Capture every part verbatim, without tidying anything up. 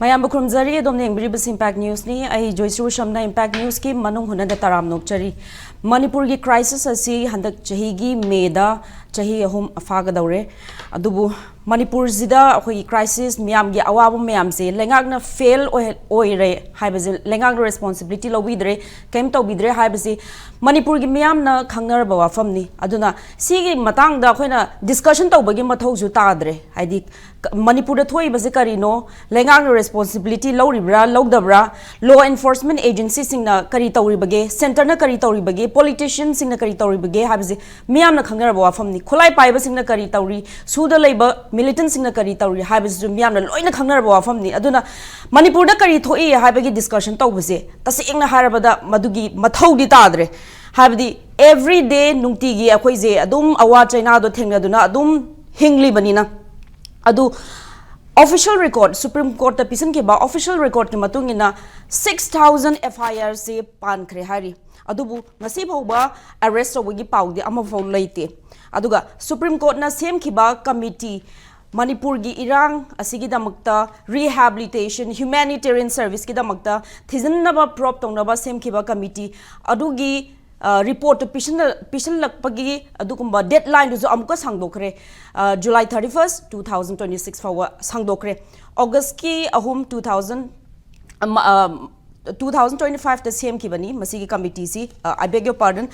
ꯃꯌꯥꯝꯕꯨ ꯈꯨꯔꯨꯝꯖꯔꯤ꯫ ꯑꯗꯣꯝꯅ ꯌꯦꯡꯕꯤꯔꯤꯕꯁꯤ Impact Newsꯅꯤ꯫ ꯑꯩ ꯖꯣꯏꯁ꯭ꯔꯤ ꯎꯁꯝꯅ Impact Newsꯀꯤ ꯃꯅꯨꯡ ꯍꯨꯠꯅꯗ ꯇꯔꯥꯝ ꯅꯣꯛꯆꯔꯤ꯫ ꯃꯅꯤꯄꯨꯔꯒꯤ crisis ꯑꯁꯤ ꯍꯟꯗꯛ ꯆꯍꯤꯒꯤ Mayꯗ ꯆꯍꯤ ꯑꯍꯨꯝ ꯐꯥꯒꯗꯧꯔꯦ꯫ ꯑꯗꯨꯕꯨ ꯃꯅꯤꯄꯨꯔꯁꯤꯗ ꯑꯩꯈꯣꯏꯒꯤ crisis ꯃꯌꯥꯝꯒꯤ ꯑꯋꯥꯕ ꯃꯌꯥꯝꯁꯦ ꯂꯩꯉꯥꯛꯅ fail ꯑꯣꯏꯍ-, ꯑꯣꯏꯔꯦ ꯍꯥꯏꯕꯁꯦ, ꯂꯩꯉꯥꯛꯅ responsibility ꯂꯧꯕꯤꯗ꯭ꯔꯦ, ꯀꯔꯤꯝ ꯇꯧꯕꯤꯗ꯭ꯔꯦ ꯍꯥꯏꯕꯁꯤ ꯃꯅꯤꯄꯨꯔꯒꯤ ꯃꯤꯌꯥꯝꯅ ꯈꯪꯅꯔꯕ ꯋꯥꯐꯝꯅꯤ꯫ ꯑꯗꯨꯅ ꯁꯤꯒꯤ ꯃꯇꯥꯡꯗ ꯑꯩꯈꯣꯏꯅ discussion ꯇꯧꯕꯒꯤ ꯃꯊꯧꯁꯨ ꯇꯥꯗ꯭ꯔꯦ꯫ ꯍꯥꯏꯗꯤ, ꯀ-, ꯃꯅꯤꯄꯨꯔꯗ ꯊꯣꯛꯏꯕꯁꯦ ꯀꯔꯤꯅꯣ, ꯂꯩꯉꯥꯛꯅ responsibility ꯂꯧꯔꯤꯕ꯭ꯔꯥ, ꯂꯧꯗꯕ꯭ꯔꯥ, law enforcement agencyꯁꯤꯡꯅ ꯀꯔꯤ ꯇꯧꯔꯤꯕꯒꯦ, centreꯅ ꯀꯔꯤ ꯇꯧꯔꯤꯕꯒꯦ, politicianꯁꯤꯡꯅ ꯀꯔꯤ ꯇꯧꯔꯤꯕꯒꯦ ꯍꯥꯏꯕꯁꯦ ꯃꯤꯌꯥꯝꯅ ꯈꯪꯅꯔꯕ ꯋꯥꯐꯝꯅꯤ꯫ ꯈꯨꯠꯂꯥꯏ ꯄꯥꯏꯕꯁꯤꯡꯅ ꯀꯔꯤ ꯇꯧꯔꯤ, ꯁꯨꯗ ꯂꯩꯕ militantꯁꯤꯡꯅ ꯀꯔꯤ ꯇꯧꯔꯤ ꯍꯥꯏꯕꯁꯤꯁꯨ ꯃꯤꯌꯥꯝꯅ ꯂꯣꯏꯅ ꯈꯪꯅꯔꯕ ꯋꯥꯐꯝꯅꯤ꯫ ꯑꯗꯨꯅ ꯃꯅꯤꯄꯨꯔꯗ ꯀꯔꯤ ꯊꯣꯛꯏ ꯍꯥꯏꯕꯒꯤ discussion ꯇꯧꯕꯁꯦ, ꯇꯁꯦꯡꯅ ꯍꯥꯏꯔꯕꯗ, ꯃꯗꯨꯒꯤ ꯃꯊꯧꯗꯤ ꯇꯥꯗ꯭ꯔꯦ꯫ ꯍꯥꯏꯕꯗꯤ, every day, ꯅꯨꯡꯇꯤꯒꯤ ꯑꯩꯈꯣꯏꯁꯦ ꯑꯗꯨꯝ ꯑꯋꯥ ꯆꯩꯅꯥꯗꯣ ꯊꯦꯡꯅꯗꯨꯅ ꯑꯗꯨꯝ ꯍꯤꯡꯂꯤꯕꯅꯤꯅ꯫ ꯑꯗꯨ official record, Supreme Courtꯇ ꯄꯤꯁꯤꯟꯈꯤꯕ official recordꯀꯤ ꯃꯇꯨꯡ ꯏꯟꯅ, six thousand FIRꯁꯤ ꯄꯥꯟꯈ꯭ꯔꯦ ꯍꯥꯏꯔꯤ꯫ ꯑꯗꯨꯕꯨ ꯉꯁꯤ ꯐꯥꯎꯕ arrest ꯇꯧꯕꯒꯤ ꯄꯥꯎꯗꯤ ꯑꯃꯐꯥꯎ ꯂꯩꯇꯦ꯫ ꯑꯗꯨꯒ Supreme Courtꯅ ꯁꯦꯝꯈꯤꯕ committee, ꯃꯅꯤꯄꯨꯔꯒꯤ ꯏꯔꯥꯡ ꯑꯁꯤꯒꯤꯗꯃꯛꯇ rehabilitation, humanitarian serviceꯀꯤꯗꯃꯛꯇ ꯊꯤꯖꯤꯟꯅꯕ, probe ꯇꯧꯅꯕ ꯁꯦꯝꯈꯤꯕ committee ꯑꯗꯨꯒꯤ, ꯑ, reportꯇꯨ ꯄꯤꯁꯤꯟꯅ-, ꯄꯤꯁꯤꯜꯂꯛꯄꯒꯤ ꯑꯗꯨꯒꯨꯝꯕ deadlineꯗꯨꯁꯨ ꯑꯃꯨꯛꯀ ꯁꯥꯡꯗꯣꯛꯈ꯭ꯔꯦ꯫ ꯑ, July thirty-first, two thousand twenty-six ꯐꯥꯎꯕ ꯁꯥꯡꯗꯣꯛꯈ꯭ꯔꯦ꯫ Augustꯀꯤ ꯑꯍꯨꯝ, two thousand, ꯑꯃ, ꯑ, two thousand twenty-fiveꯇ ꯁꯦꯝꯈꯤꯕꯅꯤ ꯃꯁꯤꯒꯤ committeeꯁꯤ꯫ ꯑ, I beg your pardon,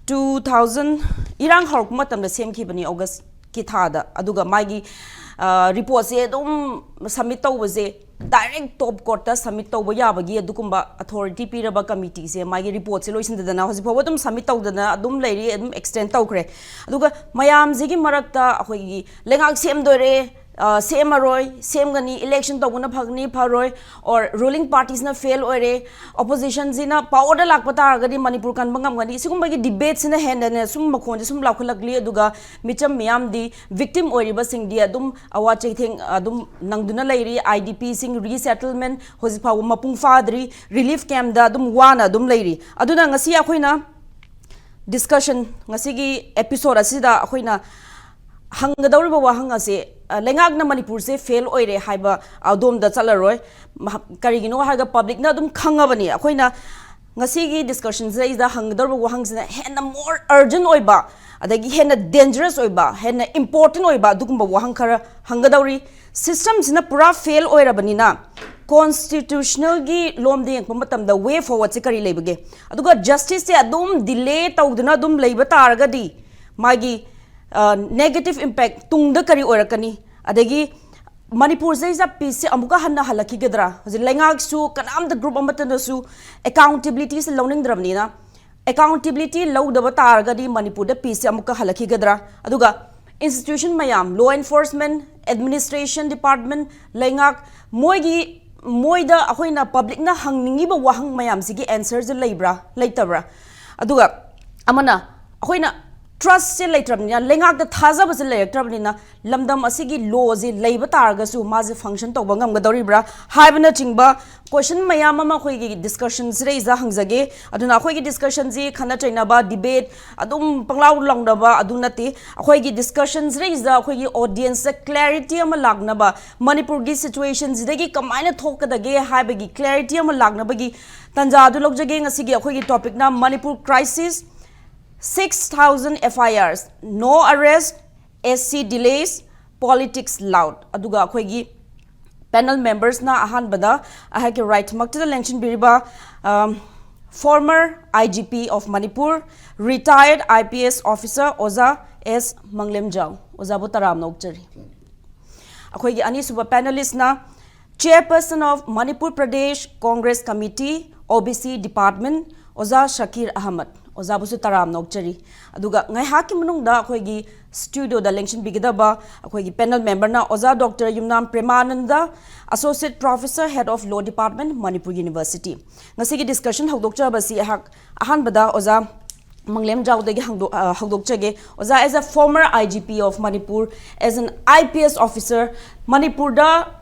two thousand, ꯏꯔꯥꯡ ꯍꯧꯔꯛꯄ ꯃꯇꯝꯗ ꯁꯦꯝꯈꯤꯕꯅꯤ, Augustꯀꯤ ꯊꯥꯗ꯫ ꯑꯗꯨꯒ ꯃꯥꯒꯤ, ꯑ, reportꯁꯦ ꯑꯗꯨꯝ submit ꯇꯧꯕꯁꯦ, direct top courtꯇ submit ꯇꯧꯕ ꯌꯥꯕꯒꯤ ꯑꯗꯨꯒꯨꯝꯕ authority ꯄꯤꯔꯕ committeeꯁꯦ, ꯃꯥꯒꯤ reportꯁꯦ ꯂꯣꯏꯁꯤꯟꯗꯗꯅ ꯍꯧꯖꯤꯛ ꯐꯥꯎꯕ ꯑꯗꯨꯝ submit ꯇꯧꯗꯅ ꯑꯗꯨꯝ ꯂꯩꯔꯤ, ꯑꯗꯨꯝ extend ꯇꯧꯈ꯭ꯔꯦ꯫ ꯑꯗꯨꯒ ꯃꯌꯥꯝꯁꯤꯒꯤ ꯃꯔꯛꯇ ꯑꯩꯈꯣꯏꯒꯤ ꯂꯩꯉꯥꯛ ꯁꯦꯝꯗꯣꯏꯔꯦ, ꯁꯦꯝꯃꯔꯣꯏ, ꯁꯦꯝꯒꯅꯤ, ꯏꯂꯦꯛꯁꯟ ꯇꯧꯕꯅ ꯐꯒꯅꯤ, ꯐꯔꯣꯏ, or ruling party ꯁꯤꯅ ꯐꯦꯜ ꯑꯣꯏꯔꯦ, ꯑꯣꯄꯣꯖꯤꯁꯟꯁꯤꯅ ꯄꯥꯋꯔꯗ ꯂꯥꯛꯄ ꯇꯥꯔꯒꯗꯤ ꯃꯅꯤꯄꯨꯔ ꯀꯟꯕ ꯉꯝꯒꯅꯤ, ꯁꯤꯒꯨꯝꯕꯒꯤ ꯗꯤꯕꯦꯠꯁꯤꯅ ꯍꯦꯟꯅ ꯁꯨꯝ ꯃꯈꯣꯟꯁꯦ ꯁꯨꯝ ꯂꯥꯎꯈꯠꯂꯛꯂꯤ꯫ ꯑꯗꯨꯒ ꯃꯤꯆꯝ ꯃꯤꯌꯥꯝꯗꯤ, ꯚꯤꯛꯇꯤꯝ ꯑꯣꯏꯔꯤꯕꯁꯤꯡꯗꯤ ꯑꯗꯨꯝ ꯑꯋꯥ ꯆꯩꯊꯦꯡ ꯑꯗꯨꯝ ꯅꯪꯗꯨꯅ ꯂꯩꯔꯤ꯫ ꯑꯥꯏ ꯗꯤ ꯄꯤꯁꯤꯡ ꯔꯤꯁꯦꯇꯜꯃꯦꯟ ꯍꯧꯖꯤꯛ ꯐꯥꯎꯕ ꯃꯄꯨꯡ ꯐꯥꯗ꯭ꯔꯤ, ꯔꯤꯂꯤꯐ ꯀꯦꯝꯗ ꯑꯗꯨꯝ ꯋꯥꯅ ꯑꯗꯨꯝ ꯂꯩꯔꯤ꯫ ꯑꯗꯨꯅ ꯉꯁꯤ ꯑꯩꯈꯣꯏꯅ ꯗꯤꯁꯀꯁꯟ, ꯉꯁꯤꯒꯤ ꯑꯦꯄꯤꯁꯣꯗ ꯑꯁꯤꯗ ꯑꯩꯈꯣꯏꯅ ꯍꯪꯒꯗꯧꯔꯤꯕ ꯋꯥꯍꯪ ꯑꯁꯤ, ꯑ, ꯂꯩꯉꯥꯛꯅ ꯃꯅꯤꯄꯨꯔꯁꯦ ꯐꯦꯜ ꯑꯣꯏꯔꯦ ꯍꯥꯏꯕ ꯑꯗꯣꯝꯗ ꯆꯠꯂꯔꯣꯏ꯫ ꯃꯍ-, ꯀꯔꯤꯒꯤꯅꯣ ꯍꯥꯏꯔꯒ ꯄꯕ꯭ꯂꯤꯛꯅ ꯑꯗꯨꯝ ꯈꯪꯉꯕꯅꯤ꯫ ꯑꯩꯈꯣꯏꯅ ꯉꯁꯤꯒꯤ ꯗꯤꯁꯀꯁꯟꯁꯤꯗꯩꯗ ꯍꯪꯒꯗꯧꯔꯤꯕ ꯋꯥꯍꯪꯁꯤꯅ ꯍꯦꯟꯅ ꯃꯣꯔ ꯑꯔꯖꯦꯟ ꯑꯣꯏꯕ, ꯑꯗꯒꯤ ꯍꯦꯟꯅ ꯗꯦꯟꯖꯔꯁ ꯑꯣꯏꯕ, ꯍꯦꯟꯅ ꯏꯝꯄꯣꯔꯇꯦꯟ ꯑꯣꯏꯕ ꯑꯗꯨꯒꯨꯝꯕ ꯋꯥꯍꯪ ꯈꯔ ꯍꯪꯒꯗꯧꯔꯤ꯫ ꯁꯤꯁꯇꯝꯁꯤꯅ ꯄꯨꯔꯥ ꯐꯦꯜ ꯑꯣꯏꯔꯕꯅꯤꯅ, ꯀꯣꯟꯁꯇꯤꯇ꯭ꯌꯨꯁꯅꯦꯜꯒꯤ ꯂꯣꯝꯗ ꯌꯦꯡꯉꯛꯄ ꯃꯇꯝꯗ ꯋꯦ ꯐꯣꯔꯋꯥꯔꯗꯁꯦ ꯀꯔꯤ ꯂꯩꯕꯒꯦ? ꯑꯗꯨꯒ ꯖꯁꯇꯤꯁꯁꯦ ꯑꯗꯨꯝ ꯗꯤꯂꯦ ꯇꯧꯗꯨꯅ ꯑꯗꯨꯝ ꯂꯩꯕ ꯇꯥꯔꯒꯗꯤ ꯃꯥꯒꯤ ꯅꯦꯒꯦꯇꯤꯚ ꯏꯝꯄꯦꯛ ꯇꯨꯡꯗ ꯀꯔꯤ ꯑꯣꯏꯔꯛꯀꯅꯤ? ꯑꯗꯒꯤ ꯃꯅꯤꯄꯨꯔꯁꯤꯗꯩꯁꯤꯗ ꯄꯤꯁꯁꯦ ꯑꯃꯨꯛꯀ ꯍꯟꯅ ꯍꯜꯂꯛꯈꯤꯒꯗ꯭ꯔꯥ? ꯍꯧꯖꯤꯛ ꯂꯩꯉꯥꯛꯁꯨ ꯀꯅꯥꯝꯇ ꯒ꯭ꯔꯨꯞ ꯑꯃꯠꯇꯅꯁꯨ ꯑꯦꯀꯥꯎꯟꯇꯦꯕꯤꯂꯤꯇꯤꯁꯦ ꯂꯧꯅꯤꯡꯗ꯭ꯔꯕꯅꯤꯅ, ꯑꯦꯀꯥꯎꯟꯇꯦꯕꯤꯂꯤꯇꯤ ꯂꯧꯗꯕ ꯇꯥꯔꯒꯗꯤ ꯃꯅꯤꯄꯨꯔꯗ ꯄꯤꯁꯁꯦ ꯑꯃꯨꯛꯀ ꯍꯜꯂꯛꯈꯤꯒꯗ꯭ꯔꯥ? ꯑꯗꯨꯒ ꯏꯟꯁꯇꯤꯇ꯭ꯌꯨꯁꯟ ꯃꯌꯥꯝ, ꯂꯣ ꯑꯦꯟꯐꯣꯔꯁꯃꯦꯟ, ꯑꯦꯗꯃꯤꯅꯤꯁꯇ꯭ꯔꯦꯁꯟ ꯗꯤꯄꯥꯔꯠꯃꯦꯟ, ꯂꯩꯉꯥꯛ, ꯃꯣꯏꯒꯤ, ꯃꯣꯏꯗ ꯑꯩꯈꯣꯏꯅ ꯄꯕ꯭ꯂꯤꯛꯅ ꯍꯪꯅꯤꯡꯉꯤꯕ ꯋꯥꯍꯪ ꯃꯌꯥꯝꯁꯤꯒꯤ ꯑꯦꯟꯁꯔꯁꯦ ꯂꯩꯕ꯭ꯔꯥ, ꯂꯩꯇꯕ꯭ꯔꯥ? ꯑꯗꯨꯒ ꯑꯃꯅ, ꯑꯩꯈꯣꯏꯅ ꯇ꯭ꯔꯁꯁꯦ ꯂꯩꯇ꯭ꯔꯕꯅꯤꯅ, ꯂꯩꯉꯥꯛꯇ ꯊꯥꯖꯕꯁꯦ ꯂꯩꯔꯛꯇ꯭ꯔꯕꯅꯤꯅ, ꯂꯝꯗꯝ ꯑꯁꯤꯒꯤ ꯂꯣꯁꯤ ꯂꯩꯕ ꯇꯥꯔꯒꯁꯨ ꯃꯥꯁꯦ ꯐꯪꯁꯟ ꯇꯧꯕ ꯉꯝꯒꯗꯧꯔꯤꯕ꯭ꯔꯥ ꯍꯥꯏꯕꯅꯆꯤꯡꯕ ꯀꯣꯏꯁꯟ ꯃꯌꯥꯝ ꯑꯃ ꯑꯩꯈꯣꯏꯒꯤ ꯗꯤꯁꯀꯁꯟꯁꯤꯗꯩꯁꯤꯗ ꯍꯪꯖꯒꯦ꯫ ꯑꯗꯨꯅ ꯑꯩꯈꯣꯏꯒꯤ ꯗꯤꯁꯀꯁꯟꯁꯤ ꯈꯠꯅ ꯆꯩꯅꯕ, ꯗꯤꯕꯦꯠ, ꯑꯗꯨꯝ ꯄꯪꯂꯥꯎ ꯂꯥꯎꯅꯕ ꯑꯗꯨ ꯅꯠꯇꯦ꯫ ꯑꯩꯈꯣꯏꯒꯤ ꯗꯤꯁꯀꯁꯟꯁꯤꯗꯩꯁꯤꯗ ꯑꯩꯈꯣꯏꯒꯤ ꯑꯣꯗꯤꯌꯟꯁꯇ ꯀ꯭ꯂꯦꯔꯤꯇꯤ ꯑꯃ ꯂꯥꯛꯅꯕ, ꯃꯅꯤꯄꯨꯔꯒꯤ ꯁꯤꯆꯨꯋꯦꯁꯟꯁꯤꯗꯒꯤ ꯀꯃꯥꯏꯅ ꯊꯣꯛꯀꯗꯒꯦ ꯍꯥꯏꯕꯒꯤ ꯀ꯭ꯂꯦꯔꯤꯇꯤ ꯑꯃ ꯂꯥꯛꯅꯕꯒꯤ ꯇꯥꯟꯖꯥ ꯑꯗꯨ ꯂꯧꯖꯒꯦ꯫ ꯉꯁꯤꯒꯤ ꯑꯩꯈꯣꯏꯒꯤ ꯇꯣꯄꯤꯛꯅ Manipur crisis, six thousand F I Rs, no arrest, S C delays, politics loud꯫ ꯑꯗꯨꯒ ꯑꯩꯈꯣꯏꯒꯤ ꯄꯦꯅꯦꯜ ꯃꯦꯝꯕꯔꯁꯅ ꯑꯍꯥꯟꯕꯗ ꯑꯩꯍꯥꯛꯀꯤ ꯔꯥꯏꯠꯃꯛꯇꯨꯗ ꯂꯦꯡꯁꯤꯟꯕꯤꯔꯤꯕ, ꯑꯝ, former I G P of Manipur, retired I P S officer ꯑꯣꯖꯥ ꯑꯦꯁ ꯃꯪꯂꯦꯝꯖꯥꯎ꯫ ꯑꯣꯖꯥꯕꯨ ꯇꯔꯥꯝꯅ ꯑꯣꯛꯆꯔꯤ꯫ ꯑꯩꯈꯣꯏꯒꯤ ꯑꯅꯤꯁꯨꯕ ꯄꯦꯅꯦꯂꯤꯁꯅ Chairperson of Manipur Pradesh Congress Committee, O B C Department, ꯑꯣꯖꯥ ꯁꯀꯤꯔ ꯑꯍꯃꯗ꯫ ꯑꯣꯖꯥꯕꯨꯁꯨ ꯇꯔꯥꯝꯅ ꯑꯣꯛꯆꯔꯤ꯫ ꯑꯗꯨꯒ ꯉꯥꯏꯍꯥꯛꯀꯤ ꯃꯅꯨꯡꯗ ꯑꯩꯈꯣꯏꯒꯤ ꯁ꯭ꯇꯨꯗꯤꯑꯣꯗ ꯂꯦꯡꯁꯤꯟꯕꯤꯒꯗꯕ ꯑꯩꯈꯣꯏꯒꯤ ꯄꯦꯅꯦꯜ ꯃꯦꯝꯕꯔꯅ ꯑꯣꯖꯥ doctor Yumnam Premananda, Associate Professor, Head of Law Department, Manipur University꯫ ꯉꯁꯤꯒꯤ ꯗꯤꯁꯀꯁꯟ ꯍꯧꯗꯣꯛꯆꯕꯁꯤ ꯑꯩꯍꯥꯛ ꯑꯍꯥꯟꯕꯗ ꯑꯣꯖꯥ ꯃꯪꯂꯦꯝꯖꯥꯎꯗꯒꯤ ꯍꯪꯗꯣꯛ-, ꯑ, ꯍꯧꯗꯣꯛꯆꯒꯦ꯫ ꯑꯣꯖꯥ, as a former I G P of Manipur, as an I P S officer, ꯃꯅꯤꯄꯨꯔꯗ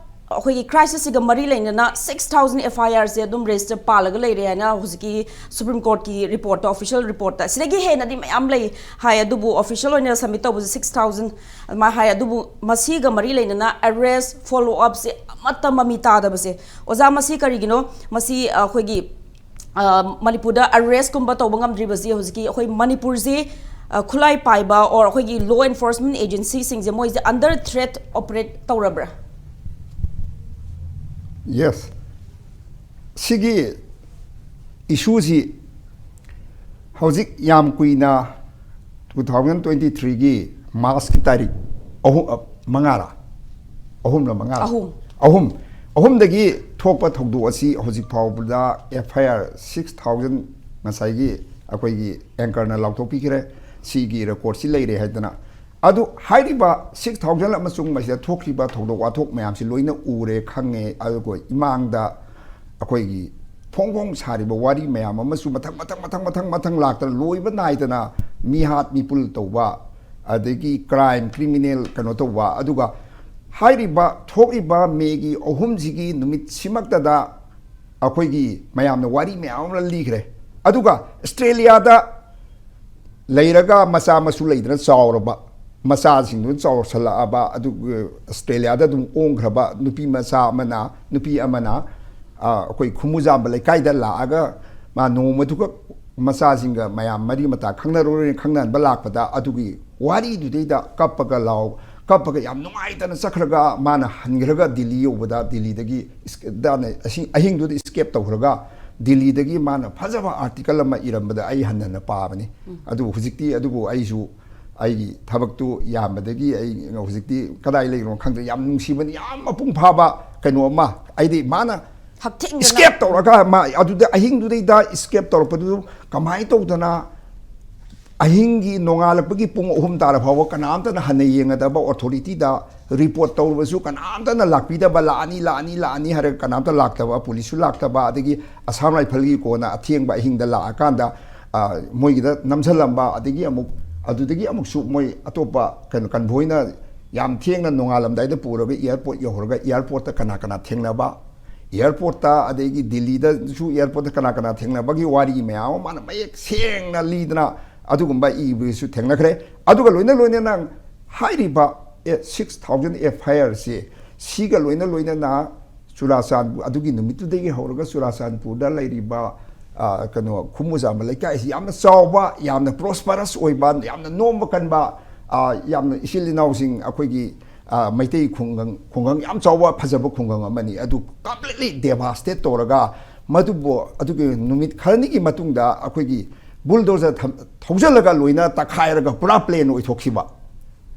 ꯑꯩꯈꯣꯏꯒꯤ ꯀ꯭ꯔꯥꯏꯁꯤꯁꯁꯤꯒ ꯃꯔꯤ ꯂꯩꯅꯅ six thousand F I Rꯁꯦ ꯑꯗꯨꯝ ꯔꯦꯖꯤꯁꯇꯔ ꯄꯥꯜꯂꯒ ꯂꯩꯔꯦ ꯍꯥꯏꯅ ꯍꯧꯖꯤꯛꯀꯤ ꯁꯨꯄ꯭ꯔꯤꯝ ꯀꯣꯔꯠꯀꯤ ꯔꯤꯄꯣꯔꯠꯇ, ꯑꯣꯐꯤꯁꯤꯌꯦꯜ ꯔꯤꯄꯣꯔꯠꯇ꯫ ꯁꯤꯗꯒꯤ ꯍꯦꯟꯅꯗꯤ ꯃꯌꯥꯝ ꯂꯩ ꯍꯥꯏ, ꯑꯗꯨꯕꯨ ꯑꯣꯐꯤꯁꯤꯌꯦꯜ ꯑꯣꯏꯅ ꯁꯕꯃꯤꯠ ꯇꯧꯕꯁꯦ six thousand ꯑꯗꯨꯃꯥꯏꯅ ꯍꯥꯏ꯫ ꯑꯗꯨꯕꯨ ꯃꯁꯤꯒ ꯃꯔꯤ ꯂꯩꯅꯅ ꯑꯦꯔꯦꯁ, ꯐꯣꯂꯣ ꯑꯞꯁꯦ ꯑꯃꯠꯇ ꯃꯃꯤ ꯇꯥꯗꯕꯁꯦ, ꯑꯣꯖꯥ, ꯃꯁꯤ ꯀꯔꯤꯒꯤꯅꯣ? ꯃꯁꯤ ꯑꯩꯈꯣꯏꯒꯤ ꯑ, ꯃꯅꯤꯄꯨꯔꯗ ꯑꯦꯔꯦꯁꯀꯨꯝꯕ ꯇꯧꯕ ꯉꯝꯗ꯭ꯔꯤꯕꯁꯤ ꯍꯧꯖꯤꯛꯀꯤ ꯑꯩꯈꯣꯏ ꯃꯅꯤꯄꯨꯔꯁꯤ, ꯑ, ꯈꯨꯠꯂꯥꯏ ꯄꯥꯏꯕ or ꯑꯩꯈꯣꯏꯒꯤ ꯂꯣ ꯑꯦꯟꯐꯣꯔꯁꯃꯦꯟ ꯑꯦꯖꯦꯟꯁꯤꯁꯤꯡꯁꯦ ꯃꯣꯏꯁꯦ under threat operate ꯇꯧꯔꯕ꯭ꯔꯥ? Yes, ꯁꯤꯒꯤ ꯏꯁꯨꯁꯤ ꯍꯧꯖꯤꯛ ꯌꯥꯝ ꯀꯨꯏꯅ two thousand twenty threeꯒꯤ ꯃꯥꯔꯆꯀꯤ ꯇꯥꯔꯤꯛ ꯑꯍꯨꯝ, ꯑ, ꯃꯉꯥꯔꯥ? ꯑꯍꯨꯝꯂ ꯃꯉꯥꯔꯥ? ꯑꯍꯨꯝ꯫ ꯑꯍꯨꯝ꯫ ꯑꯍꯨꯝꯗꯒꯤ ꯊꯣꯛꯄ ꯊꯧꯗꯣꯛ ꯑꯁꯤ ꯍꯧꯖꯤꯛ ꯐꯥꯎꯕꯗ F I R six thousand ꯉꯁꯥꯏꯒꯤ ꯑꯩꯈꯣꯏꯒꯤ ꯑꯦꯡꯀꯔꯅ ꯂꯥꯎꯊꯣꯛꯄꯤꯈ꯭ꯔꯦ, ꯁꯤꯒꯤ ꯔꯦꯀꯣꯔꯠꯁꯤ ꯂꯩꯔꯦ ꯍꯥꯏꯗꯅ꯫ ꯑꯗꯨ ꯍꯥꯏꯔꯤꯕ six thousand ꯑꯃꯁꯨꯡ ꯃꯁꯤꯗ ꯊꯣꯛꯈꯤꯕ ꯊꯧꯗꯣꯛ ꯋꯥꯊꯣꯛ ꯃꯌꯥꯝꯁꯤ ꯂꯣꯏꯅ ꯎꯔꯦ, ꯈꯪꯉꯦ꯫ ꯑꯗꯨꯒ ꯏꯃꯥꯡꯗ ꯑꯩꯈꯣꯏꯒꯤ ꯐꯣꯡ ꯐꯣꯡ ꯁꯥꯔꯤꯕ ꯋꯥꯔꯤ ꯃꯌꯥꯝ ꯑꯃꯁꯨ ꯃꯊꯪ ꯃꯊꯪ ꯃꯊꯪ ꯃꯊꯪ ꯃꯊꯪ ꯂꯥꯛꯇꯅ ꯂꯣꯏꯕ ꯅꯥꯏꯗꯅ ꯃꯤꯍꯥꯠ ꯃꯤꯄꯨꯟ ꯇꯧꯕ, ꯑꯗꯒꯤ ꯀ꯭ꯔꯥꯏꯝ, ꯀ꯭ꯔꯤꯃꯤꯅꯦꯜ ꯀꯩꯅꯣ ꯇꯧꯕ, ꯑꯗꯨꯒ ꯍꯥꯏꯔꯤꯕ ꯊꯣꯛꯏꯕ ꯃꯦꯒꯤ ꯑꯍꯨꯝꯁꯤꯒꯤ ꯅꯨꯃꯤꯠꯁꯤꯃꯛꯇꯗ ꯑꯩꯈꯣꯏꯒꯤ ꯃꯌꯥꯝꯅ ꯋꯥꯔꯤ ꯃꯌꯥꯝ ꯑꯃ ꯂꯤꯈ꯭ꯔꯦ꯫ ꯑꯗꯨꯒ ꯑꯁꯇ꯭ꯔꯦꯂꯤꯌꯥꯗ ꯂꯩꯔꯒ ꯃꯆꯥ ꯃꯁꯨ ꯂꯩꯗꯅ ꯆꯥꯎꯔꯕ ꯃꯆꯥꯁꯤꯡꯗꯨ ꯆꯥꯎꯁꯜꯂꯛꯑꯕ, ꯑꯗꯨꯒ ꯑꯁꯇ꯭ꯔꯦꯂꯤꯌꯥꯗ ꯑꯗꯨꯝ ꯑꯣꯟꯈ꯭ꯔꯕ ꯅꯨꯄꯤ ꯃꯆꯥ ꯑꯃꯅ, ꯅꯨꯄꯤ ꯑꯃꯅ, ꯑ, ꯑꯩꯈꯣꯏ ꯈꯨꯃꯨꯖꯥꯝꯕ ꯂꯩꯀꯥꯏꯗ ꯂꯥꯛꯑꯒ ꯃꯥ ꯅꯣꯡꯃꯗꯨꯈꯛ ꯃꯆꯥꯁꯤꯡꯒ ꯃꯌꯥꯝ ꯃꯔꯤ ꯃꯇꯥ ꯈꯪꯅꯔꯣꯏꯅ ꯈꯪꯅꯍꯟꯕ ꯂꯥꯛꯄꯗ, ꯑꯗꯨꯒꯤ ꯋꯥꯔꯤꯗꯨꯗꯩꯗ ꯀꯞꯄꯒ ꯂꯥꯎ-, ꯀꯞꯄꯒ ꯌꯥꯝ ꯅꯨꯡꯉꯥꯏꯇꯅ ꯆꯠꯈ꯭ꯔꯒ ꯃꯥꯅ ꯍꯟꯈ꯭ꯔꯒ ꯗꯤꯜꯂꯤ ꯌꯧꯕꯗ ꯗꯤꯜꯂꯤꯗꯒꯤ ꯏꯁ-, ꯗꯥꯅ ꯑꯁꯤ-, ꯑꯍꯤꯡꯗꯨꯗ ꯏꯁꯀꯦꯞ ꯇꯧꯈ꯭ꯔꯒ ꯗꯤꯜꯂꯤꯗꯒꯤ ꯃꯥꯅ ꯐꯖꯕ ꯑꯥꯔꯇꯤꯀꯜ ꯑꯃ ꯏꯔꯝꯕꯗ ꯑꯩ ꯍꯟꯅ ꯍꯟꯅ ꯄꯥꯕꯅꯤ꯫ ꯑꯗꯨꯕꯨ ꯍꯧꯖꯤꯛꯇꯤ, ꯑꯗꯨꯕꯨ ꯑꯩꯁꯨ ꯑꯩꯒꯤ ꯊꯕꯛꯇꯨ ꯌꯥꯝꯕꯗꯒꯤ ꯑꯩ ꯍꯧꯖꯤꯛꯇꯤ ꯀꯗꯥꯏ ꯂꯩꯈ꯭ꯔꯣ ꯈꯪꯗ꯭ꯔꯦ꯫ ꯌꯥꯝ ꯅꯨꯡꯁꯤꯕꯅꯤ, ꯌꯥꯝ ꯃꯄꯨꯡ ꯐꯥꯕ ꯀꯩꯅꯣ ꯑꯃ꯫ ꯑꯩꯗꯤ ꯃꯥꯅ ꯍꯛꯊꯦꯡꯅꯅ ꯏꯁꯀꯦꯞ ꯇꯧꯔꯒ ꯃꯥ ꯑꯗꯨꯗ ꯑꯍꯤꯡꯗꯨꯗꯩꯗ ꯏꯁꯀꯦꯞ ꯇꯧꯔꯛꯄꯗꯨ ꯀꯃꯥꯏꯅ ꯇꯧꯗꯅ ꯑꯍꯤꯡꯒꯤ ꯅꯣꯡꯉꯥꯜꯂꯛꯄꯒꯤ ꯄꯨꯡ ꯑꯍꯨꯝ ꯇꯥꯔ ꯐꯥꯎꯕ ꯀꯅꯥꯝꯇꯅ ꯍꯟꯅ ꯌꯦꯡꯒꯗꯕ ꯑꯣꯊꯣꯔꯤꯇꯤꯗ ꯔꯤꯄꯣꯔꯠ ꯇꯧꯔꯕꯁꯨ ꯀꯅꯥꯝꯇꯅ ꯂꯥꯛꯄꯤꯗꯕ, ꯂꯥꯛꯑꯅꯤ ꯂꯥꯛꯑꯅꯤ ꯂꯥꯛꯑꯅꯤ ꯍꯥꯏꯔꯒ ꯀꯅꯥꯝꯇ ꯂꯥꯛꯇꯕ, ꯄꯨꯂꯤꯁꯁꯨ ꯂꯥꯛꯇꯕ, ꯑꯗꯒꯤ ꯑꯁꯥꯝ ꯔꯥꯏꯐꯜꯒꯤ ꯀꯣꯟꯅ ꯑꯊꯦꯡꯕ ꯑꯍꯤꯡꯗ ꯂꯥꯛꯑꯀꯥꯟꯗ ꯃꯣꯏꯒꯤꯗ ꯅꯝꯁꯤꯜꯂꯝꯕ, ꯑꯗꯒꯤ ꯑꯃꯨꯛ ꯑꯗꯨꯗꯒꯤ ꯑꯃꯨꯛꯁꯨ ꯃꯣꯏ ꯑꯇꯣꯞꯄ ꯀꯩꯅꯣ ꯀꯟꯚꯣꯏꯅ ꯌꯥꯝ ꯊꯦꯡꯅ ꯅꯣꯡꯉꯥꯜꯂꯝꯗꯥꯏꯗ ꯄꯨꯔꯒ ꯑꯦꯌꯥꯔꯄꯣꯔꯠ ꯌꯧꯍꯧꯔꯒ ꯑꯦꯌꯥꯔꯄꯣꯔꯠꯇ ꯀꯅꯥ ꯀꯅꯥ ꯊꯦꯡꯅꯕ, ꯑꯦꯌꯥꯔꯄꯣꯔꯠꯇ ꯑꯗꯒꯤ ꯗꯤꯜꯂꯤꯗꯁꯨ ꯑꯦꯌꯥꯔꯄꯣꯔꯠꯇ ꯀꯅꯥ ꯀꯅꯥ ꯊꯦꯡꯅꯕꯒꯤ ꯋꯥꯔꯤ ꯃꯌꯥꯝ ꯑꯃ ꯃꯥꯅ ꯃꯌꯦꯛ ꯁꯦꯡꯅ ꯂꯤꯗꯅ ꯑꯗꯨꯒꯨꯝꯕ ꯏꯕꯁꯨ ꯊꯦꯡꯅꯈ꯭ꯔꯦ꯫ ꯑꯗꯨꯒ ꯂꯣꯏꯅ ꯂꯣꯏꯅꯅ ꯍꯥꯏꯔꯤꯕ six thousand F I R ꯁꯦ ꯁꯤꯒ ꯂꯣꯏꯅ ꯂꯣꯏꯅꯅ ꯆꯨꯔꯥꯆꯥꯟꯄꯨꯔ ꯑꯗꯨꯒꯤ ꯅꯨꯃꯤꯠꯇꯨꯗꯒꯤ ꯍꯧꯔꯒ ꯆꯨꯔꯥꯆꯥꯟꯄꯨꯔꯗ ꯂꯩꯔꯤꯕ ꯀꯩꯅꯣ ꯈꯨꯃꯨꯖꯥꯝꯕ ꯂꯩꯀꯥꯏꯁꯤ ꯌꯥꯝꯅ ꯆꯥꯎꯕ, ꯌꯥꯝꯅ ꯄ꯭ꯔꯣꯁꯄꯔꯁ ꯑꯣꯏꯕ, ꯌꯥꯝꯅ ꯅꯣꯝꯕ ꯀꯟꯕ, ꯌꯥꯝꯅ ꯏꯆꯤꯜ ꯏꯅꯥꯎꯁꯤꯡ ꯑꯩꯈꯣꯏꯒꯤ ꯃꯩꯇꯩ ꯈꯨꯡꯒꯪ ꯈꯨꯡꯒꯪ ꯌꯥꯝ ꯆꯥꯎꯕ ꯐꯖꯕ ꯈꯨꯡꯒꯪ ꯑꯃꯅꯤ꯫ ꯑꯗꯨ ꯀꯝꯄ꯭ꯂꯤꯠꯂꯤ ꯗꯦꯚꯥꯁꯇꯦꯠ ꯇꯧꯔꯒ ꯃꯗꯨꯕꯨ ꯑꯗꯨꯒꯤ ꯅꯨꯃꯤꯠ ꯈꯔꯅꯤꯒꯤ ꯃꯇꯨꯡꯗ ꯑꯩꯈꯣꯏꯒꯤ ꯕꯨꯜꯗꯣꯖꯔ ꯊꯧꯖꯤꯜꯂꯒ ꯂꯣꯏꯅ ꯇꯛꯈꯥꯏꯔꯒ ꯄꯨꯔꯥ ꯄ꯭ꯂꯦꯟ ꯑꯣꯏꯊꯣꯛꯈꯤꯕ꯫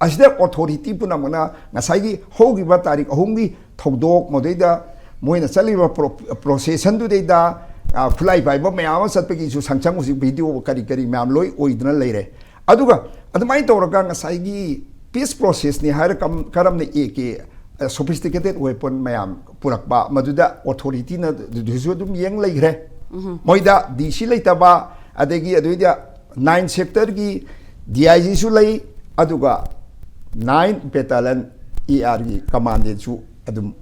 ꯑꯁꯤꯗ ꯑꯣꯊꯣꯔꯤꯇꯤ ꯄꯨꯝꯅꯃꯛꯅ ꯉꯁꯥꯏꯒꯤ ꯍꯧꯈꯤꯕ ꯇꯥꯔꯤꯛ ꯑꯍꯨꯝꯒꯤ ꯊꯧꯗꯣꯛ, ꯃꯗꯩꯗ ꯃꯣꯏꯅ ꯆꯠꯂꯤꯕ ꯄ꯭ꯔꯣꯁꯦꯁꯟꯗꯨꯗꯩꯗ ꯈꯨꯠꯂꯥꯏ ꯄꯥꯏꯕ ꯃꯌꯥꯝ ꯑꯃ ꯆꯠꯄꯒꯤꯁꯨ ꯁꯪꯁꯪ ꯍꯧꯖꯤꯛ ꯚꯤꯗꯤꯑꯣ ꯀꯔꯤ ꯀꯔꯤ ꯃꯌꯥꯝ ꯂꯣꯏ ꯑꯣꯏꯗꯅ ꯂꯩꯔꯦ꯫ ꯑꯗꯨꯒ ꯑꯗꯨꯃꯥꯏꯅ ꯇꯧꯔꯒ ꯉꯁꯥꯏꯒꯤ ꯄꯤꯁ ꯄ꯭ꯔꯣꯁꯦꯁꯅꯤ ꯍꯥꯏꯔ ꯀꯔꯝꯅ ꯑꯦ ꯀꯦ ꯁꯣꯐꯤꯁꯇꯤꯀꯦꯇꯦꯠ ꯋꯦꯄꯟ ꯃꯌꯥꯝ ꯄꯨꯔꯛꯄ, ꯃꯗꯨꯗ ꯑꯣꯊꯣꯔꯤꯇꯤꯅ ꯑꯗꯨꯁꯨ ꯑꯗꯨꯝ ꯌꯦꯡ ꯂꯩꯈ꯭ꯔꯦ꯫ ꯃꯣꯏꯗ ꯗꯤ ꯁꯤ ꯂꯩꯇꯕ, ꯑꯗꯒꯤ ꯑꯗꯨꯏꯗ ꯅꯥꯏꯟ ꯁꯦꯛꯇꯔꯒꯤ ꯗꯤ ꯑꯥꯏ ꯖꯤꯁꯨ ꯂꯩ, ꯑꯗꯨꯒ ꯅꯥꯏꯟ ꯕꯦꯇꯥꯂꯟ ꯑꯦ ꯑꯥꯔꯒꯤ ꯀꯃꯥꯟꯗꯦꯟꯁꯨ ꯑꯗꯨꯝ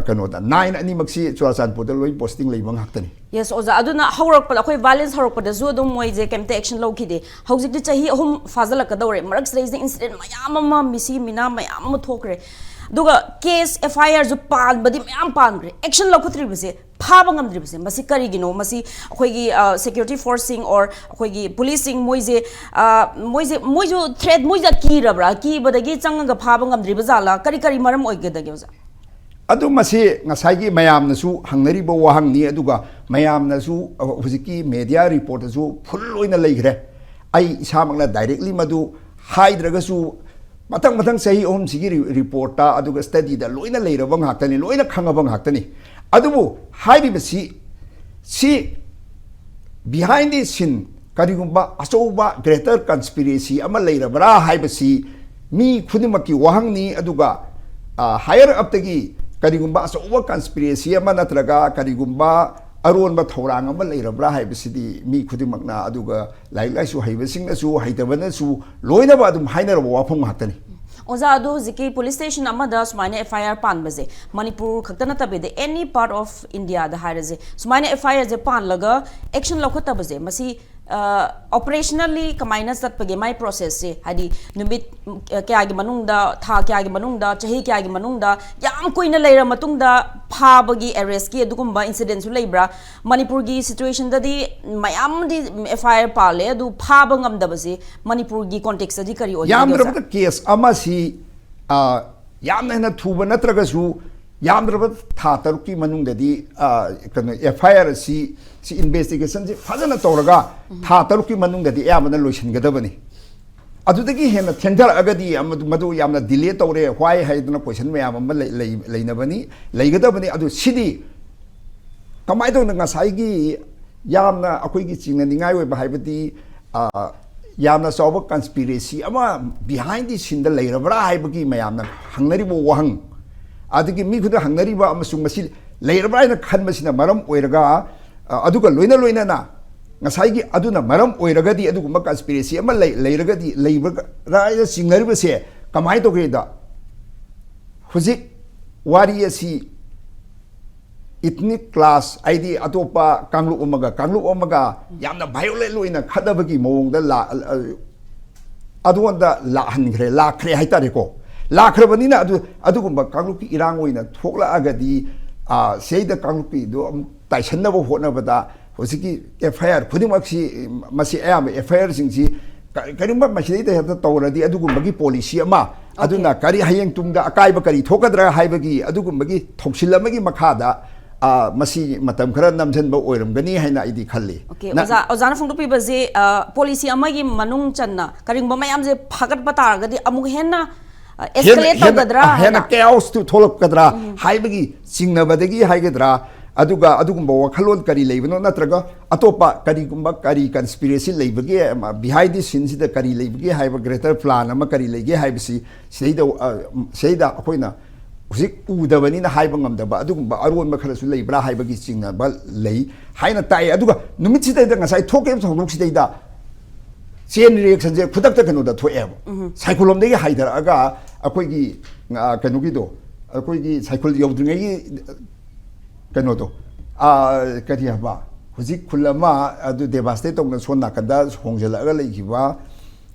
ꯀꯩꯅꯣꯗ ꯅꯥꯏꯟ ꯑꯅꯤꯃꯛꯁꯤ ꯆꯨꯔꯥꯆꯥꯟꯄꯨꯔꯗ ꯂꯣꯏ ꯄꯣꯁꯇꯤꯡ ꯂꯩꯕ ꯉꯥꯛꯇꯅꯤ꯫ ꯌꯦꯁ ꯑꯣꯖꯥ, ꯑꯗꯨꯅ ꯍꯧꯔꯛꯄꯗ ꯑꯩꯈꯣꯏ ꯚꯥꯏꯂꯦꯟꯁ ꯍꯧꯔꯛꯄꯗꯁꯨ ꯑꯗꯨꯝ ꯃꯣꯏꯁꯦ ꯀꯩꯝꯇ ꯑꯦꯛꯁꯟ ꯂꯧꯈꯤꯗꯦ꯫ ꯍꯧꯖꯤꯛꯇꯤ ꯆꯍꯤ ꯑꯍꯨꯝ ꯐꯥꯖꯤꯜꯂꯛꯀꯗꯧꯔꯦ, ꯃꯔꯛꯁꯤꯗꯩꯁꯤꯗ ꯏꯟꯁꯤꯗꯦꯟ ꯃꯌꯥꯝ ꯑꯃ, ꯃꯤꯁꯤ ꯃꯤꯅꯥ ꯃꯌꯥꯝ ꯑꯃ ꯊꯣꯛꯈ꯭ꯔꯦ꯫ ꯑꯗꯨꯒ ꯀꯦꯁ ꯑꯦꯐ ꯑꯥꯏ ꯑꯥꯔꯁꯨ ꯄꯥꯟꯕꯗꯤ ꯃꯌꯥꯝ ꯄꯥꯟꯈ꯭ꯔꯦ, ꯑꯦꯛꯁꯟ ꯂꯧꯈꯠꯇ꯭ꯔꯤꯕꯁꯦ, ꯐꯥꯕ ꯉꯝꯗ꯭ꯔꯤꯕꯁꯦ ꯃꯁꯤ ꯀꯔꯤꯒꯤꯅꯣ? ꯃꯁꯤ ꯑꯩꯈꯣꯏꯒꯤ ꯁꯦꯀ꯭ꯌꯨꯔꯤꯇꯤ ꯐꯣꯔꯁꯁꯤꯡ ꯑꯣꯔ ꯑꯩꯈꯣꯏꯒꯤ ꯄꯨꯂꯤꯁꯁꯤꯡ ꯃꯣꯏꯁꯦ ꯃꯣꯏꯁꯦ ꯃꯣꯏꯁꯨ ꯊ꯭ꯔꯦꯠ, ꯃꯣꯏꯁꯦ ꯀꯤꯔꯕ꯭ꯔꯥ? ꯀꯤꯕꯗꯒꯤ ꯆꯪꯉꯒ ꯐꯥꯕ ꯉꯝꯗ꯭ꯔꯤꯕ ꯖꯥꯠꯂꯥ? ꯀꯔꯤ ꯀꯔꯤ ꯃꯔꯝ ꯑꯣꯏꯒꯗꯒꯦ ꯑꯣꯖꯥ? ꯑꯗꯨ ꯃꯁꯤ ꯉꯁꯥꯏꯒꯤ ꯃꯌꯥꯝꯅꯁꯨ ꯍꯪꯅꯔꯤꯕ ꯋꯥꯍꯪꯅꯤ, ꯑꯗꯨꯒ ꯃꯌꯥꯝꯅꯁꯨ ꯍꯧꯖꯤꯛꯀꯤ ꯃꯦꯗꯤꯌꯥ ꯔꯤꯄꯣꯔꯠꯇꯁꯨ ꯐꯨꯜ ꯑꯣꯏꯅ ꯂꯩꯈ꯭ꯔꯦ꯫ ꯑꯩ ꯏꯁꯥꯃꯛꯅ ꯗꯥꯏꯔꯦꯛꯂꯤ ꯃꯗꯨ ꯍꯥꯏꯗ꯭ꯔꯒꯁꯨ ꯃꯊꯪ ꯃꯊꯪ ꯆꯍꯤ ꯑꯍꯨꯝꯁꯤꯒꯤ ꯔꯤꯄꯣꯔꯠꯇ ꯑꯗꯨꯒ ꯁ꯭ꯇꯗꯤꯗ ꯂꯣꯏꯅ ꯂꯩꯔꯕ ꯉꯥꯛꯇꯅꯤ, ꯂꯣꯏꯅ ꯈꯪꯉꯕ ꯉꯥꯛꯇꯅꯤ꯫ ꯑꯗꯨꯕꯨ ꯍꯥꯏꯔꯤꯕꯁꯤ, ꯁꯤ behind the scene ꯀꯔꯤꯒꯨꯝꯕ ꯑꯆꯧꯕ greater conspiracy ꯑꯃ ꯂꯩꯔꯕ꯭ꯔꯥ ꯍꯥꯏꯕꯁꯤ ꯃꯤ ꯈꯨꯗꯤꯡꯃꯛꯀꯤ ꯋꯥꯍꯪꯅꯤ꯫ ꯑꯗꯨꯒ higher up ꯇꯒꯤ ꯀꯔꯤꯒꯨꯝꯕ ꯑꯆꯧꯕ conspiracy ꯑꯃ ꯅꯠꯇ꯭ꯔꯒ ꯀꯔꯤꯒꯨꯝꯕ ꯑꯔꯣꯟꯕ ꯊꯧꯔꯥꯡ ꯑꯃ ꯂꯩꯔꯕ꯭ꯔꯥ ꯍꯥꯏꯕꯁꯤꯗꯤ ꯃꯤ ꯈꯨꯗꯤꯡꯃꯛꯅ, ꯑꯗꯨꯒ ꯂꯥꯏꯔꯤꯛ ꯂꯥꯏꯁꯨ ꯍꯩꯕꯁꯤꯡꯅꯁꯨ ꯍꯩꯇꯕꯅꯁꯨ ꯂꯣꯏꯅꯃꯛ ꯑꯗꯨꯝ ꯍꯥꯏꯅꯔꯕ ꯋꯥꯐꯝ ꯉꯥꯛꯇꯅꯤ꯫ ꯑꯣꯖꯥ, ꯑꯗꯨ ꯍꯧꯖꯤꯛꯀꯤ ꯄꯨꯂꯤꯁ ꯁ꯭ꯇꯦꯁꯟ ꯑꯃꯗ ꯁꯨꯃꯥꯏꯅ ꯑꯦꯐ ꯑꯥꯏ ꯑꯥꯔ ꯄꯥꯟꯕꯁꯦ ꯃꯅꯤꯄꯨꯔ ꯈꯛꯇ ꯅꯠꯇꯕꯤꯗ any part of India ꯗ ꯍꯥꯏꯔꯁꯦ, ꯁꯨꯃꯥꯏꯅ ꯑꯦꯐ ꯑꯥꯏ ꯑꯥꯔꯁꯦ ꯄꯥꯜꯂꯒ ꯑꯦꯛꯁꯟ ꯂꯧꯈꯠꯇꯕꯁꯦ, ꯃꯁꯤ ꯑꯣꯄꯔꯦꯁꯅꯦꯜꯂꯤ ꯀꯃꯥꯏꯅ ꯆꯠꯄꯒꯦ ꯃꯥꯏ ꯄ꯭ꯔꯣꯁꯦꯁꯁꯦ? ꯍꯥꯏꯗꯤ ꯅꯨꯃꯤꯠ ꯀꯌꯥꯒꯤ ꯃꯅꯨꯡꯗ, ꯊꯥ ꯀꯌꯥꯒꯤ ꯃꯅꯨꯡꯗ, ꯆꯍꯤ ꯀꯌꯥꯒꯤ ꯃꯅꯨꯡꯗ, ꯌꯥꯝ ꯀꯨꯏꯅ ꯂꯩꯔ ꯃꯇꯨꯡꯗ ꯐꯥꯕꯒꯤ, ꯑꯦꯔꯦꯁꯀꯤ ꯑꯗꯨꯒꯨꯝꯕ ꯏꯟꯁꯤꯗꯦꯟꯁꯨ ꯂꯩꯕ꯭ꯔꯥ? ꯃꯅꯤꯄꯨꯔꯒꯤ ꯁꯤꯆꯨꯋꯦꯁꯟꯗꯗꯤ ꯃꯌꯥꯝꯗꯤ ꯑꯦꯐ ꯑꯥꯏ ꯑꯥꯔ ꯄꯥꯜꯂꯦ, ꯑꯗꯨ ꯐꯥꯕ ꯉꯝꯗꯕꯁꯦ ꯃꯅꯤꯄꯨꯔꯒꯤ ꯀꯣꯟꯇꯦꯛꯁꯇꯗꯤ ꯀꯔꯤ ꯑꯣꯏꯒꯦ? ꯌꯥꯝꯗ꯭ꯔꯕꯗ ꯀꯦꯁ ꯑꯃꯁꯤ, ꯑ, ꯌꯥꯝꯅ ꯍꯦꯟꯅ ꯊꯨꯕ ꯅꯠꯇ꯭ꯔꯒꯁꯨ, ꯌꯥꯝꯗ꯭ꯔꯕꯗ ꯊꯥ ꯇꯔꯨꯛꯀꯤ ꯃꯅꯨꯡꯗꯗꯤ, ꯑ, ꯀꯩꯅꯣ, ꯑꯦꯐ ꯑꯥꯏ ꯑꯥꯔ ꯑꯁꯤ, ꯁꯤ ꯏꯟꯚꯦꯁꯇꯤꯒꯦꯁꯟꯁꯤ ꯐꯖꯅ ꯇꯧꯔꯒ ꯊꯥ ꯇꯔꯨꯛꯀꯤ ꯃꯅꯨꯡꯗꯗꯤ ꯑꯌꯥꯝꯕꯅ ꯂꯣꯏꯁꯤꯟꯒꯗꯕꯅꯤ꯫ ꯑꯗꯨꯗꯒꯤ ꯍꯦꯟꯅ ꯊꯦꯡꯊꯔꯛꯑꯒꯗꯤ ꯃꯗꯨ, ꯃꯗꯨ ꯌꯥꯝꯅ ꯗꯤꯂꯦ ꯇꯧꯔꯦ, why ꯍꯥꯏꯗꯅ ꯀꯣꯏꯁꯟ ꯃꯌꯥꯝ ꯑꯃ ꯂꯩ-, ꯂꯩ-, ꯂꯩꯅꯕꯅꯤ, ꯂꯩꯒꯗꯕꯅꯤ꯫ ꯑꯗꯨ ꯁꯤꯗꯤ ꯀꯃꯥꯏꯅ ꯇꯧꯗꯅ ꯉꯁꯥꯏꯒꯤ ꯌꯥꯝꯅ ꯑꯩꯈꯣꯏꯒꯤ ꯆꯤꯡꯅꯅꯤꯡꯉꯥꯏ ꯑꯣꯏꯕ ꯍꯥꯏꯕꯗꯤ, ꯑ, ꯌꯥꯝꯅ ꯆꯥꯎꯕ ꯀꯟꯁꯄꯤꯔꯦꯁꯤ ꯑꯃ ꯕꯤꯍꯥꯏꯟ ꯗꯤ ꯁꯤꯟꯗ ꯂꯩꯔꯕ꯭ꯔꯥ ꯍꯥꯏꯕꯒꯤ ꯃꯌꯥꯝꯅ ꯍꯪꯅꯔꯤꯕ ꯋꯥꯍꯪ, ꯑꯗꯒꯤ ꯃꯤ ꯈꯨꯗꯤꯡ ꯍꯪꯅꯔꯤꯕ ꯑꯃꯁꯨꯡ ꯃꯁꯤ ꯂꯩꯔꯕ꯭ꯔꯥ ꯍꯥꯏꯅ ꯈꯟꯕꯁꯤꯅ ꯃꯔꯝ ꯑꯣꯏꯔꯒ, ꯑ, ꯑꯗꯨꯒ ꯂꯣꯏꯅ ꯂꯣꯏꯅꯅ ꯉꯁꯥꯏꯒꯤ ꯑꯗꯨꯅ ꯃꯔꯝ ꯑꯣꯏꯔꯒꯗꯤ ꯑꯗꯨꯒꯨꯝꯕ ꯀꯟꯁꯄꯤꯔꯦꯁꯤ ꯑꯃ ꯂꯩ-, ꯂꯩꯔꯒꯗꯤ ꯂꯩꯕ꯭ꯔꯥ ꯍꯥꯏꯅ ꯆꯤꯡꯅꯔꯤꯕꯁꯦ ꯀꯃꯥꯏꯅ ꯇꯧꯒꯦꯗ, ꯍꯧꯖꯤꯛ ꯋꯥꯔꯤ ꯑꯁꯤ ꯏꯊꯅꯤꯛ ꯀ꯭ꯂꯥꯁ, ꯍꯥꯏꯗꯤ ꯑꯇꯣꯞꯄ ꯀꯥꯡꯂꯨꯞ ꯑꯃꯒ ꯀꯥꯡꯂꯨꯞ ꯑꯃꯒ ꯌꯥꯝꯅ ꯚꯥꯏꯑꯣꯂꯦꯟ ꯑꯣꯏꯅ ꯈꯠꯅꯕꯒꯤ ꯃꯑꯣꯡꯗ ꯂꯥ-, ꯑ-, ꯑꯗꯨꯉꯣꯟꯗ ꯂꯥꯛꯍꯟꯈ꯭ꯔꯦ, ꯂꯥꯛꯈ꯭ꯔꯦ ꯍꯥꯏꯇꯥꯔꯦꯀꯣ꯫ ꯂꯥꯛꯈ꯭ꯔꯕꯅꯤꯅ ꯑꯗꯨ, ꯑꯗꯨꯒꯨꯝꯕ ꯀꯥꯡꯂꯨꯞꯀꯤ ꯏꯔꯥꯡ ꯑꯣꯏꯅ ꯊꯣꯛꯂꯛꯑꯒꯗꯤ, ꯑ, ꯁꯤꯗꯩꯗ ꯀꯥꯡꯂꯨꯞꯀꯤꯗꯣ ꯑꯃꯨꯛ ꯇꯥꯏꯁꯟꯅꯕ ꯍꯣꯠꯅꯕꯗ ꯍꯧꯖꯤꯛꯀꯤ ꯑꯦꯐ ꯑꯥꯏ ꯑꯥꯔ ꯈꯨꯗꯤꯡꯃꯛꯁꯤ, ꯃꯁꯤ ꯑꯌꯥꯝꯕ ꯑꯦꯐ ꯑꯥꯏ ꯑꯥꯔꯁꯤꯡꯁꯤ ꯀ-, ꯀꯔꯤꯒꯨꯝꯕ ꯃꯁꯤꯗꯩꯗ ꯍꯦꯛꯇ ꯇꯧꯔꯗꯤ ꯑꯗꯨꯒꯨꯝꯕꯒꯤ ꯄꯣꯂꯤꯁꯤ ꯑꯃ, ꯑꯗꯨꯅ ꯀꯔꯤ ꯍꯌꯦꯡ ꯇꯨꯡꯗ ꯑꯀꯥꯏꯕ ꯀꯔꯤ ꯊꯣꯛꯀꯗ꯭ꯔꯥ ꯍꯥꯏꯕꯒꯤ ꯑꯗꯨꯒꯨꯝꯕꯒꯤ ꯊꯧꯁꯤꯜ ꯑꯃꯒꯤ ꯃꯈꯥꯗ, ꯑ, ꯃꯁꯤ ꯃꯇꯝ ꯈꯔ ꯅꯝꯁꯤꯟꯕ ꯑꯣꯏꯔꯝꯒꯅꯤ ꯍꯥꯏꯅ ꯑꯩꯗꯤ ꯈꯜꯂꯤ꯫ ꯑꯣꯀꯦ, ꯅ- ꯑꯣꯖꯥ, ꯑꯣꯖꯥꯅ ꯐꯣꯡꯗꯣꯛꯄꯤꯕꯁꯦ, ꯑ, ꯄꯣꯂꯤꯁꯤ ꯑꯃꯒꯤ ꯃꯅꯨꯡ ꯆꯟꯅ ꯀꯔꯤꯒꯨꯝꯕ ꯃꯌꯥꯝꯁꯦ ꯐꯥꯒꯠꯄ ꯇꯥꯔꯒꯗꯤ ꯑꯃꯨꯛ ꯍꯦꯟꯅ, ꯑꯦꯁꯀꯦꯂꯦꯠ ꯇꯧꯒꯗ꯭ꯔꯥ ꯍꯦꯟꯅ ꯍꯥꯏꯅ? ꯀꯦꯑꯣꯁꯇꯨ ꯊꯣꯛꯂꯛꯀꯗ꯭ꯔꯥ ꯍꯥꯏꯕꯒꯤ ꯆꯤꯡꯅꯕꯗꯒꯤ ꯍꯥꯏꯒꯗ꯭ꯔꯥ, ꯑꯗꯨꯒ ꯑꯗꯨꯒꯨꯝꯕ ꯋꯥꯈꯜꯂꯣꯟ ꯀꯔꯤ ꯂꯩꯕꯅꯣ, ꯅꯠꯇ꯭ꯔꯒ ꯑꯇꯣꯞꯄ ꯀꯔꯤꯒꯨꯝꯕ ꯀꯔꯤ ꯀꯟꯁꯄꯤꯔꯦꯁꯤ ꯂꯩꯕꯒꯦ, ꯕꯤꯍꯥꯏꯟ ꯗꯤ ꯁꯤꯟꯁꯤꯗ ꯀꯔꯤ ꯂꯩꯕꯒꯦ ꯍꯥꯏꯕ, ꯒ꯭ꯔꯦꯇꯔ ꯄ꯭ꯂꯥꯟ ꯑꯃ ꯀꯔꯤ ꯂꯩꯒꯦ ꯍꯥꯏꯕꯁꯤ ꯁꯤꯗꯩꯗ, ꯑ, ꯁꯤꯗꯩꯗ ꯑꯩꯈꯣꯏꯅ ꯍꯧꯖꯤꯛ ꯎꯗꯕꯅꯤꯅ ꯍꯥꯏꯕ ꯉꯝꯗꯕ ꯑꯗꯨꯒꯨꯝꯕ ꯑꯔꯣꯟꯕ ꯈꯔꯁꯨ ꯂꯩꯕ꯭ꯔꯥ ꯍꯥꯏꯕꯒꯤ ꯆꯤꯡꯅꯕ ꯂꯩ ꯍꯥꯏꯅ ꯇꯥꯏ꯫ ꯑꯗꯨꯒ ꯅꯨꯃꯤꯠꯁꯤꯗꯩꯗ, ꯉꯁꯥꯏ ꯊꯣꯛꯈꯤꯕ ꯊꯧꯗꯣꯛꯁꯤꯗꯩꯗ ꯆꯦꯟ ꯔꯤꯌꯦꯛꯁꯟꯁꯦ ꯈꯨꯗꯛꯇ ꯀꯩꯅꯣꯗ ꯊꯣꯛꯑꯦꯕ, ꯁꯥꯏꯈꯨꯂꯣꯝꯗꯒꯤ ꯍꯥꯏꯊꯔꯛꯑꯒ ꯑꯩꯈꯣꯏꯒꯤ, ꯑ, ꯀꯩꯅꯣꯒꯤꯗꯣ, ꯑꯩꯈꯣꯏꯒꯤ ꯁꯥꯏꯈꯨꯜ ꯌꯧꯗ꯭ꯔꯤꯉꯩꯒꯤ ꯀꯩꯅꯣꯗꯣ, ꯑ, ꯀꯔꯤ ꯍꯥꯏꯕ, ꯍꯧꯖꯤꯛ ꯈꯨꯜ ꯑꯃ ꯑꯗꯨ ꯗꯦꯕꯥꯁꯇꯦꯠ ꯇꯧꯅ ꯁꯣꯝ ꯅꯥꯀꯟꯗ ꯍꯣꯡꯖꯤꯜꯂꯛꯑꯒ ꯂꯩꯈꯤꯕ,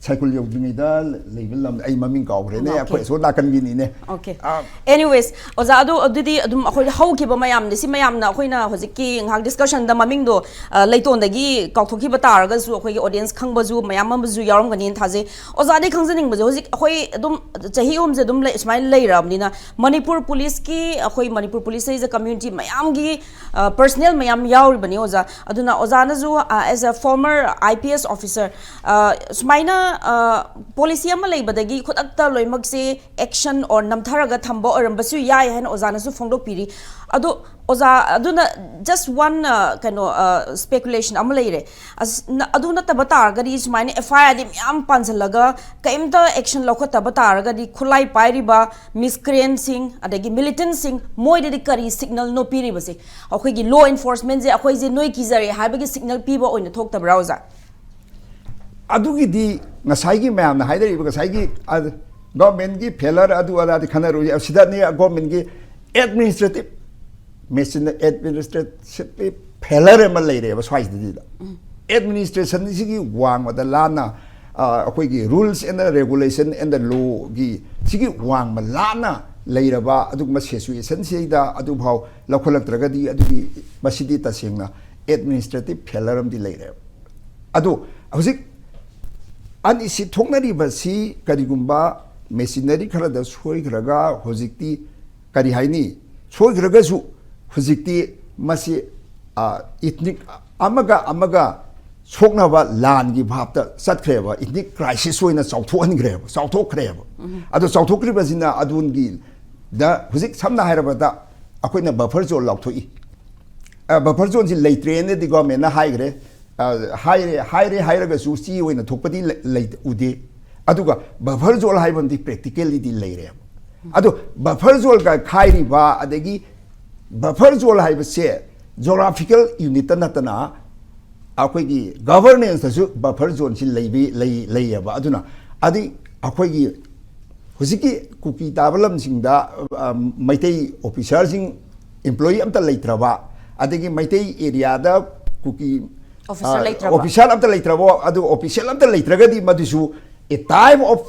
ꯁꯥꯏꯈꯨꯜ ꯌꯧꯗ꯭ꯔꯤꯉꯩꯗ ꯂꯩꯕ ꯂꯝ, ꯑꯩ ꯃꯃꯤꯡ ꯀꯥꯎꯈ꯭ꯔꯦꯅꯦ, Okay. ꯑꯩꯈꯣꯏ ꯑꯁꯣꯝ ꯅꯥꯀꯟꯒꯤꯅꯤꯅꯦ꯫ Okay. ꯑ, Anyways, ꯑꯣꯖꯥ, ꯑꯗꯨ ꯑꯗꯨꯗꯤ ꯑꯗꯨꯝ ꯑꯩꯈꯣꯏ ꯍꯧꯈꯤꯕ ꯃꯌꯥꯝꯗꯤ, ꯁꯤ ꯃꯌꯥꯝꯅ ꯑꯩꯈꯣꯏꯅ ꯍꯧꯖꯤꯛꯀꯤ ꯉꯥꯏꯍꯥꯛ ꯗꯤꯁꯀꯁꯟꯗ ꯃꯃꯤꯡꯗꯣ, ꯑ, ꯂꯩꯇꯣꯟꯗꯒꯤ ꯀꯥꯎꯊꯣꯛꯈꯤꯕ ꯇꯥꯔꯒꯁꯨ, ꯑꯩꯈꯣꯏꯒꯤ ꯑꯣꯗꯤꯌꯦꯟꯁ ꯈꯪꯕꯁꯨ ꯃꯌꯥꯝ ꯑꯃꯁꯨ ꯌꯥꯎꯔꯝꯒꯅꯤꯅ ꯊꯥꯖꯩ꯫ ꯑꯣꯖꯥꯗꯤ ꯈꯪꯖꯅꯤꯡꯕꯁꯦ, ꯍꯧꯖꯤꯛ ꯑꯩꯈꯣꯏ ꯑꯗꯨꯝ ꯆꯍꯤ ꯑꯍꯨꯝꯁꯦ ꯑꯗꯨꯝ ꯂꯩ, ꯁꯨꯃꯥꯏꯅ ꯂꯩꯔꯕꯅꯤꯅ, ꯃꯅꯤꯄꯨꯔ ꯄꯨꯂꯤꯁꯀꯤ, ꯑꯩꯈꯣꯏ ꯃꯅꯤꯄꯨꯔ ꯄꯨꯂꯤꯁ ꯍꯥꯏꯁꯦ ꯀꯝꯃ꯭ꯌꯨꯅꯤꯇꯤ ꯃꯌꯥꯝꯒꯤ, ꯑ, ꯄꯔꯁꯅꯦꯜ ꯃꯌꯥꯝ ꯌꯥꯎꯔꯤꯕꯅꯤ ꯑꯣꯖꯥ꯫ ꯑꯗꯨꯅ ꯑꯣꯖꯥꯅꯁꯨ, ꯑ, as a former I P S officer, ꯑ, ꯁꯨꯃꯥꯏꯅ, ꯑ, ꯄꯣꯂꯤꯁꯤ ꯑꯃ ꯂꯩꯕꯗꯒꯤ ꯈꯨꯗꯛꯇ ꯂꯣꯏꯅꯃꯛꯁꯦ action or ꯅꯝꯊꯔꯒ ꯊꯝꯕ ꯑꯣꯏꯔꯝꯕꯁꯨ ꯌꯥꯏ ꯍꯥꯏꯅ ꯑꯣꯖꯥꯅꯁꯨ ꯐꯣꯡꯗꯣꯛꯄꯤꯔꯤ꯫ ꯑꯗꯣ ꯑꯣꯖꯥ, ꯑꯗꯨꯅ just one, ꯑ, ꯀꯩꯅꯣ, ꯑ, speculation ꯑꯃ ꯂꯩꯔꯦ꯫ ꯑꯁ, ꯅ-, ꯑꯗꯨ ꯅꯠꯇꯕ ꯇꯥꯔꯒꯗꯤ, ꯁꯨꯃꯥꯏꯅ F I R ꯗꯤ ꯃꯌꯥꯝ ꯄꯥꯟꯁꯤꯜꯂꯒ ꯀꯩꯝꯇ action ꯂꯧꯈꯠꯇꯕ ꯇꯥꯔꯒꯗꯤ, ꯈꯨꯠꯂꯥꯏ ꯄꯥꯏꯔꯤꯕ ꯃꯤꯁꯀ꯭ꯔꯤꯌꯦꯟꯁꯤꯡ, ꯑꯗꯒꯤ ꯃꯤꯂꯤꯇꯦꯟꯁꯤꯡ, ꯃꯣꯏꯗꯗꯤ ꯀꯔꯤ ꯁꯤꯒꯅꯦꯜꯅꯣ ꯄꯤꯔꯤꯕꯁꯦ? ꯑꯩꯈꯣꯏꯒꯤ ꯂꯣ ꯑꯦꯟꯐꯣꯔꯁꯃꯦꯟꯁꯦ ꯑꯩꯈꯣꯏꯁꯦ ꯅꯣꯏ ꯀꯤꯖꯔꯦ ꯍꯥꯏꯕꯒꯤ ꯁꯤꯒꯅꯦꯜ ꯄꯤꯕ ꯑꯣꯏꯅ ꯊꯣꯛꯇꯕ꯭ꯔꯥ, ꯑꯣꯖꯥ? ꯑꯗꯨꯒꯤꯗꯤ ꯉꯁꯥꯏꯒꯤ ꯃꯌꯥꯝꯅ ꯍꯥꯏꯅꯔꯤꯕ, ꯉꯁꯥꯏꯒꯤ, ꯑ, ꯒꯣꯔꯃꯦꯟꯒꯤ ꯐꯦꯂꯔ ꯑꯗꯨ ꯑꯗꯥꯗꯤ ꯈꯟꯅꯔꯣꯏ꯫ ꯁꯤꯗꯅꯤ ꯒꯣꯔꯃꯦꯟꯒꯤ ꯑꯦꯗꯃꯤꯅꯤꯁꯇ꯭ꯔꯦꯇꯤꯞ ꯃꯦꯆꯤꯟ, ꯑꯦꯗꯃꯤꯅꯤꯁꯇ꯭ꯔꯦꯁꯟꯒꯤ ꯐꯦꯂꯔ ꯑꯃ ꯂꯩꯔꯦꯕ ꯁ꯭ꯋꯥꯏꯁꯤꯗꯩꯗ꯫ ꯑꯦꯗꯃꯤꯅꯤꯁꯇ꯭ꯔꯦꯁꯟꯁꯤꯒꯤ ꯋꯥꯡꯃꯗ ꯂꯥꯟꯅ, ꯑ, ꯑꯩꯈꯣꯏꯒꯤ rules and regulation and the law ꯒꯤ ꯁꯤꯒꯤ ꯋꯥꯡꯃ ꯂꯥꯟꯅ ꯂꯩꯔꯕ ꯑꯗꯨꯒꯨꯝꯕ ꯁꯤꯆꯨꯋꯦꯁꯟꯁꯤꯗꯩꯗ ꯑꯗꯨꯐꯥꯎ ꯂꯧꯈꯠꯂꯛꯇ꯭ꯔꯒꯗꯤ, ꯑꯗꯨꯒꯤ, ꯃꯁꯤꯗꯤ ꯇꯁꯦꯡꯅ ꯑꯦꯗꯃꯤꯅꯤꯁꯇ꯭ꯔꯦꯇꯤꯞ ꯐꯦꯂꯔ ꯑꯃꯗꯤ ꯂꯩꯔꯦꯕ꯫ ꯑꯗꯣ ꯍꯧꯖꯤꯛ ꯑꯅꯤꯁꯤ ꯊꯣꯛꯅꯔꯤꯕꯁꯤ ꯀꯔꯤꯒꯨꯝꯕ ꯃꯦꯆꯤꯅꯔꯤ ꯈꯔꯗ ꯁꯣꯏꯈ꯭ꯔꯒ ꯍꯧꯖꯤꯛꯇꯤ, ꯀꯔꯤ ꯍꯥꯏꯅꯤ, ꯁꯣꯏꯈ꯭ꯔꯒꯁꯨ ꯍꯧꯖꯤꯛꯇꯤ ꯃꯁꯤ, ꯑ, ꯏꯊꯅꯤꯛ ꯑꯃꯒ ꯑꯃꯒ ꯁꯣꯛꯅꯕ ꯂꯥꯟꯒꯤ ꯚꯥꯞꯇ ꯆꯠꯈ꯭ꯔꯦꯕ, ꯏꯊꯅꯤꯛ ꯀ꯭ꯔꯥꯏꯁꯤꯁ ꯑꯣꯏꯅ ꯆꯥꯎꯊꯣꯛꯍꯟꯈ꯭ꯔꯦꯕ, ꯆꯥꯎꯊꯣꯛꯈ꯭ꯔꯦꯕ꯫ ꯑꯗꯣ ꯆꯥꯎꯊꯣꯛꯈ꯭ꯔꯤꯕꯁꯤꯅ ꯑꯗꯨꯒꯤ ꯗ ꯍꯧꯖꯤꯛ ꯁꯝꯅ ꯍꯥꯏꯔꯕꯗ ꯑꯩꯈꯣꯏꯅ ꯕꯐꯔ ꯖꯣꯟ ꯂꯥꯎꯊꯣꯛꯏ꯫ ꯕꯐꯔ ꯖꯣꯟꯁꯤ ꯂꯩꯇ꯭ꯔꯦꯅꯗꯤ ꯒꯣꯔꯃꯦꯟꯅ ꯍꯥꯏꯈ꯭ꯔꯦ꯫ ꯑ, ꯍꯥꯏꯔꯦ ꯍꯥꯏꯔꯦ ꯍꯥꯏꯔꯒꯁꯨ ꯆꯦ ꯑꯣꯏꯅ ꯊꯣꯛꯄꯗꯤ ꯂꯩ- ꯂꯩ- ꯎꯗꯦ꯫ ꯑꯗꯨꯒ ꯕꯐꯔ ꯖꯣꯟ ꯍꯥꯏꯕ ꯑꯃꯗꯤ ꯄ꯭ꯔꯦꯛꯇꯤꯀꯦꯜꯂꯤꯗꯤ ꯂꯩꯔꯦꯕ꯫ ꯑꯗꯣ ꯕꯐꯔ ꯖꯣꯟꯒ ꯈꯥꯏꯔꯤꯕ, ꯑꯗꯒꯤ ꯕꯐꯔ ꯖꯣꯟ ꯍꯥꯏꯕꯁꯦ ꯖꯣꯒ꯭ꯔꯥꯐꯤꯀꯦꯜ ꯌꯨꯅꯤꯠꯇ ꯅꯠꯇꯅ ꯑꯩꯈꯣꯏꯒꯤ ꯒꯚꯔꯅꯦꯟꯁꯇꯁꯨ ꯕꯐꯔ ꯖꯣꯟꯁꯤ ꯂꯩꯕꯤ- ꯂꯩ- ꯂꯩꯌꯦꯕ꯫ ꯑꯗꯨꯅ ꯑꯗꯩ ꯑꯩꯈꯣꯏꯒꯤ ꯍꯧꯖꯤꯛꯀꯤ ꯀꯨꯀꯤ ꯇꯥꯕ ꯂꯝꯁꯤꯡꯗ, ꯑ, ꯃꯩꯇꯩ ꯑꯣꯐꯤꯁꯥꯔꯁꯤꯡ ꯑꯦꯝꯄ꯭ꯂꯣꯌꯤ ꯑꯝꯇ ꯂꯩꯇ꯭ꯔꯕ, ꯑꯗꯒꯤ ꯃꯩꯇꯩ ꯑꯦꯔꯤꯌꯥꯗ ꯀꯨꯀꯤ, ꯑꯣꯐꯤꯁꯥꯔ ꯑ, ꯂꯩꯇ꯭ꯔꯕ꯫ ꯑꯣꯐꯤꯁꯥꯔ ꯑꯝꯇ ꯂꯩꯇ꯭ꯔꯕ, ꯑꯗꯨ ꯑꯣꯐꯤꯁꯤꯌꯦꯜ ꯑꯝꯇ ꯂꯩꯇ꯭ꯔꯒꯗꯤ ꯃꯗꯨꯁꯨ a type of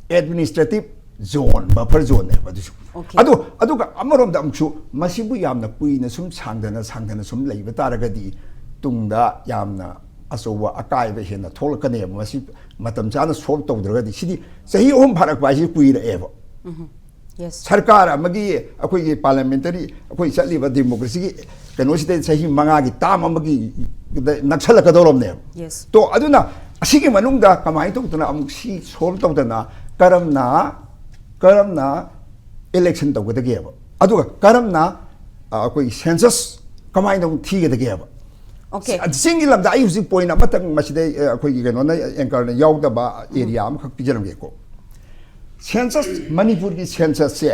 administrative zone, buffer zoneꯅꯦꯕ ꯑꯗꯨꯁꯨ꯫ Okay. ꯑꯗꯨ, ꯑꯗꯨꯒ ꯑꯃꯔꯣꯝꯗ ꯑꯃꯨꯛꯁꯨ ꯃꯁꯤꯕꯨ ꯌꯥꯝꯅ ꯀꯨꯏꯅ ꯁꯨꯝ ꯁꯥꯡꯗꯅ ꯁꯥꯡꯗꯅ ꯁꯨꯝ ꯂꯩꯕ ꯇꯥꯔꯒꯗꯤ ꯇꯨꯡꯗ ꯌꯥꯝꯅ ꯑꯆꯧꯕ ꯑꯀꯥꯏꯕ ꯍꯦꯟꯅ ꯊꯣꯛꯂꯛꯀꯅꯦꯕ꯫ ꯃꯁꯤ ꯃꯇꯝ ꯆꯥꯅ ꯁꯣꯜꯕ ꯇꯧꯗ꯭ꯔꯒꯗꯤ꯫ ꯁꯤꯗꯤ ꯆꯍꯤ ꯑꯍꯨꯝ ꯐꯥꯔꯛꯄ ꯍꯥꯏꯁꯤ ꯀꯨꯏꯔꯛꯑꯦꯕ꯫ Yes. ꯁꯔꯀꯥꯔ ꯑꯃꯒꯤ, ꯑꯩꯈꯣꯏꯒꯤ ꯄꯥꯔꯂꯤꯌꯥꯃꯦꯟꯇꯔꯤ, ꯑꯩꯈꯣꯏ ꯆꯠꯂꯤꯕ ꯗꯦꯃꯣꯀ꯭ꯔꯦꯁꯤꯒꯤ ꯀꯩꯅꯣꯁꯤꯗ ꯆꯍꯤ ꯃꯉꯥꯒꯤ ꯇꯥꯝ ꯑꯃꯒꯤ ꯅꯛꯁꯜꯂꯛꯀꯗꯧꯔꯕꯅꯦꯕ꯫ Yes. ꯇꯣ, ꯑꯗꯨꯅ ꯑꯁꯤꯒꯤ ꯃꯅꯨꯡꯗ ꯀꯃꯥꯏꯅ ꯇꯧꯗꯅ ꯑꯃꯨꯛ ꯁꯤ ꯁꯣꯜꯕ ꯇꯧꯗꯅ ꯀꯔꯝꯅ, ꯀꯔꯝꯅ ꯏꯂꯦꯛꯁꯟ ꯇꯧꯒꯗꯒꯦꯕ? ꯑꯗꯨꯒ ꯀꯔꯝꯅ, ꯑ, ꯑꯩꯈꯣꯏꯒꯤ ꯁꯦꯟꯁꯁ ꯀꯃꯥꯏꯅ ꯑꯃꯨꯛ ꯊꯤꯒꯗꯒꯦꯕ? Okay. ꯆꯤꯡꯒꯤ ꯂꯝꯗ ꯑꯩ ꯍꯧꯖꯤꯛ ꯄꯣꯏꯟ ꯑꯃꯇꯪ ꯃꯁꯤꯗ, ꯑ, ꯑꯩꯈꯣꯏꯒꯤ ꯀꯩꯅꯣꯅ, ꯑꯦꯡꯀꯔꯅ ꯌꯥꯎꯗꯕ ꯑꯦꯔꯤꯌꯥ ꯑꯃꯈꯛ ꯄꯤꯖꯔꯝꯒꯦꯀꯣ꯫ ꯁꯦꯟꯁꯁ, ꯃꯅꯤꯄꯨꯔꯒꯤ ꯁꯦꯟꯁꯁꯁꯦ,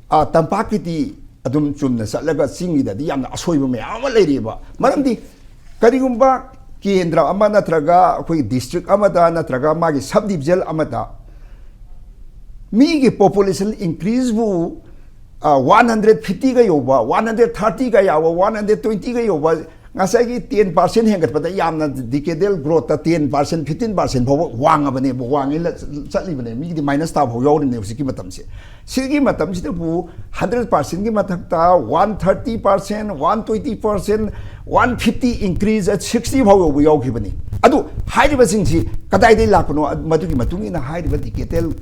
ꯑ, ꯇꯝꯄꯥꯛꯀꯤꯗꯤ ꯑꯗꯨꯝ ꯆꯨꯝꯅ ꯆꯠꯂꯒ ꯆꯤꯡꯒꯤꯗꯗꯤ ꯌꯥꯝꯅ ꯑꯁꯣꯏꯕ ꯃꯌꯥꯝ ꯑꯃ ꯂꯩꯔꯤꯕ꯫ ꯃꯔꯝꯗꯤ ꯀꯔꯤꯒꯨꯝꯕ ꯀꯦꯟꯗ꯭ꯔ ꯑꯃ ꯅꯠꯇ꯭ꯔꯒ ꯑꯩꯈꯣꯏꯒꯤ ꯗꯤꯁꯇ꯭ꯔꯤꯛ ꯑꯃꯗ ꯅꯠꯇ꯭ꯔꯒ ꯃꯥꯒꯤ ꯁꯕ ꯗꯤꯕꯤꯖꯟ ꯑꯃꯗ ꯃꯤꯒꯤ ꯄꯣꯄꯨꯂꯦꯁꯟ ꯏꯟꯀ꯭ꯔꯤꯖꯕꯨ, ꯑ, ꯋꯥꯟ ꯍꯟꯗ꯭ꯔꯦꯠ ꯐꯤꯐꯇꯤꯒ ꯌꯧꯕ, ꯋꯥꯟ ꯍꯟꯗ꯭ꯔꯦꯠ ꯊꯥꯔꯇꯤꯒ ꯌꯧꯕ, ꯋꯥꯟ ꯍꯟꯗ꯭ꯔꯦꯠ ꯇ꯭ꯋꯦꯟꯇꯤꯒ ꯌꯧꯕ, ꯉꯁꯥꯏꯒꯤ ꯇꯦꯟ ꯄꯥꯔꯁꯦꯟ ꯍꯦꯟꯒꯠꯄꯗ ꯌꯥꯝꯅ ꯗꯤꯀꯦꯗꯦꯜ ꯒ꯭ꯔꯣꯠꯇ ꯇꯦꯟ ꯄꯥꯔꯁꯦꯟ, ꯐꯤꯐꯇꯤꯟ ꯄꯥꯔꯁꯦꯟ ꯐꯥꯎꯕ ꯋꯥꯡꯉꯕꯅꯦꯕ, ꯋꯥꯡꯉꯦ ꯆꯠꯂꯤꯕꯅꯦ, ꯃꯤꯒꯤꯗꯤ ꯃꯥꯏꯅꯁ ꯇꯥꯕ ꯐꯥꯎ ꯌꯥꯎꯔꯤꯕꯅꯦ ꯍꯧꯖꯤꯛꯀꯤ ꯃꯇꯝꯁꯦ꯫ ꯁꯤꯒꯤ ꯃꯇꯝꯁꯤꯗꯕꯨ ꯍꯟꯗ꯭ꯔꯦꯠ ꯄꯥꯔꯁꯦꯟꯒꯤ ꯃꯊꯛꯇ one thirty percent, one twenty percent, one fifty increase, sixty ꯐꯥꯎ ꯌꯧꯕ ꯌꯥꯎꯈꯤꯕꯅꯤ꯫ ꯑꯗꯨ ꯍꯥꯏꯔꯤꯕꯁꯤꯡꯁꯤ ꯀꯗꯥꯏꯗꯒꯤ ꯂꯥꯛꯄꯅꯣ? ꯃꯗꯨꯒꯤ ꯃꯇꯨꯡ ꯏꯟꯅ ꯍꯥꯏꯔꯤꯕ ꯗꯤꯀꯦꯗꯦꯜ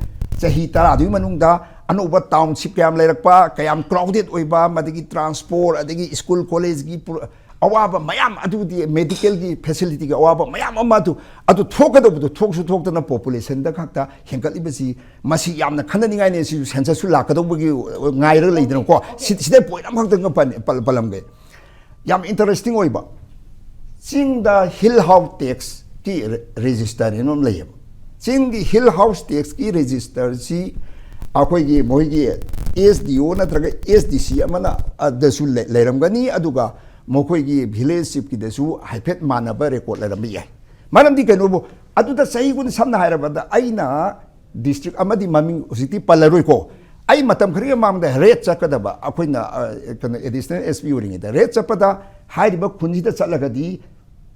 ꯆꯍꯤ ꯇꯔꯥꯗꯨꯒꯤ ꯃꯅꯨꯡꯗ ꯑꯅꯧꯕ ꯇꯥꯎꯟꯁꯤꯞ ꯀꯌꯥꯝ ꯂꯩꯔꯛꯄ, ꯀꯌꯥꯝ ꯀ꯭ꯔꯥꯎꯗꯦꯠ ꯑꯣꯏꯕ, ꯃꯗꯒꯤ ꯇ꯭ꯔꯥꯟꯁꯄꯣꯔꯠ, ꯑꯗꯒꯤ ꯁ꯭ꯀꯨꯜ ꯀꯣꯂꯦꯖꯀꯤ ꯄꯨꯔ-, ꯑꯋꯥꯕ ꯃꯌꯥꯝ ꯑꯗꯨꯗꯤ, ꯃꯦꯗꯤꯀꯦꯜꯒꯤ ꯐꯦꯁꯤꯂꯤꯇꯤꯒꯤ ꯑꯋꯥꯕ ꯃꯌꯥꯝ ꯑꯃ ꯑꯗꯨ, ꯑꯗꯨ ꯊꯣꯛꯀꯗꯧꯕꯗꯣ ꯊꯣꯛꯁꯨ ꯊꯣꯛꯇꯅ ꯄꯣꯄꯨꯂꯦꯁꯟꯗ ꯈꯛꯇ ꯍꯦꯟꯒꯠꯂꯤꯕꯁꯤ, ꯃꯁꯤ ꯌꯥꯝꯅ ꯈꯟꯅꯅꯤꯡꯉꯥꯏꯅꯦ꯫ ꯁꯤꯁꯨ ꯁꯦꯟꯁꯁꯁꯨ ꯂꯥꯛꯀꯗꯧꯕꯒꯤ ꯉꯥꯏꯔꯒ ꯂꯩꯗꯅꯀꯣ꯫ ꯁꯤ-, ꯁꯤꯗ ꯄꯣꯏꯟ ꯑꯃꯈꯛꯇꯪꯒ ꯄꯟ-, ꯄꯜ-, ꯄꯜꯂꯝꯒꯦ꯫ ꯌꯥꯝ ꯏꯟꯇꯔꯦꯁꯇꯤꯡ ꯑꯣꯏꯕ, ꯆꯤꯡꯗ ꯍꯤꯜ ꯍꯥꯎꯁ ꯇꯦꯛꯁꯀꯤ ꯔꯦꯖꯤꯁꯇꯔ ꯍꯥꯏꯅ ꯑꯃ ꯂꯩꯌꯦꯕ꯫ ꯆꯤꯡꯒꯤ ꯍꯤꯜ ꯍꯥꯎꯁ ꯇꯦꯛꯁꯀꯤ ꯔꯦꯖꯤꯁꯇꯔꯁꯤ ꯑꯩꯈꯣꯏꯒꯤ ꯃꯣꯏꯒꯤ ꯑꯦꯁ ꯗꯤ ꯑꯣ ꯅꯠꯇ꯭ꯔꯒ ꯑꯦꯁ ꯗꯤ ꯁꯤ ꯑꯃꯅ ꯑꯗꯁꯨ ꯂꯩ-, ꯂꯩꯔꯝꯒꯅꯤ꯫ ꯑꯗꯨꯒ ꯃꯈꯣꯏꯒꯤ ꯚꯤꯂꯦꯖ ꯆꯤꯐꯀꯤꯗꯁꯨ ꯍꯥꯏꯐꯦꯠ ꯃꯥꯟꯅꯕ ꯔꯦꯀꯣꯔꯗ ꯂꯩꯔꯝꯕ ꯌꯥꯏ꯫ ꯃꯔꯝꯗꯤ ꯀꯩꯅꯣꯕꯨ, ꯑꯗꯨꯗ ꯆꯍꯤ ꯈꯨꯗꯤꯡ, ꯁꯝꯅ ꯍꯥꯏꯔꯕꯗ, ꯑꯩꯅ ꯗꯤꯁꯇ꯭ꯔꯤꯛ ꯑꯃꯗꯤ ꯃꯃꯤꯡ ꯍꯧꯖꯤꯛꯇꯤ ꯄꯜꯂꯔꯣꯏꯀꯣ, ꯑꯩ ꯃꯇꯝ ꯈꯔꯒꯤ ꯃꯃꯥꯡꯗ ꯔꯦꯠ ꯆꯠꯀꯗꯕ, ꯑꯩꯈꯣꯏꯅ, ꯑ, ꯀꯩꯅꯣ, ꯑꯦꯗꯤꯁꯅꯦꯜ ꯑꯦꯁ ꯄꯤ ꯑꯣꯏꯔꯤꯉꯩꯗ ꯔꯦꯠ ꯆꯠꯄꯗ, ꯍꯥꯏꯔꯤꯕ ꯈꯨꯟꯁꯤꯗ ꯆꯠꯂꯒꯗꯤ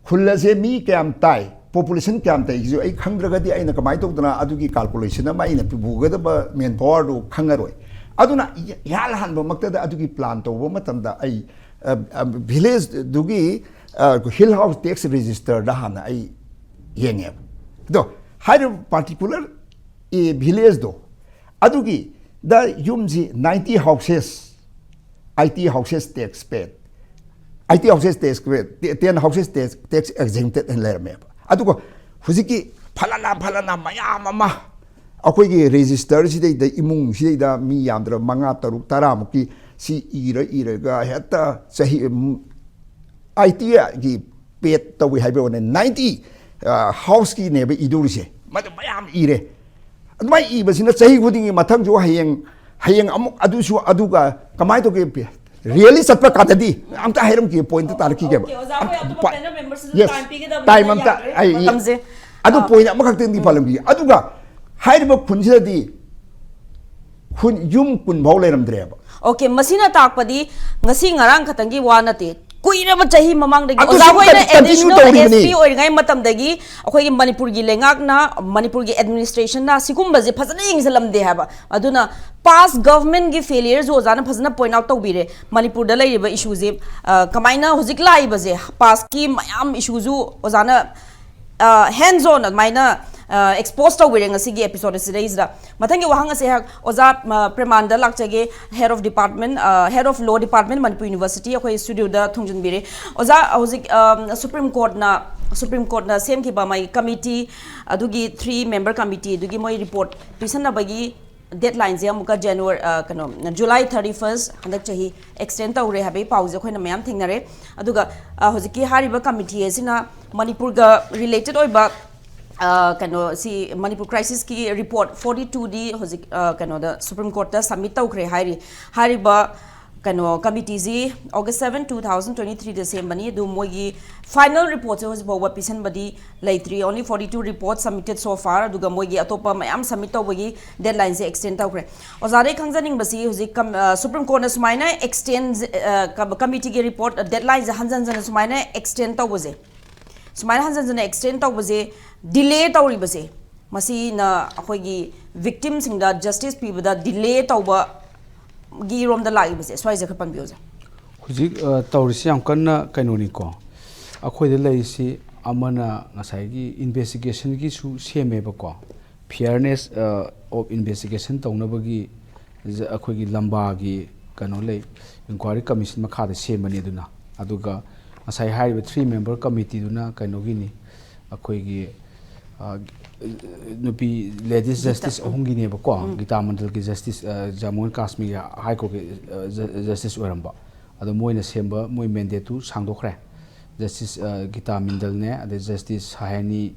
ꯈꯨꯜ ꯑꯁꯦ ꯃꯤ ꯀꯌꯥꯝ ꯇꯥꯏ, ꯄꯣꯄꯨꯂꯦꯁꯟ ꯀꯌꯥꯝ ꯇꯥꯏꯁꯤꯁꯨ ꯑꯩ ꯈꯪꯗ꯭ꯔꯒꯗꯤ ꯑꯩꯅ ꯀꯃꯥꯏꯅ ꯇꯧꯗꯅ ꯑꯗꯨꯒꯤ ꯀꯥꯜꯀꯨꯂꯦꯁꯟ ꯑꯃ, ꯑꯩꯅ ꯄꯨꯒꯗꯕ ꯃꯦꯟ ꯄꯥꯋꯔꯗꯨ ꯈꯪꯉꯔꯣꯏ꯫ ꯑꯗꯨꯅ ꯏ-, ꯏꯍꯥꯟ ꯍꯥꯟꯕ ꯃꯛꯇꯗ ꯑꯗꯨꯒꯤ ꯄ꯭ꯂꯥꯟ ꯇꯧꯕ ꯃꯇꯝꯗ ꯑꯩ, ꯑ, ꯑ, ꯚꯤꯂꯦꯖꯗꯨꯒꯤ, ꯑ, ꯍꯤꯜ ꯍꯥꯎꯁ ꯇꯦꯛꯁ ꯔꯦꯖꯤꯁꯇꯔꯗ ꯍꯥꯟꯅ ꯑꯩ ꯌꯦꯡꯉꯦꯕ꯫ ꯑꯗꯣ ꯍꯥꯏꯔꯤꯕ ꯄꯥꯔꯇꯤꯀꯨꯂꯔ ꯑꯦ ꯚꯤꯂꯦꯖꯗꯣ, ꯑꯗꯨꯒꯤ ꯗ ꯌꯨꯝꯁꯤ ꯅꯥꯏꯟꯇꯤ ꯍꯥꯎꯁꯦꯁ, ꯑꯥꯏꯇꯤ ꯍꯥꯎꯁꯦꯁ ꯇꯦꯛꯁ ꯄꯦꯗ, ꯑꯥꯏꯇꯤ ꯍꯥꯎꯁꯦꯁ ꯇꯦꯛꯁ ꯄꯦꯗ, ꯇꯦꯟ ꯍꯥꯎꯁꯦꯁ ꯇꯦꯛꯁ, ꯇꯦꯛꯁ ꯑꯦꯛꯖꯦꯝꯇꯦꯗ ꯍꯥꯏꯅ ꯂꯩꯔꯝꯃꯦꯕ꯫ ꯑꯗꯨꯒ ꯍꯧꯖꯤꯛꯀꯤ ꯐꯂꯥꯅꯥ ꯐꯂꯥꯅꯥ ꯃꯌꯥꯝ ꯑꯃ ꯑꯩꯈꯣꯏꯒꯤ ꯔꯦꯖꯤꯁꯇꯔꯁꯤꯗꯩꯗ, ꯏꯃꯨꯡꯁꯤꯗꯩꯗ ꯃꯤ ꯌꯥꯝꯗ꯭ꯔꯕ ꯃꯉꯥ, ꯇꯔꯨꯛ, ꯇꯔꯥꯃꯨꯛꯀꯤ ꯁꯤ ꯏꯔ ꯏꯔꯒ ꯍꯦꯛꯇ ꯆꯍꯤ, ꯎꯝ, ꯑꯥꯏꯇꯤꯒꯤ ꯄꯦꯗ ꯇꯧꯏ ꯍꯥꯏꯕ ꯋꯥꯅꯤ, ꯅꯥꯏꯟꯇꯤ, ꯑ, ꯍꯥꯎꯁꯀꯤꯅꯦꯕ ꯏꯗꯧꯔꯤꯁꯦ꯫ ꯃꯗꯨ ꯃꯌꯥꯝ ꯏꯔꯦ꯫ ꯑꯗꯨꯃꯥꯏꯅ ꯏꯕꯁꯤꯅ ꯆꯍꯤ ꯈꯨꯗꯤꯡꯒꯤ ꯃꯊꯪꯁꯨ ꯍꯌꯦꯡ, ꯍꯌꯦꯡ ꯑꯃꯨꯛ ꯑꯗꯨꯁꯨ, ꯑꯗꯨꯒ ꯀꯃꯥꯏꯅ ꯇꯧꯒꯦ? ꯔꯤꯌꯦꯂꯤ ꯆꯠꯄ ꯀꯥꯟꯗꯗꯤ ꯑꯝꯇ ꯍꯥꯏꯔꯝꯈꯤꯒꯦ, ꯄꯣꯏꯟꯠꯇ ꯇꯥꯔꯛꯈꯤꯒꯦꯕ꯫ Okay, ꯑꯣꯖꯥ, ꯑꯩꯈꯣꯏ ꯑꯇꯣꯞꯄ ꯄ-, panel membersꯇꯁꯨ yes, time ꯄꯤꯒꯗꯕꯅꯤꯅ time ꯑꯝꯇ ꯌꯥꯔꯦ, ꯑꯩ, ꯃꯇꯝꯁꯦ꯫ ꯑꯗꯨ ꯑꯥ꯫ ꯄꯣꯏꯟꯠ ꯑꯃꯈꯛꯇꯪꯗꯤ ꯄꯥꯜꯂꯝꯈꯤꯒꯦ꯫ ꯑꯗꯨꯒ ꯍꯥꯏꯔꯤꯕ ꯈꯨꯟꯁꯤꯗꯗꯤ ꯈꯨꯟ, ꯌꯨꯝ ꯀꯨꯟ ꯐꯥꯎ ꯂꯩꯔꯝꯗ꯭ꯔꯦꯕ꯫ Okay, ꯃꯁꯤꯅ ꯇꯥꯛꯄꯗꯤ ꯉꯁꯤ ꯉꯔꯥꯡ ꯈꯛꯇꯪꯒꯤ ꯋꯥ ꯅꯠꯇꯦ, ꯀꯨꯏꯔꯕ ꯆꯍꯤ ꯃꯃꯥꯡꯗꯒꯤ꯫ ꯑꯗꯨꯁꯨ ꯑꯣꯖꯥ ꯍꯣꯏꯅ ꯀꯟ-, continue additional ꯇꯧꯔꯤꯕꯅꯤ꯫ S P ꯑꯣꯏꯔꯤꯉꯩ ꯃꯇꯝꯗꯒꯤ ꯑꯩꯈꯣꯏꯒꯤ ꯃꯅꯤꯄꯨꯔꯒꯤ ꯂꯩꯉꯥꯛꯅ, ꯃꯅꯤꯄꯨꯔꯒꯤ administrationꯅ ꯁꯤꯒꯨꯝꯕꯁꯦ ꯐꯖꯅ ꯌꯦꯡꯁꯤꯜꯂꯝꯗꯦ ꯍꯥꯏꯕ꯫ ꯑꯗꯨꯅ past governmentꯀꯤ failureꯁꯨ ꯑꯣꯖꯥꯅ ꯐꯖꯅ point out ꯇꯧꯕꯤꯔꯦ꯫ ꯃꯅꯤꯄꯨꯔꯗ ꯂꯩꯔꯤꯕ issueꯁꯦ, ꯑ, ꯀꯃꯥꯏꯅ ꯍꯧꯖꯤꯛ ꯂꯥꯛꯏꯕꯁꯦ, pastꯀꯤ ꯃꯌꯥꯝ issueꯁꯨ ꯑꯣꯖꯥꯅ, ꯍꯦꯟ ꯖꯣꯟ ꯑꯗꯨꯃꯥꯏꯅ ꯑꯦꯛꯁꯄꯣꯖ ꯇꯧꯕꯤꯔꯦ ꯉꯁꯤꯒꯤ ꯑꯦꯄꯤꯁꯣꯗ ꯑꯁꯤꯗꯩꯁꯤꯗ꯫ ꯃꯊꯪꯒꯤ ꯋꯥꯍꯪ ꯑꯁꯦ ꯑꯩꯍꯥꯛ ꯑꯣꯖꯥ ꯄ꯭ꯔꯦꯃꯥꯟꯗ ꯂꯥꯛꯆꯒꯦ, head of department, head of law department, Manipur University, ꯑꯩꯈꯣꯏ ꯁ꯭ꯇꯨꯗꯤꯑꯣꯗ ꯊꯣꯡꯖꯤꯟꯕꯤꯔꯦ꯫ ꯑꯣꯖꯥ, ꯍꯧꯖꯤꯛ ꯁꯨꯄ꯭ꯔꯤꯝ ꯀꯣꯔꯠꯅ ꯁꯨꯄ꯭ꯔꯤꯝ ꯀꯣꯔꯠꯅ ꯁꯦꯝꯈꯤꯕ ꯃꯥꯒꯤ ꯀꯃꯤꯇꯤ, ꯑꯗꯨꯒꯤ ꯊ꯭ꯔꯤ ꯃꯦꯝꯕꯔ ꯀꯃꯤꯇꯤ ꯑꯗꯨꯒꯤ ꯃꯣꯏ ꯔꯤꯄꯣꯔꯠ ꯄꯤꯁꯟꯅꯕꯒꯤ ꯗꯦꯠꯂꯥꯏꯟꯁꯦ ꯑꯃꯨꯛꯀ ꯖꯅꯋꯥꯔꯤ, ꯀꯩꯅꯣ, ꯖꯨꯂꯥꯏ ꯊꯥꯔꯇꯤ ꯐꯥꯔꯁ ꯍꯟꯗꯛ ꯆꯍꯤ ꯑꯦꯛꯁꯇꯦꯟ ꯇꯧꯔꯦ ꯍꯥꯏꯕꯒꯤ ꯄꯥꯎꯁꯦ ꯑꯩꯈꯣꯏꯅ ꯃꯌꯥꯝ ꯊꯦꯡꯅꯔꯦ꯫ ꯑꯗꯨꯒ ꯍꯧꯖꯤꯛꯀꯤ ꯍꯥꯏꯔꯤꯕ ꯀꯃꯤꯇꯤ ꯑꯁꯤꯅ ꯃꯅꯤꯄꯨꯔꯒ ꯔꯤꯂꯦꯇꯦꯠ ꯑꯣꯏꯕ ꯀꯩꯅꯣ ꯁꯤ ꯃꯅꯤꯄꯨꯔ ꯀ꯭ꯔꯥꯏꯁꯤꯁꯀꯤ ꯔꯤꯄꯣꯔꯠ ꯐꯣꯔꯇꯤ ꯇꯨꯗꯤ ꯍꯧꯖꯤꯛ ꯀꯩꯅꯣꯗ ꯁꯨꯄ꯭ꯔꯤꯝ ꯀꯣꯔꯠꯇ ꯁꯕꯃꯤꯠ ꯇꯧꯈ꯭ꯔꯦ ꯍꯥꯏꯔꯤ꯫ ꯍꯥꯏꯔꯤꯕ ꯀꯩꯅꯣ ꯀꯃꯤꯇꯤꯁꯤ August seven, two thousand twenty ꯊ꯭ꯔꯤꯗ ꯁꯦꯝꯕꯅꯤ꯫ ꯑꯗꯨ ꯃꯣꯏꯒꯤ ꯐꯥꯏꯅꯦꯜ ꯔꯤꯄꯣꯔꯠꯁꯦ ꯍꯧꯖꯤꯛ ꯐꯥꯎꯕ ꯄꯤꯁꯟꯕꯗꯤ ꯂꯩꯇ꯭ꯔꯤ꯫ Only forty two reports submitted so far꯫ ꯑꯗꯨꯒ ꯃꯣꯏꯒꯤ ꯑꯇꯣꯞꯄ ꯃꯌꯥꯝ ꯁꯕꯃꯤꯠ ꯇꯧꯕꯒꯤ ꯗꯦꯠꯂꯥꯏꯟꯁꯦ ꯑꯦꯛꯁꯇꯦꯟ ꯇꯧꯈ꯭ꯦ꯫ ꯑꯣꯖꯥꯗꯩ ꯈꯪꯖꯅꯤꯡꯕꯁꯤ ꯍꯧꯖꯤꯛ ꯀꯝ-, ꯑ, ꯁꯨꯄ꯭ꯔꯤꯝ ꯀꯣꯔꯠꯅ ꯁꯨꯃꯥꯏꯅ ꯑꯦꯛꯁꯇꯦꯟ, ꯑ, ꯀ-, ꯀꯃꯤꯇꯤꯒꯤ ꯔꯤꯄꯣꯔꯠ ꯗꯦꯠꯂꯥꯏꯟꯁꯦ ꯍꯟꯖꯟ ꯍꯟꯖꯟꯅ ꯁꯨꯃꯥꯏꯅ ꯑꯦꯛꯁꯇꯦꯟ ꯇꯧꯕꯁꯦ, ꯁꯨꯃꯥꯏꯅ ꯍꯟꯖꯟ ꯍꯟꯖꯟꯅ ꯑꯦꯛꯁꯇꯦꯟ ꯇꯧꯕꯁꯦ, ꯗꯤꯂꯦ ꯇꯧꯔꯤꯕꯁꯦ, ꯃꯁꯤꯅ ꯑꯩꯈꯣꯏꯒꯤ ꯚꯤꯛꯇꯤꯝꯁꯤꯡꯗ ꯖꯁꯇꯤꯁ ꯄꯤꯕꯗ ꯗꯤꯂꯦ ꯇꯧꯕꯒꯤ ꯔꯣꯝꯗ ꯂꯥꯛꯏꯕꯁꯦ, ꯁ꯭ꯋꯥꯏꯁꯦ ꯈꯔ ꯄꯟꯕꯤꯌꯨꯁꯦ꯫ ꯍꯧꯖꯤꯛ ꯑ, ꯇꯧꯔꯤꯁꯤ ꯌꯥꯝ ꯀꯟꯅ ꯀꯩꯅꯣꯅꯤꯀꯣ꯫ ꯑꯩꯈꯣꯏꯗ ꯂꯩꯔꯤꯁꯤ ꯑꯃꯅ ꯉꯁꯥꯏꯒꯤ ꯏꯟꯚꯦꯁꯇꯤꯒꯦꯁꯟꯒꯤꯁꯨ ꯁꯦꯝꯃꯦꯕꯀꯣ, ꯐꯤꯌꯔꯅꯦꯁ ꯑꯣꯐ ꯏꯟꯚꯦꯁꯇꯤꯒꯦꯁꯟ ꯇꯧꯅꯕꯒꯤ ꯖ-, ꯑꯩꯈꯣꯏꯒꯤ ꯂꯝꯕꯥꯒꯤ ꯀꯩꯅꯣ ꯂꯩ, ꯏꯟꯀ꯭ꯋꯥꯏꯔꯤ ꯀꯃꯤꯁꯟ ꯃꯈꯥꯗ ꯁꯦꯝꯕꯅꯤ꯫ ꯑꯗꯨꯅ, ꯑꯗꯨꯒ ꯉꯁꯥꯏ ꯍꯥꯏꯔꯤꯕ ꯊ꯭ꯔꯤ ꯃꯦꯝꯕꯔ ꯀꯃꯤꯇꯤꯗꯨꯅ ꯀꯩꯅꯣꯒꯤꯅꯤ, ꯑꯩꯈꯣꯏꯒꯤ ꯑ, ꯅꯨꯄꯤ ꯂꯦꯗꯤꯁ ꯖꯁꯇꯤꯁ ꯑꯍꯨꯝꯒꯤꯅꯦꯕꯀꯣ, ꯒꯤꯇꯥ ꯃꯟꯗꯜꯒꯤ ꯖꯁꯇꯤꯁ, ꯑ, ꯖꯃꯨ ꯑꯦꯟ ꯀꯥꯁꯃꯤꯔꯒꯤ ꯍꯥꯏ ꯀꯣꯔꯠꯀꯤ, ꯑ, ꯖ-, ꯖꯁꯇꯤꯁ ꯑꯣꯏꯔꯝꯕ꯫ ꯑꯗꯣ ꯃꯣꯏꯅ ꯁꯦꯝꯕ ꯃꯣꯏ ꯃꯦꯟꯗꯦꯠꯇꯨ ꯁꯥꯡꯗꯣꯛꯈ꯭ꯔꯦ꯫ ꯖꯁꯇꯤꯁ, ꯑ, ꯒꯤꯇꯥ ꯃꯤꯟꯗꯜꯅꯦ, ꯑꯗꯩ ꯖꯁꯇꯤꯁ ꯁꯍꯥꯌꯅꯤ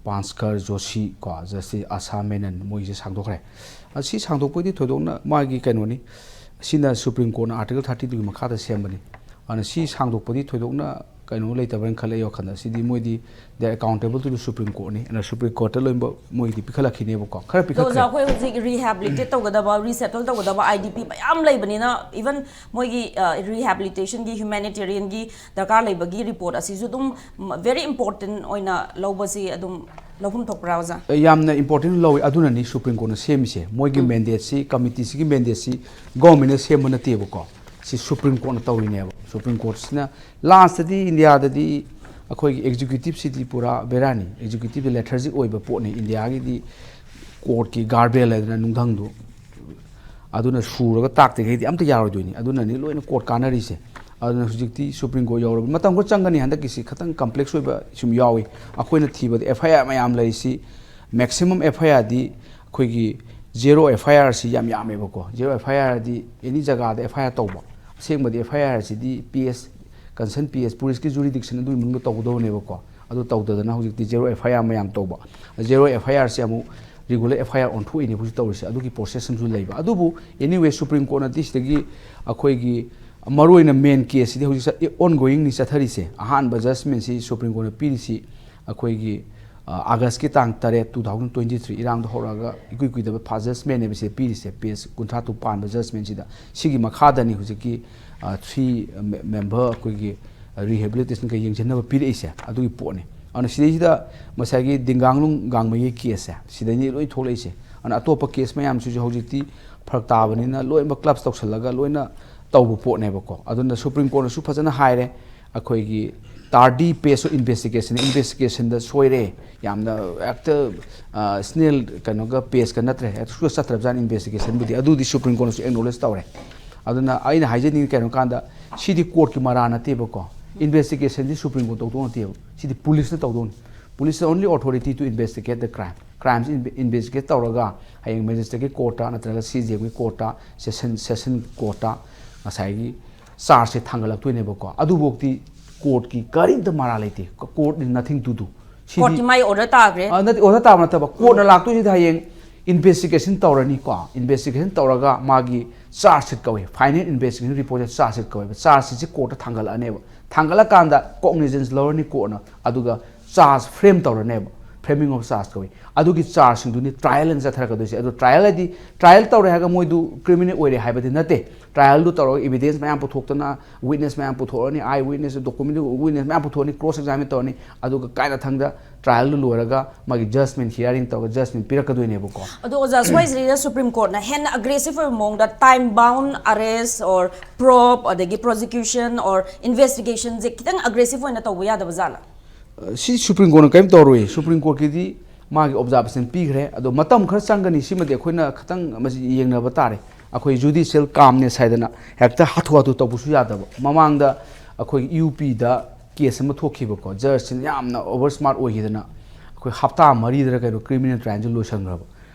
ꯄꯥꯟꯁꯀꯔ ꯖꯣꯁꯤ ꯀꯣ, ꯖꯁꯇꯤꯁ ꯑꯥꯁꯥ ꯃꯦꯅꯟ, ꯃꯣꯏꯁꯦ ꯁꯥꯡꯗꯣꯛꯈ꯭ꯔꯦ꯫ ꯑ, ꯁꯤ ꯁꯥꯡꯗꯣꯛꯄꯒꯤꯗꯤ ꯊꯣꯏꯗꯣꯛꯅ ꯃꯥꯒꯤ ꯀꯩꯅꯣꯅꯤ, ꯁꯤꯅ ꯁꯨꯄ꯭ꯔꯤꯝ ꯀꯣꯔꯠꯅ ꯑꯥꯔꯇꯤꯀꯜ ꯊꯥꯔꯇꯤ ꯇꯨꯒꯤ ꯃꯈꯥꯗ ꯁꯦꯝꯕꯅꯤ꯫ ꯑꯗꯨꯅ ꯁꯤ ꯁꯥꯡꯗꯣꯛꯄꯗꯤ ꯊꯣꯏꯗꯣꯛꯅ ꯀꯩꯅꯣ ꯂꯩꯇꯕ꯭ꯔꯅ ꯈꯜꯂꯦ ꯑꯩ ꯋꯥꯈꯜꯗ꯫ ꯁꯤꯗꯤ ꯃꯣꯏꯗꯤ they are accountable to the Supreme Court ꯅꯤ꯫ ꯑꯗꯨꯅ ꯁꯨꯄ꯭ꯔꯤꯝ ꯀꯣꯔꯠꯇ ꯂꯣꯏꯅꯃꯛ ꯃꯣꯏꯗꯤ ꯄꯤꯈꯠꯂꯛꯈꯤꯅꯦꯕꯀꯣ, ꯈꯔ ꯑꯗꯣ ꯑꯣꯖꯥ, ꯄꯤꯈꯠꯈ꯭ꯔꯦ꯫ ꯑꯩꯈꯣꯏ ꯍꯧꯖꯤꯛ ꯔꯤꯍꯦꯕꯤꯂꯤꯇꯦꯠ ꯇꯧꯒꯗꯕ, ꯔꯤꯁꯦꯇꯜ ꯇꯧꯒꯗꯕ ꯑꯥꯏ ꯗꯤ ꯄꯤ ꯃꯌꯥꯝ ꯂꯩꯕꯅꯤꯅ, ꯏꯚꯟ ꯃꯣꯏꯒꯤ ꯔꯤꯍꯦꯕꯤꯂꯤꯇꯦꯁꯟꯒꯤ, ꯍ꯭ꯌꯨꯃꯦꯅꯤꯇꯦꯔꯤꯌꯟꯒꯤ ꯗꯔꯀꯥꯔ ꯂꯩꯕꯒꯤ ꯔꯤꯄꯣꯔꯠ ꯑꯁꯤꯁꯨ ꯑꯗꯨꯝ ꯚꯦꯔꯤ ꯏꯝꯄꯣꯔꯇꯦꯟ ꯑꯣꯏꯅ ꯂꯧꯕꯁꯤ ꯑꯗꯨꯝ ꯂꯧꯐꯝ ꯊꯣꯛꯄ꯭ꯔꯥ, ꯑꯣꯖꯥ? ꯑꯦ, ꯌꯥꯝꯅ ꯏꯝꯄꯣꯔꯇꯦꯟ ꯂꯧꯋꯤ꯫ ꯑꯗꯨꯅꯅꯤ ꯁꯨꯄ꯭ꯔꯤꯝ ꯀꯣꯔꯠꯅ ꯁꯦꯝꯃꯤꯁꯦ꯫ ꯃꯣꯏꯒꯤ ꯃꯦꯟꯗꯦꯠꯁꯤ, ꯀꯃꯤꯇꯤꯁꯤꯒꯤ ꯃꯦꯟꯗꯦꯠꯁꯤ ꯒꯣꯔꯃꯦꯟꯅ ꯁꯦꯝꯕ ꯅꯠꯇꯦꯕꯀꯣ, ꯁꯤ ꯁꯨꯄ꯭ꯔꯤꯝ ꯀꯣꯔꯠꯅ ꯇꯧꯔꯤꯅꯦꯕ꯫ ꯁꯨꯄ꯭ꯔꯤꯝ ꯀꯣꯔꯠꯁꯤꯅ ꯂꯥꯁꯇꯗꯤ ꯏꯟꯗꯤꯌꯥꯗꯗꯤ ꯑꯩꯈꯣꯏꯒꯤ ꯑꯦꯛꯖꯤꯀ꯭ꯌꯨꯇꯤꯞꯁꯤꯗꯤ ꯄꯨꯔꯥ ꯕꯦꯔꯥꯅꯤ꯫ ꯑꯦꯛꯖꯤꯀ꯭ꯌꯨꯇꯤꯞꯁꯤ ꯂꯦꯊꯔꯖꯤꯛ ꯑꯣꯏꯕ ꯄꯣꯠꯅꯤ꯫ ꯏꯟꯗꯤꯌꯥꯒꯤꯗꯤ ꯀꯣꯔꯠꯀꯤ ꯒꯥꯔꯕꯦꯜ ꯍꯥꯏꯗꯅ ꯅꯨꯡꯙꯪꯗꯨ, ꯑꯗꯨꯅ ꯁꯨꯔꯒ ꯇꯥꯛꯇ꯭ꯔꯤꯈꯩꯗꯤ ꯑꯝꯇ ꯌꯥꯔꯣꯏꯗꯣꯏꯅꯤ꯫ ꯑꯗꯨꯅꯅꯤ ꯂꯣꯏꯅ ꯀꯣꯔꯠ ꯀꯥꯟꯅꯔꯤꯁꯦ꯫ ꯑꯗꯨꯅ ꯍꯧꯖꯤꯛꯇꯤ ꯁꯨꯄ꯭ꯔꯤꯝ ꯀꯣꯔꯠ ꯌꯧꯔꯕ ꯃꯇꯝ ꯈꯔ ꯆꯪꯒꯅꯤ꯫ ꯍꯟꯗꯛꯀꯤꯁꯤ ꯈꯤꯇꯪ ꯀꯝꯄ꯭ꯂꯦꯛꯁ ꯑꯣꯏꯕ ꯁꯨꯝ ꯌꯥꯎꯏ꯫ ꯑꯩꯈꯣꯏꯅ ꯊꯤꯕꯗ ꯑꯦꯐ ꯑꯥꯏ ꯑꯥꯔ ꯃꯌꯥꯝ ꯂꯩꯔꯤꯁꯤ, ꯃꯦꯛꯁꯤꯃꯝ ꯑꯦꯐ ꯑꯥꯏ ꯑꯥꯔꯗꯤ ꯑꯩꯈꯣꯏꯒꯤ ꯖꯦꯔꯣ ꯑꯦꯐ ꯑꯥꯏ ꯑꯥꯔꯁꯤ ꯌꯥꯝ ꯌꯥꯝꯃꯦꯕꯀꯣ꯫ ꯖꯦꯔꯣ ꯑꯦꯐ ꯑꯥꯏ ꯑꯥꯔꯗꯤ ꯑꯦꯅꯤ ꯖꯒꯥꯗ ꯑꯦꯐ ꯑꯥꯏ ꯑꯥꯔ ꯇꯧꯕ꯫ ꯑꯁꯦꯡꯕꯗꯤ ꯑꯦꯐ ꯑꯥꯏ ꯑꯥꯔꯁꯤꯗꯤ P S, concern P S, ꯄꯨꯂꯤꯁꯀꯤ ꯖꯨꯔꯤꯗꯤꯛꯁꯟ ꯑꯗꯨꯒꯤ ꯃꯅꯨꯡꯗ ꯇꯧꯒꯗꯧꯅꯦꯕꯀꯣ꯫ ꯑꯗꯨ ꯇꯧꯗꯗꯅ ꯍꯧꯖꯤꯛꯇꯤ ꯖꯦꯔꯣ ꯑꯦꯐ ꯑꯥꯏ ꯑꯥꯔ ꯃꯌꯥꯝ ꯇꯧꯕ꯫ ꯖꯦꯔꯣ ꯑꯦꯐ ꯑꯥꯏ ꯑꯥꯔꯁꯤ ꯑꯃꯨꯛ ꯔꯤꯒꯨꯂꯔ ꯑꯦꯐ ꯑꯥꯏ ꯑꯥꯔ ꯑꯣꯟꯊꯣꯛꯏꯅꯦ ꯍꯧꯖꯤꯛ ꯇꯧꯔꯤꯁꯦ꯫ ꯑꯗꯨꯒꯤ ꯄ꯭ꯔꯣꯁꯦꯁ ꯑꯃꯁꯨ ꯂꯩꯕ꯫ ꯑꯗꯨꯕꯨ anyway, ꯁꯨꯄ꯭ꯔꯤꯝ ꯀꯣꯔꯠꯅꯗꯤ ꯁꯤꯗꯒꯤ ꯑꯩꯈꯣꯏꯒꯤ ꯃꯔꯨꯑꯣꯏꯅ ꯃꯦꯟ ꯀꯦꯁꯁꯤꯗꯤ ꯍꯧꯖꯤꯛ ꯑꯣꯟ ꯒꯣꯌꯤꯡꯅꯤ ꯆꯠꯊꯔꯤꯁꯦ꯫ ꯑꯍꯥꯟꯕ ꯖꯁꯃꯦꯟꯁꯤ ꯁꯨꯄ꯭ꯔꯤꯝ ꯀꯣꯔꯠꯅ ꯄꯤꯔꯤꯁꯤ ꯑꯩꯈꯣꯏꯒꯤ, ꯑ, ꯑꯥꯒꯁꯀꯤ ꯇꯥꯡ ꯇꯔꯦꯠ, two thousand twenty three, ꯏꯔꯥꯡꯗ ꯍꯧꯔꯛꯑꯒ ꯏꯀꯨꯏ ꯀꯨꯏꯗꯕ ꯐꯥꯔꯁ ꯖꯁꯃꯦꯟꯅꯦꯕ ꯁꯤꯗ ꯄꯤꯔꯤꯁꯦ, ꯄꯦꯖ ꯀꯨꯟꯊ꯭ꯔꯥ ꯇꯔꯨꯛ ꯄꯥꯟꯕ ꯖꯁꯃꯦꯟꯁꯤꯗ꯫ ꯁꯤꯒꯤ ꯃꯈꯥꯗꯅꯤ ꯍꯧꯖꯤꯛꯀꯤ, ꯑ, ꯊ꯭ꯔꯤ ꯃꯦꯝꯕꯔ ꯑꯩꯈꯣꯏꯒꯤ ꯔꯤꯍꯦꯕꯤꯂꯤꯇꯦꯁꯟꯒ ꯌꯦꯡꯁꯤꯟꯅꯕ ꯄꯤꯔꯛꯏꯁꯦ, ꯑꯗꯨꯒꯤ ꯄꯣꯠꯅꯤ꯫ ꯑꯗꯨꯅ ꯁꯤꯗꯩꯁꯤꯗ ꯉꯁꯥꯏꯒꯤ ꯗꯤꯡꯒꯥꯡꯂꯨꯡ ꯒꯥꯡꯃꯩꯒꯤ ꯀꯦꯁꯁꯦ ꯁꯤꯗꯩꯅꯤ ꯂꯣꯏ ꯊꯣꯛꯂꯛꯏꯁꯦ꯫ ꯑꯗꯨꯅ ꯑꯇꯣꯞꯄ ꯀꯦꯁ ꯃꯌꯥꯝꯁꯤꯁꯨ ꯍꯧꯖꯤꯛꯇꯤ ꯐꯔꯛ ꯇꯥꯕꯅꯤꯅ ꯂꯣꯏꯅꯃꯛ ꯀ꯭ꯂꯕꯁ ꯇꯧꯁꯜꯂꯒ ꯂꯣꯏꯅ ꯇꯧꯕ ꯄꯣꯠꯅꯦꯕꯀꯣ꯫ ꯑꯗꯨꯅ ꯁꯨꯄ꯭ꯔꯤꯝ ꯀꯣꯔꯠꯅꯁꯨ ꯐꯖꯅ ꯍꯥꯏꯔꯦ, ꯑꯩꯈꯣꯏꯒꯤ tardy pace of investigation, ꯏꯟꯚꯦꯁꯇꯤꯒꯦꯁꯟꯗ ꯁꯣꯏꯔꯦ, ꯌꯥꯝꯅ ꯍꯦꯛꯇ, ꯑ, ꯁ꯭ꯅꯦꯜ ꯀꯩꯅꯣꯒ ꯄꯦꯁꯀ ꯅꯠꯇ꯭ꯔꯦ, ꯍꯦꯛꯇ ꯁꯨꯡꯆꯠ ꯆꯠꯇ꯭ꯔꯕꯖꯥꯠꯅꯤ ꯏꯟꯚꯦꯁꯇꯤꯒꯦꯁꯟꯕꯨꯗꯤ꯫ ꯑꯗꯨꯗꯤ ꯁꯨꯄ꯭ꯔꯤꯝ ꯀꯣꯔꯠꯅꯁꯨ ꯑꯦꯛꯅꯣꯂꯦꯖ ꯇꯧꯔꯦ꯫ ꯑꯗꯨꯅ ꯑꯩꯅ ꯍꯥꯏꯖꯅꯤꯡꯉꯤ ꯀꯩꯅꯣ ꯀꯥꯟꯗ, ꯁꯤꯗꯤ ꯀꯣꯔꯠꯀꯤ ꯃꯔꯥ ꯅꯠꯇꯦꯕꯀꯣ꯫ ꯏꯟꯚꯦꯁꯇꯤꯒꯦꯁꯟꯗꯤ ꯁꯨꯄ꯭ꯔꯤꯝ ꯀꯣꯔꯠ ꯇꯧꯗꯧ ꯅꯠꯇꯦꯕ, ꯁꯤꯗꯤ ꯄꯨꯂꯤꯁꯅ ꯇꯧꯗꯧꯅꯤ꯫ Police is only authority to investigate the crime. ꯀ꯭ꯔꯥꯏꯝꯁꯤ ꯏꯟꯚꯦꯁꯇꯤꯒꯦꯠ ꯇꯧꯔꯒ ꯍꯌꯦꯡ ꯃꯦꯖꯤꯁꯇ꯭ꯔꯦꯠꯀꯤ ꯀꯣꯔꯠꯇ ꯅꯠꯇ꯭ꯔꯒ ꯁꯤ ꯖꯤ ꯑꯦꯝꯒꯤ ꯀꯣꯔꯠꯇ, ꯁꯦꯁꯟ, ꯁꯦꯁꯟ ꯀꯣꯔꯠꯇ ꯉꯁꯥꯏꯒꯤ ꯆꯥꯔꯖꯁꯦ ꯊꯥꯡꯒꯠꯂꯛꯇꯣꯏꯅꯦꯕꯀꯣ꯫ ꯑꯗꯨꯐꯥꯎꯗꯤ ꯀꯣꯔꯠꯀꯤ ꯀꯔꯤꯝꯇ ꯃꯔꯥ ꯂꯩꯇꯦ꯫ Court is nothing to do꯫ ꯁꯤꯗꯤ ꯀꯣꯔꯠꯀꯤ ꯃꯥꯏ ꯑꯣꯔꯗꯔ ꯇꯥꯈ꯭ꯔꯦ꯫ ꯑ, ꯅꯠꯇꯦ, ꯑꯣꯔꯗꯔ ꯇꯥꯕ ꯅꯠꯇꯕ, ꯀꯣꯔꯠꯅ ꯂꯥꯛꯇꯣꯏꯁꯤꯗ ꯍꯌꯦꯡ ꯏꯟꯚꯦꯁꯇꯤꯒꯦꯁꯟ ꯇꯧꯔꯅꯤꯀꯣ꯫ ꯏꯟꯚꯦꯁꯇꯤꯒꯦꯁꯟ ꯇꯧꯔꯒ ꯃꯥꯒꯤ ꯆꯥꯔꯖ ꯁꯤꯠ ꯀꯧꯏ, ꯐꯥꯏꯅꯦꯜ ꯏꯟꯚꯦꯁꯇꯤꯒꯦꯁꯟ ꯔꯤꯄꯣꯔꯠꯁꯦ ꯆꯥꯔꯖ ꯁꯤꯠ ꯀꯧꯋꯦꯕ꯫ ꯆꯥꯔꯖ ꯁꯤꯠꯁꯦ ꯀꯣꯔꯠꯇ ꯊꯥꯡꯒꯠꯂꯛꯑꯅꯦꯕ꯫ ꯊꯥꯡꯒꯠꯂꯀꯥꯟꯗ ꯀꯣꯛꯅꯤꯖꯦꯟꯁ ꯂꯧꯔꯅꯤ ꯀꯣꯔꯠꯅ, ꯑꯗꯨꯒ ꯆꯥꯔꯖ ꯐ꯭ꯔꯦꯝ ꯇꯧꯔꯅꯦꯕ꯫ ꯐ꯭ꯔꯦꯃꯤꯡ ꯑꯣꯐ ꯆꯥꯔꯖ ꯀꯧꯏ꯫ ꯑꯗꯨꯒꯤ ꯆꯥꯔꯖꯁꯤꯡꯗꯨꯅꯤ ꯇ꯭ꯔꯥꯏꯌꯦꯜ ꯑꯅ ꯆꯠꯊꯔꯛꯀꯗꯣꯏꯁꯦ꯫ ꯑꯗꯣ ꯇ꯭ꯔꯥꯏꯌꯦꯜ ꯍꯥꯏꯗꯤ ꯇ꯭ꯔꯥꯏꯌꯦꯜ ꯇꯧꯔꯦ ꯍꯥꯏꯔꯒ ꯃꯣꯏꯗꯨ ꯀ꯭ꯔꯤꯃꯤꯅꯦꯜ ꯑꯣꯏꯔꯦ ꯍꯥꯏꯕꯗꯤ ꯅꯠꯇꯦ꯫ ꯇ꯭ꯔꯥꯏꯌꯦꯜꯗꯨ ꯇꯧꯔꯒ ꯏꯕꯤꯗꯦꯟꯁ ꯃꯌꯥꯝ ꯄꯨꯊꯣꯛꯇꯅ, ꯋꯤꯠꯅꯦꯁ ꯃꯌꯥꯝ ꯄꯨꯊꯣꯛꯑꯅꯤ, ꯑꯥꯏ ꯋꯤꯠꯅꯦꯁ, ꯗꯣꯀꯨꯃꯦꯟ ꯋꯤꯠꯅꯦꯁ ꯃꯌꯥꯝ ꯄꯨꯊꯣꯛꯑꯅꯤ, ꯀ꯭ꯔꯣꯁ ꯑꯦꯛꯖꯥꯃꯤꯟ ꯇꯧꯔꯅꯤ꯫ ꯑꯗꯨꯒ ꯀꯥꯏꯅ ꯊꯪꯗ ꯇ꯭ꯔꯥꯏꯌꯦꯜꯗꯨ ꯂꯣꯏꯔꯒ ꯃꯥꯒꯤ ꯖꯁꯃꯦꯟ ꯍꯤꯌꯥꯔꯤꯡ ꯇꯧꯔꯒ ꯖꯁꯃꯦꯟ ꯄꯤꯔꯛꯀꯗꯣꯏꯅꯦꯕꯀꯣ꯫ ꯑꯗꯣ ꯑꯣꯖꯥ, ꯁ꯭ꯋꯥꯏꯁꯤꯗꯩꯗ ꯁꯨꯄ꯭ꯔꯤꯝ ꯀꯣꯔꯠꯅ ꯍꯦꯟꯅ ꯑꯦꯒ꯭ꯔꯦꯁꯤꯚ ꯑꯣꯏꯕ ꯃꯑꯣꯡꯗ time bound arrest or probe ꯑꯗꯒꯤ prosecution or investigation ꯁꯦ ꯈꯤꯇꯪ ꯑꯦꯒ꯭ꯔꯦꯁꯤꯚ ꯑꯣꯏꯅ ꯇꯧꯕ ꯌꯥꯗꯕ ꯖꯥꯠꯂꯥ? ꯁꯤ ꯁꯨꯄ꯭ꯔꯤꯝ ꯀꯣꯔꯠꯅ ꯀꯔꯤꯝ ꯇꯧꯔꯣꯏ꯫ ꯁꯨꯄ꯭ꯔꯤꯝ ꯀꯣꯔꯠꯀꯤꯗꯤ ꯃꯥꯒꯤ ꯑꯣꯕꯖꯥꯔꯕꯦꯁꯟ ꯄꯤꯈ꯭ꯔꯦ꯫ ꯑꯗꯣ ꯃꯇꯝ ꯈꯔ ꯆꯪꯒꯅꯤ꯫ ꯁꯤꯃꯗꯤ ꯑꯩꯈꯣꯏꯅ ꯈꯤꯇꯪ ꯃꯁꯤ ꯌꯦꯡꯅꯕ ꯇꯥꯔꯦ꯫ ꯑꯩꯈꯣꯏ ꯖꯨꯗꯤꯁꯤꯌꯦꯜ ꯀꯥꯝꯅꯦꯁ ꯍꯥꯏꯗꯅ ꯍꯦꯛꯇ ꯍꯥꯊꯨ ꯍꯥꯊꯨ ꯇꯧꯕꯁꯨ ꯌꯥꯗꯕ꯫ ꯃꯃꯥꯡꯗ ꯑꯩꯈꯣꯏ ꯌꯨ ꯄꯤꯗ ꯀꯦꯁ ꯑꯃ ꯊꯣꯛꯈꯤꯕꯀꯣ, ꯖꯖꯁꯤꯅ ꯌꯥꯝꯅ ꯑꯣꯚꯔ ꯁ꯭ꯃꯥꯔꯠ ꯑꯣꯏꯈꯤꯗꯅ ꯑꯩꯈꯣꯏ ꯍꯞꯇꯥ ꯃꯔꯤꯗꯔ ꯀꯩꯅꯣ ꯀ꯭ꯔꯤꯃꯤꯅꯦꯜ ꯇ꯭ꯔꯥꯏꯌꯦꯜꯁꯦ ꯂꯣꯏꯁꯟꯈ꯭ꯔꯕ꯫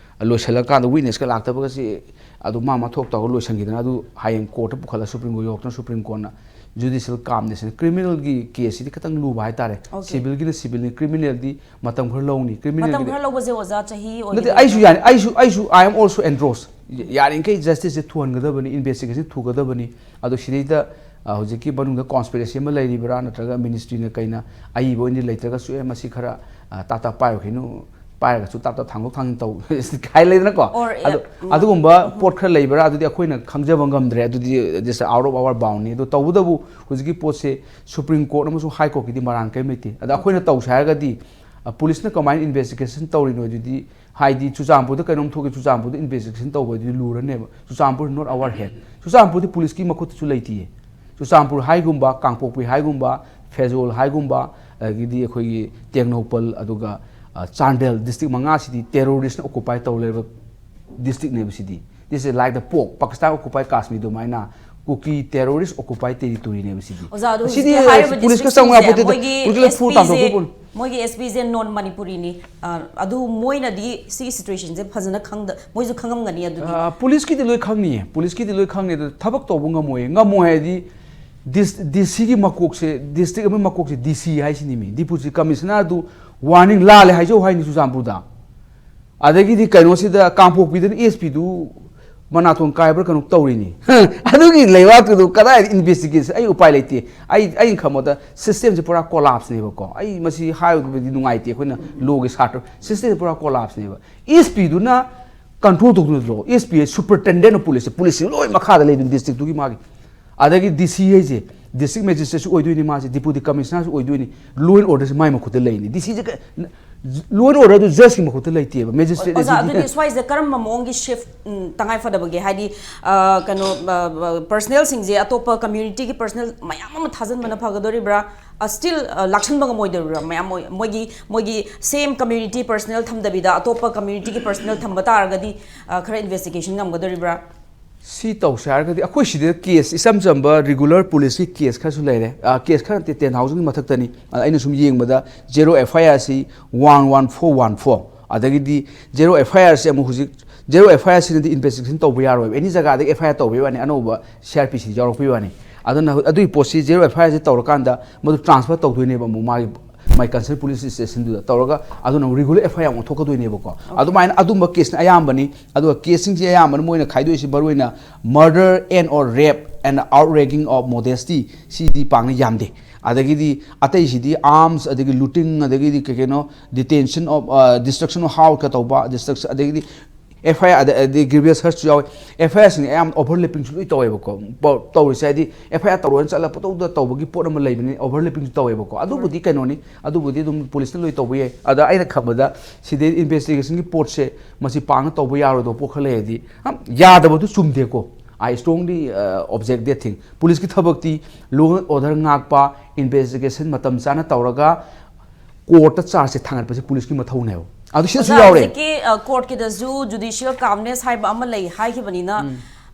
ꯂꯣꯏꯁꯤꯜꯂꯀꯥꯟꯗ ꯋꯤꯠꯅꯦꯁꯀ ꯂꯥꯛꯇꯕꯒꯁꯤ ꯑꯗꯨ ꯃꯥ ꯃꯥ ꯊꯣꯛ ꯇꯧꯔꯒ ꯂꯣꯏꯁꯤꯟꯈꯤꯗꯅ ꯑꯗꯨ ꯍꯌꯦꯡ ꯀꯣꯔꯠꯇ ꯄꯨꯈꯠꯂꯒ ꯁꯨꯄ꯭ꯔꯤꯝ ꯀꯣꯔꯠ ꯌꯧꯔꯛꯇꯅ ꯁꯨꯄ꯭ꯔꯤꯝ ꯀꯣꯔꯠꯅ ꯖꯨꯗꯤꯁꯤꯌꯦꯜ ꯀꯥꯝꯅꯦꯁꯅ ꯀ꯭ꯔꯤꯃꯤꯅꯦꯜꯒꯤ ꯀꯦꯁꯁꯤꯗꯤ ꯈꯤꯇꯪ ꯂꯨꯕ ꯍꯥꯏꯇꯥꯔꯦ꯫ Okay. ꯁꯤꯚꯤꯜꯒꯤꯅ ꯁꯤꯚꯤꯜꯅꯤ, ꯀ꯭ꯔꯤꯃꯤꯅꯦꯜꯗꯤ ꯃꯇꯝ ꯈꯔ ꯂꯧꯅꯤ꯫ ꯃꯇꯝ ꯀ꯭ꯔꯤꯃꯤꯅꯦꯜꯒꯤꯗꯤ ꯈꯔ ꯂꯧꯕꯁꯦ ꯑꯣꯖꯥ ꯆꯍꯤ ꯅꯠꯇꯦ, ꯑꯣꯏꯒꯗꯣꯏꯔꯥ? ꯑꯩꯁꯨ ꯌꯥꯅꯤ, ꯑꯩꯁꯨ ꯑꯩꯁꯨ I am also endorsed꯫ ꯌꯥꯔꯤꯈꯩ ꯖꯁꯇꯤꯁꯁꯦ ꯊꯨꯍꯟꯒꯗꯕꯅꯤ, ꯏꯟꯚꯦꯁꯇꯤꯒꯦꯁꯟ ꯊꯨꯒꯗꯕꯅꯤ꯫ ꯑꯗꯣ ꯁꯤꯗꯩꯗ ꯑ, ꯍꯧꯖꯤꯛꯀꯤ ꯃꯅꯨꯡꯗ ꯀꯣꯟꯁꯄꯤꯔꯦꯁꯤ ꯑꯃ ꯂꯩꯔꯤꯕ꯭ꯔꯥ, ꯅꯠꯇ꯭ꯔꯒ ꯃꯤꯅꯤꯁꯇ꯭ꯔꯤꯅ ꯀꯩꯅ ꯑꯏꯕ ꯑꯣꯏꯅ ꯂꯩꯇ꯭ꯔꯒꯁꯨ, "ꯑꯦ, ꯃꯁꯤ ꯈꯔ, ꯑ, ꯇꯥꯞ ꯇꯥꯞ ꯄꯥꯏꯔꯨꯈꯤꯅꯨ, ꯄꯥꯏꯔꯒꯁꯨ ꯇꯥꯞ ꯇꯥꯞ ꯊꯥꯡꯗꯣꯛ ꯊꯥꯡꯖꯤꯟ ꯇꯧ" ꯍꯥꯏ ꯂꯩꯗꯅꯀꯣ꯫ Or, ꯑꯗꯨ, yeah, ꯎꯝ, ꯑꯗꯨꯒꯨꯝꯕ ꯎꯝ, ꯄꯣꯠ ꯈꯔ ꯂꯩꯕ꯭ꯔꯥ, ꯑꯗꯨꯗꯤ ꯑꯩꯈꯣꯏꯅ ꯈꯪꯖꯕ ꯉꯝꯗ꯭ꯔꯦ꯫ ꯑꯗꯨꯗꯤ just out of our boundꯅꯤ꯫ ꯑꯗꯣ ꯇꯧꯕꯇꯕꯨ ꯍꯧꯖꯤꯛꯀꯤ ꯄꯣꯠꯁꯦ ꯁꯨꯄ꯭ꯔꯤꯝ ꯀꯣꯔꯠ ꯑꯃꯁꯨꯡ ꯍꯥꯏ ꯀꯣꯔꯠꯀꯤꯗꯤ ꯃꯔꯥꯟ ꯀꯔꯤꯝ ꯂꯩꯇꯦ꯫ ꯑꯗ ꯑꯩꯈꯣꯏꯅ ꯇꯧꯁꯦ ꯍꯥꯏꯔꯒꯗꯤ, ꯑ, ꯄꯨꯂꯤꯁꯅ ꯀꯃꯥꯏꯅ ꯏꯟꯚꯦꯁꯇꯤꯒꯦꯁꯟ ꯇꯧꯔꯤꯅꯣ ꯑꯗꯨꯗꯤ, ꯍꯥꯏꯗꯤ ꯆꯨꯔꯆꯥꯟꯄꯨꯔꯗ ꯀꯩꯅꯣꯝ ꯊꯣꯛꯑꯦ, ꯆꯨꯔꯆꯥꯟꯄꯨꯔꯗ ꯏꯟꯚꯦꯁꯇꯤꯒꯦꯁꯟ ꯇꯧꯕꯗꯨꯗꯤ ꯂꯨꯔꯅꯦꯕ꯫ Churachandpur not our hand꯫ ꯆꯨꯔꯆꯥꯟꯄꯨꯔꯗꯤ ꯄꯨꯂꯤꯁꯀꯤ ꯃꯈꯨꯠꯇꯁꯨ ꯂꯩꯇꯤꯌꯦ꯫ ꯆꯨꯔꯆꯥꯟꯄꯨꯔ ꯍꯥꯏꯒꯨꯝꯕ, ꯀꯥꯡꯄꯣꯛꯄꯤ ꯍꯥꯏꯒꯨꯝꯕ, ꯐꯦꯖꯣꯜ ꯍꯥꯏꯒꯨꯝꯕ, ꯑꯗꯒꯤꯗꯤ ꯑꯩꯈꯣꯏꯒꯤ ꯇꯦꯡꯅꯧꯄꯜ, ꯑꯗꯨꯒ, ꯑ, ꯆꯥꯟꯗꯦꯜ district ꯃꯉꯥꯁꯤꯗꯤ terroristꯅ occupy ꯇꯧ ꯂꯩꯔꯕ districtꯅꯦꯕ ꯁꯤꯗꯤ꯫ This is like the Pak, Pakistan occupy Kashmir ꯑꯗꯨꯃꯥꯏꯅ ꯀꯨꯀꯤ terrorist occupy territoryꯅꯦꯕ ꯁꯤꯗꯤ꯫ ꯑꯣꯖꯥ, ꯑꯗꯨ ꯁꯤꯗꯤ ꯍꯧꯖꯤꯛꯀꯤ ꯍꯥꯏꯔꯤꯕ ꯄꯨꯂꯤꯁꯀ ꯆꯪꯉꯨ districtꯁꯤꯡꯁꯦ ꯌꯥꯄꯣꯠꯇꯦꯗ꯫ ꯃꯣꯏꯒꯤ ꯄꯨꯂꯤꯁꯀ ꯂꯣꯏ full S Pꯁꯦ, ꯇꯥꯟꯊꯣꯛꯈꯤꯕ ꯄꯣꯠꯅꯤ꯫ ꯃꯣꯏꯒꯤ S Pꯁꯦ non Manipuriꯅꯤ꯫ ꯑ, ꯑꯗꯨ ꯃꯣꯏꯅꯗꯤ ꯁꯤꯒꯤ situationꯁꯦ ꯐꯖꯅ ꯈꯪꯗ-, ꯃꯣꯏꯁꯨ ꯈꯪꯉꯝꯒꯅꯤ ꯑꯗꯨꯗꯤ꯫ ꯑ, ꯄꯨꯂꯤꯁꯀꯤꯗꯤ ꯂꯣꯏ ꯈꯪꯅꯤꯌꯦ, ꯄꯨꯂꯤꯁꯀꯤꯗꯤ ꯂꯣꯏ ꯈꯪꯅꯤ꯫ ꯑꯗꯨ ꯊꯕꯛ ꯇꯧꯕ ꯉꯝꯃꯣꯏꯌꯦ꯫ ꯉꯝꯃꯣꯏ ꯍꯥꯏꯗꯤ ꯗꯤꯁ-, ꯗꯤ ꯁꯤꯒꯤ ꯃꯀꯣꯛꯁꯦ, district ꯑꯃꯒꯤ ꯃꯀꯣꯛꯁꯦ ꯗꯤ ꯁꯤ ꯍꯥꯏꯁꯤꯅꯤ ꯃꯤ꯫ Deputy Commissioner ꯑꯗꯨ warning ꯂꯥꯜꯂꯦ ꯍꯥꯏꯖꯧ ꯍꯥꯏꯅꯤ ꯆꯨꯔꯆꯥꯟꯄꯨꯔꯗ꯫ ꯑꯗꯒꯤꯗꯤ ꯀꯩꯅꯣꯁꯤꯗ ꯀꯥꯡꯄꯣꯛꯄꯤꯗꯅ S Pꯗꯨ ꯃꯅꯥꯇꯣꯟ ꯀꯥꯏꯕ꯭ꯔꯥ ꯀꯩꯅꯣ ꯇꯧꯔꯤꯅꯤ꯫ ꯑꯗꯨꯒꯤ ꯂꯩꯕꯥꯛꯇꯨꯗ ꯀꯗꯥꯏꯗ investigation? ꯑꯩ ꯎꯄꯥꯏ ꯂꯩꯇꯦ꯫ ꯑꯩ ꯑꯩꯅ ꯈꯟꯕꯗ system ꯁꯦ ꯄꯨꯔꯥ collapse ꯅꯦꯕꯀꯣ꯫ ꯑꯩ ꯃꯁꯤ ꯍꯥꯏꯕꯗꯤ ꯅꯨꯡꯉꯥꯏꯇꯦ, ꯑꯩꯈꯣꯏꯅ law ꯒꯤ ꯁꯥꯇ꯭ꯔ꯫ System ꯁꯦ ꯄꯨꯔꯥ collapse ꯅꯦꯕ꯫ SP ꯗꯨꯅ control ꯇꯧꯗꯣꯏ ꯅꯠꯇ꯭ꯔꯣ? SP superintendent of police, police ꯁꯤꯡ ꯂꯣꯏ ꯃꯈꯥꯗ ꯂꯩꯕꯅꯤ district ꯇꯨꯒꯤ ꯃꯥꯒꯤ꯫ ꯑꯗꯒꯤ DC ꯍꯥꯏꯁꯦ, district magistrate ꯁꯨ ꯑꯣꯏꯗꯣꯏꯅꯤ ꯃꯥꯁꯦ, deputy commissioner ꯁꯨ ꯑꯣꯏꯗꯣꯏꯅꯤ꯫ Law and order ꯁꯦ ꯃꯥꯏ ꯃꯈꯨꯠꯇ ꯂꯩꯅꯤ꯫ DC ꯁꯦ ꯀ-, law and order do judge ꯀꯤ ꯃꯈꯨꯠꯇ ꯂꯩꯇꯦꯕ, magistrate ꯑꯣꯖꯥ, ꯑꯁꯤꯗꯤ꯫ ꯑꯗꯨꯗꯤ ꯁ꯭ꯋꯥꯏꯁꯤꯗ ꯀꯔꯝꯕ ꯃꯑꯣꯡꯒꯤ shift, ꯎꯝ, ꯇꯉꯥꯏ ꯐꯗꯕꯒꯦ? ꯍꯥꯏꯗꯤ, ꯑ, ꯀꯩꯅꯣ, ꯑ, ꯑ, personnel ꯁꯤꯡꯁꯦ ꯑꯇꯣꯞꯄ community ꯒꯤ personnel ꯃꯌꯥꯝ ꯑꯃ ꯊꯥꯖꯤꯟꯕꯅ ꯐꯒꯗꯣꯔꯤꯕ꯭ꯔꯥ? ꯑ, still, ꯑ, ꯂꯥꯛꯁꯟꯕ ꯉꯝꯃꯣꯏꯗꯧꯔꯤꯕ꯭ꯔꯥ? ꯃꯌꯥꯝ ꯃꯣꯏ-, ꯃꯣꯏꯒꯤ, ꯃꯣꯏꯒꯤ same community personnel ꯊꯝꯗꯕꯤꯗ ꯑꯇꯣꯞꯄ community ꯒꯤ personnel ꯊꯝꯕ ꯇꯥꯔꯒꯗꯤ, ꯑ, ꯈꯔ investigation ꯉꯝꯒꯗꯣꯔꯤꯕ꯭ꯔꯥ? ꯁꯤ ꯇꯧꯁꯦ ꯍꯥꯏꯔꯒꯗꯤ ꯑꯩꯈꯣꯏ ꯁꯤꯗ case, ꯏꯆꯝ ꯆꯝꯕ regular police ꯀꯤ case ꯈꯔꯁꯨ ꯂꯩꯔꯦ꯫ ꯑ, case ꯈꯔ ꯅꯠꯇꯦ, ten thousand ꯒꯤ ꯃꯊꯛꯇꯅꯤ꯫ ꯑ, ꯑꯩꯅ ꯁꯨꯝ ꯌꯦꯡꯕꯗ zero FIR ꯁꯤ one one four one four, ꯑꯗꯒꯤꯗꯤ zero FIR ꯁꯤ ꯑꯃꯨꯛ ꯍꯧꯖꯤꯛ zero FIR ꯁꯤꯅꯗꯤ investigation ꯇꯧꯕ ꯌꯥꯔꯣꯏꯕ꯫ Any ꯖꯒꯥꯗꯒꯤ FIR ꯇꯧꯕꯒꯤ ꯋꯥꯅꯤ, ꯑꯅꯧꯕ CRPC ꯌꯥꯎꯔꯛꯄꯒꯤ ꯋꯥꯅꯤ꯫ ꯑꯗꯨꯅ ꯍꯧ-, ꯑꯗꯨꯒꯤ ꯄꯣꯠꯁꯤ zero FIR ꯁꯤ ꯇꯧꯔꯀꯥꯟꯗ ꯃꯗꯨ transfer ꯇꯧꯗꯣꯏꯅꯦꯕ ꯑꯃꯨꯛ ꯃꯥꯒꯤ, my concern police station ꯗꯨꯗ ꯇꯧꯔꯒ, ꯑꯗꯨꯅ ꯑꯃꯨꯛ regular FIR ꯑꯃꯨꯛ ꯊꯣꯛꯀꯗꯣꯏꯅꯦꯕꯀꯣ꯫ ꯑꯗꯨꯃꯥꯏꯅ ꯑꯗꯨꯝꯕ case ꯅ ꯑꯌꯥꯝꯕꯅꯤ꯫ ꯑꯗꯨꯒ case ꯁꯤꯡꯁꯦ ꯑꯌꯥꯝꯕꯅ ꯃꯣꯏꯅ ꯈꯥꯏꯗꯣꯛꯏꯁꯦ ꯃꯔꯨꯑꯣꯏꯅ murder and or rape and outraging of modesty, ꯁꯤꯗꯤ ꯄꯥꯡꯅ ꯌꯥꯝꯗꯦ꯫ ꯑꯗꯒꯤꯗꯤ ꯑꯇꯩꯁꯤꯗꯤ arms, ꯑꯗꯒꯤ looting, ꯑꯗꯒꯤꯗꯤ ꯀꯩ ꯀꯩꯅꯣ, detention of, ꯑ, destruction of house ꯀ ꯇꯧꯕ, destruction, ꯑꯗꯒꯤꯗꯤ FIR, ꯑꯗ-, ꯑꯗꯩ grievous hurt ꯁꯨ ꯌꯥꯎꯋꯦ꯫ FIR ꯁꯤꯡ ꯑꯌꯥꯝꯕ overlapping ꯁꯨ ꯂꯣꯏ ꯇꯧꯋꯦꯕꯀꯣ꯫ ꯄ-, ꯇꯧꯔꯤꯁꯦ ꯍꯥꯏꯗꯤ FIR ꯇꯧꯔꯣꯅ ꯆꯠꯂ ꯄꯪꯇꯧꯗ ꯇꯧꯕꯒꯤ ꯄꯣꯠ ꯑꯃ ꯂꯩꯕꯅꯤ, overlapping ꯁꯨ ꯇꯧꯋꯦꯕꯀꯣ꯫ ꯑꯗꯨꯕꯨꯗꯤ ꯀꯩꯅꯣꯅꯤ, ꯑꯗꯨꯕꯨꯗꯤ ꯑꯗꯨꯝ police ꯅ ꯂꯣꯏ ꯇꯧꯕ ꯌꯥꯏ꯫ ꯑꯗ ꯑꯩꯅ ꯈꯟꯕꯗ ꯁꯤꯗꯩ investigation ꯒꯤ ꯄꯣꯠꯁꯦ ꯃꯁꯤ ꯄꯥꯛꯅ ꯇꯧꯕ ꯌꯥꯔꯣꯏꯗꯕ ꯄꯣꯠ ꯈꯔ ꯂꯩꯔꯗꯤ, ꯍꯝ, ꯌꯥꯗꯕꯗꯨ ꯆꯨꯝꯗꯦꯀꯣ꯫ I strongly, uh, object that thing꯫ Police ꯀꯤ ꯊꯕꯛꯇꯤ law and order ꯉꯥꯛꯄ, investigation ꯃꯇꯝ ꯆꯥꯅ ꯇꯧꯔꯒ court ꯇ charge ꯁꯦ ꯊꯥꯡꯒꯠꯄꯁꯦ police ꯀꯤ ꯃꯊꯧꯅꯦꯕ꯫ ꯑꯗꯨ ꯁꯤꯗꯁꯨ ꯑꯣꯖꯥ, ꯌꯥꯎꯔꯦ꯫ ꯍꯧꯖꯤꯛꯀꯤ, ꯑ, court ꯀꯤꯗꯁꯨ judicial calmness ꯍꯥꯏꯕ ꯑꯃ ꯂꯩ ꯍꯥꯏꯈꯤꯕꯅꯤꯅ,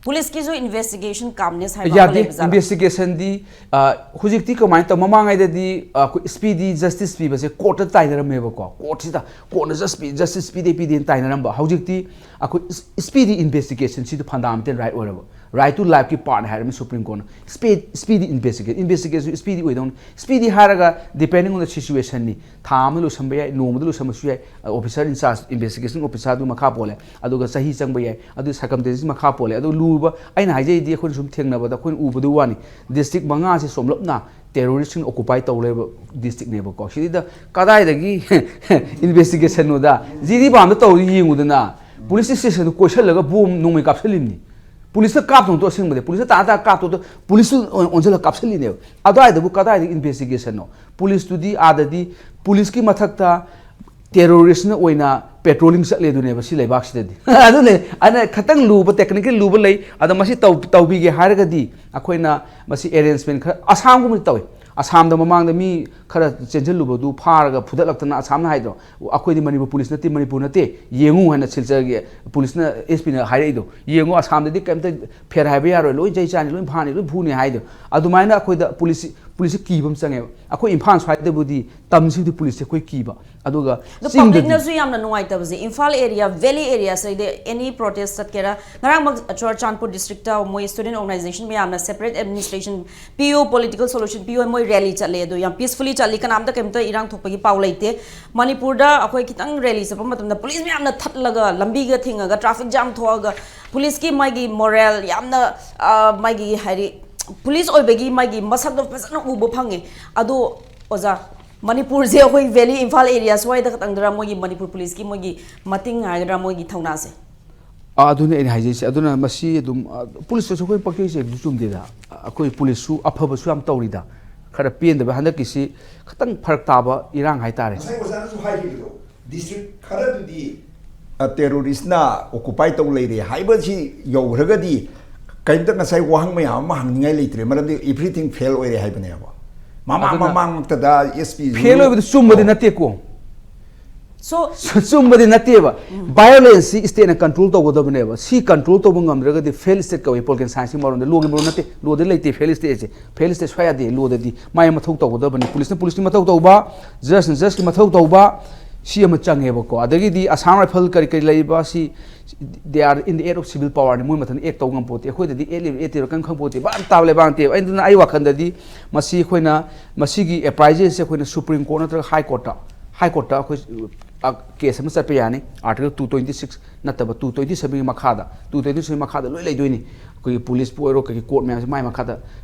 police ꯀꯤꯁꯨ investigation calmness ꯍꯥꯏꯕ ꯑꯃ ꯌꯥꯗꯦ꯫ ꯂꯩꯕ ꯖꯥꯠꯂꯥ? Investigation ꯗꯤ, ꯑ, ꯍꯧꯖꯤꯛꯇꯤ ꯀꯃꯥꯏꯅ ꯇꯧ-, ꯃꯃꯥꯡꯉꯩꯗꯗꯤ, ꯑ, ꯑꯩꯈꯣꯏ speedy justice ꯄꯤꯕꯁꯦ court ꯇ ꯇꯥꯏꯅꯔꯝꯃꯦꯕꯀꯣ꯫ Court ꯁꯤꯗ, court ꯅ just ꯄꯤ-, justice ꯄꯤꯗꯦ, ꯄꯤꯗꯦꯅ ꯇꯥꯏꯅꯔꯝꯕ꯫ ꯍꯧꯖꯤꯛꯇꯤ ꯑꯩꯈꯣꯏ ꯏꯁ-, speedy investigation ꯁꯤꯗ fundamental right ꯑꯣꯏꯔꯕ꯫ Right to life ꯀꯤ part ꯅꯤ ꯍꯥꯏꯔꯝꯃꯤ Supreme Court ꯅ꯫ Speed, speedy investigation, investigation speedy ꯑꯣꯏꯗꯧꯅꯤ꯫ Speedy ꯍꯥꯏꯔꯒ depending on the situation ꯅꯤ꯫ ꯊꯥ ꯑꯃꯗ ꯂꯣꯏꯁꯟꯕ ꯌꯥꯏ, ꯅꯣꯡꯃꯗ ꯂꯣꯏꯁꯟꯕꯁꯨ ꯌꯥꯏ, officer in charge, investigation officer ꯗꯨ ꯃꯈꯥ ꯄꯣꯜꯂꯦ꯫ ꯑꯗꯨꯒ ꯆꯍꯤ ꯆꯪꯕ ꯌꯥꯏ, ꯑꯗꯨ circumstances ꯃꯈꯥ ꯄꯣꯜꯂꯦ꯫ ꯑꯗꯨ ꯂꯨꯕ, ꯑꯩꯅ ꯍꯥꯏꯖꯩꯗꯤ ꯑꯩꯈꯣꯏꯅ ꯁꯨꯝ ꯊꯦꯡꯅꯕꯗ ꯑꯩꯈꯣꯏꯅ ꯎꯕꯗꯨ ꯋꯥꯅꯤ꯫ District ꯃꯉꯥꯁꯦ ꯆꯣꯝꯂꯞꯅ terrorist ꯁꯤꯡꯅ occupy ꯇꯧ ꯂꯩꯕ district ꯅꯦꯕꯀꯣ꯫ ꯁꯤꯗꯩꯗ ꯀꯗꯥꯏꯗꯒꯤ investigation ꯅꯣꯗ? ꯖꯤꯔꯤꯕꯥꯝꯗ ꯇꯧꯔꯤ ꯌꯦꯡꯉꯨꯗꯅ꯫ Police station ꯗꯨ ꯀꯣꯏꯁꯜꯂꯒ bomb ꯅꯣꯡꯃꯩ ꯀꯥꯞꯁꯜꯂꯤꯕꯅꯤ꯫ Police ꯇ ꯀꯥꯞꯇꯧꯗꯣ ꯑꯁꯦꯡꯕꯗꯤ, police ꯇ ꯇꯥ ꯇꯥ ꯀꯥꯞꯇꯧꯗꯣ, police ꯇꯨ ꯑꯣꯟꯁꯤꯜꯂꯒ ꯀꯥꯞꯁꯤꯜꯂꯤꯅꯦꯕ꯫ ꯑꯗꯨꯋꯥꯏꯗꯕꯨ ꯀꯗꯥꯏꯗ investigation ꯅꯣ? Police ꯇꯨꯗꯤ ꯑꯥꯗꯗꯤ police ꯀꯤ ꯃꯊꯛꯇ terrorist ꯅ ꯑꯣꯏꯅ patrolling ꯆꯠꯂꯦ ꯑꯗꯨꯅꯦꯕ ꯁꯤ ꯂꯩꯕꯥꯛꯁꯤꯗꯗꯤ꯫ ꯑꯗꯨꯅꯦ, ꯑꯗꯨꯅ ꯈꯇꯪ ꯂꯨꯕ, technical ꯂꯨꯕ ꯂꯩ꯫ ꯑꯗꯣ ꯃꯁꯤ ꯇꯧ-, ꯇꯧꯕꯤꯒꯦ ꯍꯥꯏꯔꯒꯗꯤ ꯑꯩꯈꯣꯏꯅ ꯃꯁꯤ arrangement ꯈꯔ ꯑꯁꯥꯝꯒꯨꯝꯕꯗꯤ ꯇꯧꯏ꯫ ꯑꯁꯥꯝꯗ ꯃꯃꯥꯡꯗ ꯃꯤ ꯈꯔ ꯆꯦꯟꯁꯤꯜꯂꯨꯕꯗꯨ ꯐꯥꯔꯒ ꯐꯨꯗꯠꯂꯛꯇꯅ ꯑꯁꯥꯝꯅ ꯍꯥꯏꯗ꯭ꯔꯣ, "ꯑꯩꯈꯣꯏꯗꯤ ꯃꯅꯤꯄꯨꯔ police ꯅꯠꯇꯦ, ꯃꯅꯤꯄꯨꯔ ꯅꯠꯇꯦ, ꯌꯦꯡꯉꯨ" ꯍꯥꯏꯅ ꯁꯤꯜꯆꯔꯒꯤ police ꯅ, S P ꯅ ꯍꯥꯏꯔꯛꯏꯗꯣ꯫ "ꯌꯦꯡꯉꯨ, ꯑꯁꯥꯝꯗꯗꯤ ꯀꯩꯝꯇ ꯐꯦꯔ ꯍꯥꯏꯕ ꯌꯥꯔꯣꯏ, ꯂꯣꯏ ꯆꯩ ꯆꯥꯅꯤ, ꯂꯣꯏ ꯐꯥꯅꯤ, ꯂꯣꯏ ꯐꯨꯅꯤ" ꯍꯥꯏꯗꯣ꯫ ꯑꯗꯨꯃꯥꯏꯅ ꯑꯩꯈꯣꯏꯗ police, police ꯁꯦ ꯀꯤꯕ ꯑꯃ ꯆꯪꯉꯦꯕ꯫ ꯑꯩꯈꯣꯏ ꯏꯝꯐꯥꯜ ꯁ꯭ꯋꯥꯏꯗꯕꯨꯗꯤ ꯇꯝꯁꯤꯡꯗꯤ police ꯁꯦ ꯑꯩꯈꯣꯏ ꯀꯤꯕ꯫ ꯑꯗꯨꯒ ꯑꯗꯣ ꯆꯤꯡꯗꯗꯤ public ꯅꯁꯨ ꯌꯥꯝꯅ ꯅꯨꯡꯉꯥꯏꯇꯕꯁꯦ, ꯏꯝꯐꯥꯜ area, valley area ꯁꯤꯗꯩꯗ any protest ꯆꯠꯀꯦꯔꯥ, ꯉꯔꯥꯡꯃꯛ ꯆꯨꯔꯆꯥꯟꯄꯨꯔ district ꯇ ꯃꯣꯏ student organization ꯃꯌꯥꯝꯅ separate administration ꯄꯤꯌꯨ, political solution ꯄꯤꯌꯨ, ꯃꯣꯏ rally ꯆꯠꯂꯦ꯫ ꯑꯗꯣ ꯌꯥꯝ peacefully ꯆꯠꯂꯤ, ꯀꯅꯥꯝꯇ ꯀꯩꯝꯇ ꯏꯔꯥꯡ ꯊꯣꯛꯄꯒꯤ ꯄꯥꯎ ꯂꯩꯇꯦ꯫ ꯃꯅꯤꯄꯨꯔꯗ ꯑꯩꯈꯣꯏ ꯈꯤꯇꯪ rally ꯆꯠꯄ ꯃꯇꯝꯗ police ꯃꯌꯥꯝꯅ ꯊꯠꯂꯒ, ꯂꯝꯕꯤꯒ ꯊꯤꯡꯉꯒ, traffic jam ꯊꯣꯛꯑꯒ, police ꯀꯤ ꯃꯥꯒꯤ moral ꯌꯥꯝꯅ, ꯑ, ꯃꯥꯒꯤ ꯍꯥꯏꯗꯤ police ꯑꯣꯏꯕꯒꯤ ꯃꯥꯒꯤ ꯃꯁꯛꯇꯣ ꯐꯖꯅ ꯎꯕ ꯐꯪꯉꯦ꯫ ꯑꯗꯣ ꯑꯣꯖꯥ, ꯃꯅꯤꯄꯨꯔꯁꯦ ꯑꯩꯈꯣꯏ valley, ꯏꯝꯐꯥꯜ area ꯁ꯭ꯋꯥꯏꯗ ꯈꯛꯇꯪꯗꯔ ꯃꯣꯏꯒꯤ ꯃꯅꯤꯄꯨꯔ police ꯀꯤ ꯃꯣꯏꯒꯤ ꯃꯇꯤꯡ ꯍꯥꯏꯒꯗ꯭ꯔꯥ, ꯃꯣꯏꯒꯤ ꯊꯧꯅꯥꯁꯦ? ꯑꯥ, ꯑꯗꯨꯅꯦ ꯑꯩꯅ ꯍꯥꯏꯖꯩꯁꯦ꯫ ꯑꯗꯨꯅ ꯃꯁꯤ ꯑꯗꯨꯝ, ꯑ, police ꯇꯁꯨ ꯑꯩꯈꯣꯏ ꯄꯛꯆꯩꯁꯦ ꯑꯗꯨ ꯆꯨꯝꯗꯦꯗ꯫ ꯑꯩꯈꯣꯏ police ꯁꯨ ꯑꯐꯕꯁꯨ ꯌꯥꯝ ꯇꯧꯔꯤꯗ꯫ ꯈꯔ ꯄꯦꯟꯗꯕ ꯍꯟꯗꯛꯀꯤꯁꯤ ꯈꯤꯇꯪ ꯐꯔꯛ ꯇꯥꯕ ꯏꯔꯥꯡ ꯍꯥꯏꯇꯥꯔꯦ꯫ ꯉꯁꯥꯏ ꯑꯣꯖꯥꯅꯁꯨ ꯍꯥꯏꯈꯤꯕꯗꯣ, district ꯈꯔꯗꯨꯗꯤ, ꯑ, terrorist ꯅ occupy ꯇꯧ ꯂꯩꯔꯦ ꯍꯥꯏꯕꯁꯤ ꯌꯧꯈ꯭ꯔꯒꯗꯤ ꯀꯔꯤꯝꯇ ꯉꯁꯥꯏ ꯋꯥꯍꯪ ꯃꯌꯥꯝ ꯑꯃ ꯍꯪꯅꯤꯡꯉꯥꯏ ꯂꯩꯇ꯭ꯔꯦ, ꯃꯔꯝꯗꯤ everything fail ꯑꯣꯏꯔꯦ ꯍꯥꯏꯕꯅꯦꯕ꯫ ꯃꯃꯥꯡ ꯑꯗꯨꯅ ꯃꯃꯥꯡꯃꯛꯇꯗ S P ꯁꯨ fail ꯑꯣꯏꯕꯗꯨ ꯆꯨꯝꯕꯗꯤ ꯑꯣ꯫ ꯅꯠꯇꯦꯀꯣ꯫ So, ꯆꯨ-, ꯆꯨꯝꯕꯗꯤ ꯅꯠꯇꯦꯕ꯫ Violence ꯁꯤ state ꯅ control ꯇꯧꯒꯗꯕꯅꯦꯕ꯫ ꯁꯤ control ꯇꯧꯕ ꯉꯝꯗ꯭ꯔꯒꯗꯤ fail state ꯀꯧꯏ꯫ Political science ꯀꯤ ꯃꯔꯣꯟꯗ, law ꯒꯤ ꯃꯔꯣꯟ ꯅꯠꯇꯦ꯫ Law ꯗ ꯂꯩꯇꯦ fail state ꯁꯦ꯫ Fail state ꯁꯨꯡꯌꯥ ꯌꯥꯗꯦ꯫ Law ꯗꯗꯤ ꯃꯥꯏ ꯃꯊꯧ ꯇꯧꯒꯗꯕꯅꯤ꯫ Police ꯅ police ꯀꯤ ꯃꯊꯧ ꯇꯧꯕ, judge ꯅ judge ꯀꯤ ꯃꯊꯧ ꯇꯧꯕ, ꯁꯤ ꯑꯃ ꯆꯪꯉꯦꯕꯀꯣ꯫ ꯑꯗꯒꯤꯗꯤ Assam Rifle ꯀꯔꯤ ꯀꯔꯤ ꯂꯩꯔꯤꯕ ꯁꯤ, they are in the act of civil power ꯅꯤ, ꯃꯣꯏ ꯃꯊꯟꯇ act ꯇꯧ ꯉꯝꯄꯣꯠꯇꯦ꯫ ꯑꯩꯈꯣꯏꯗꯗꯤ act ꯂꯩꯕ act ꯂꯩꯕ ꯀꯔꯤꯝ ꯈꯪꯄꯣꯠꯇꯦ, ꯚꯥꯞ ꯇꯥꯕ ꯂꯩꯕ ꯅꯠꯇꯦꯕ꯫ ꯑꯗꯨꯅ ꯑꯩ ꯋꯥꯈꯜꯗꯗꯤ ꯃꯁꯤ ꯑꯩꯈꯣꯏꯅ, ꯃꯁꯤꯒꯤ appraisal ꯁꯦ ꯑꯩꯈꯣꯏꯅ Supreme Court ꯅꯠꯇ꯭ꯔꯒ High Court ꯇ, High Court ꯇ ꯑꯩꯈꯣꯏ case ꯑꯃ ꯆꯠꯄ ꯌꯥꯅꯤ꯫ Article two twenty six ꯅꯠꯇꯕ two twenty seven ꯒꯤ ꯃꯈꯥꯗ, two twenty seven ꯃꯈꯥꯗ ꯂꯣꯏ ꯂꯩꯗꯣꯏꯅꯤ꯫ ꯑꯩꯈꯣꯏꯒꯤ police ꯄꯨ ꯑꯣꯏꯔꯣ, ꯀꯩꯒꯤ court ꯃꯌꯥꯝꯁꯦ ꯃꯥꯏ ꯃꯈꯥꯗ,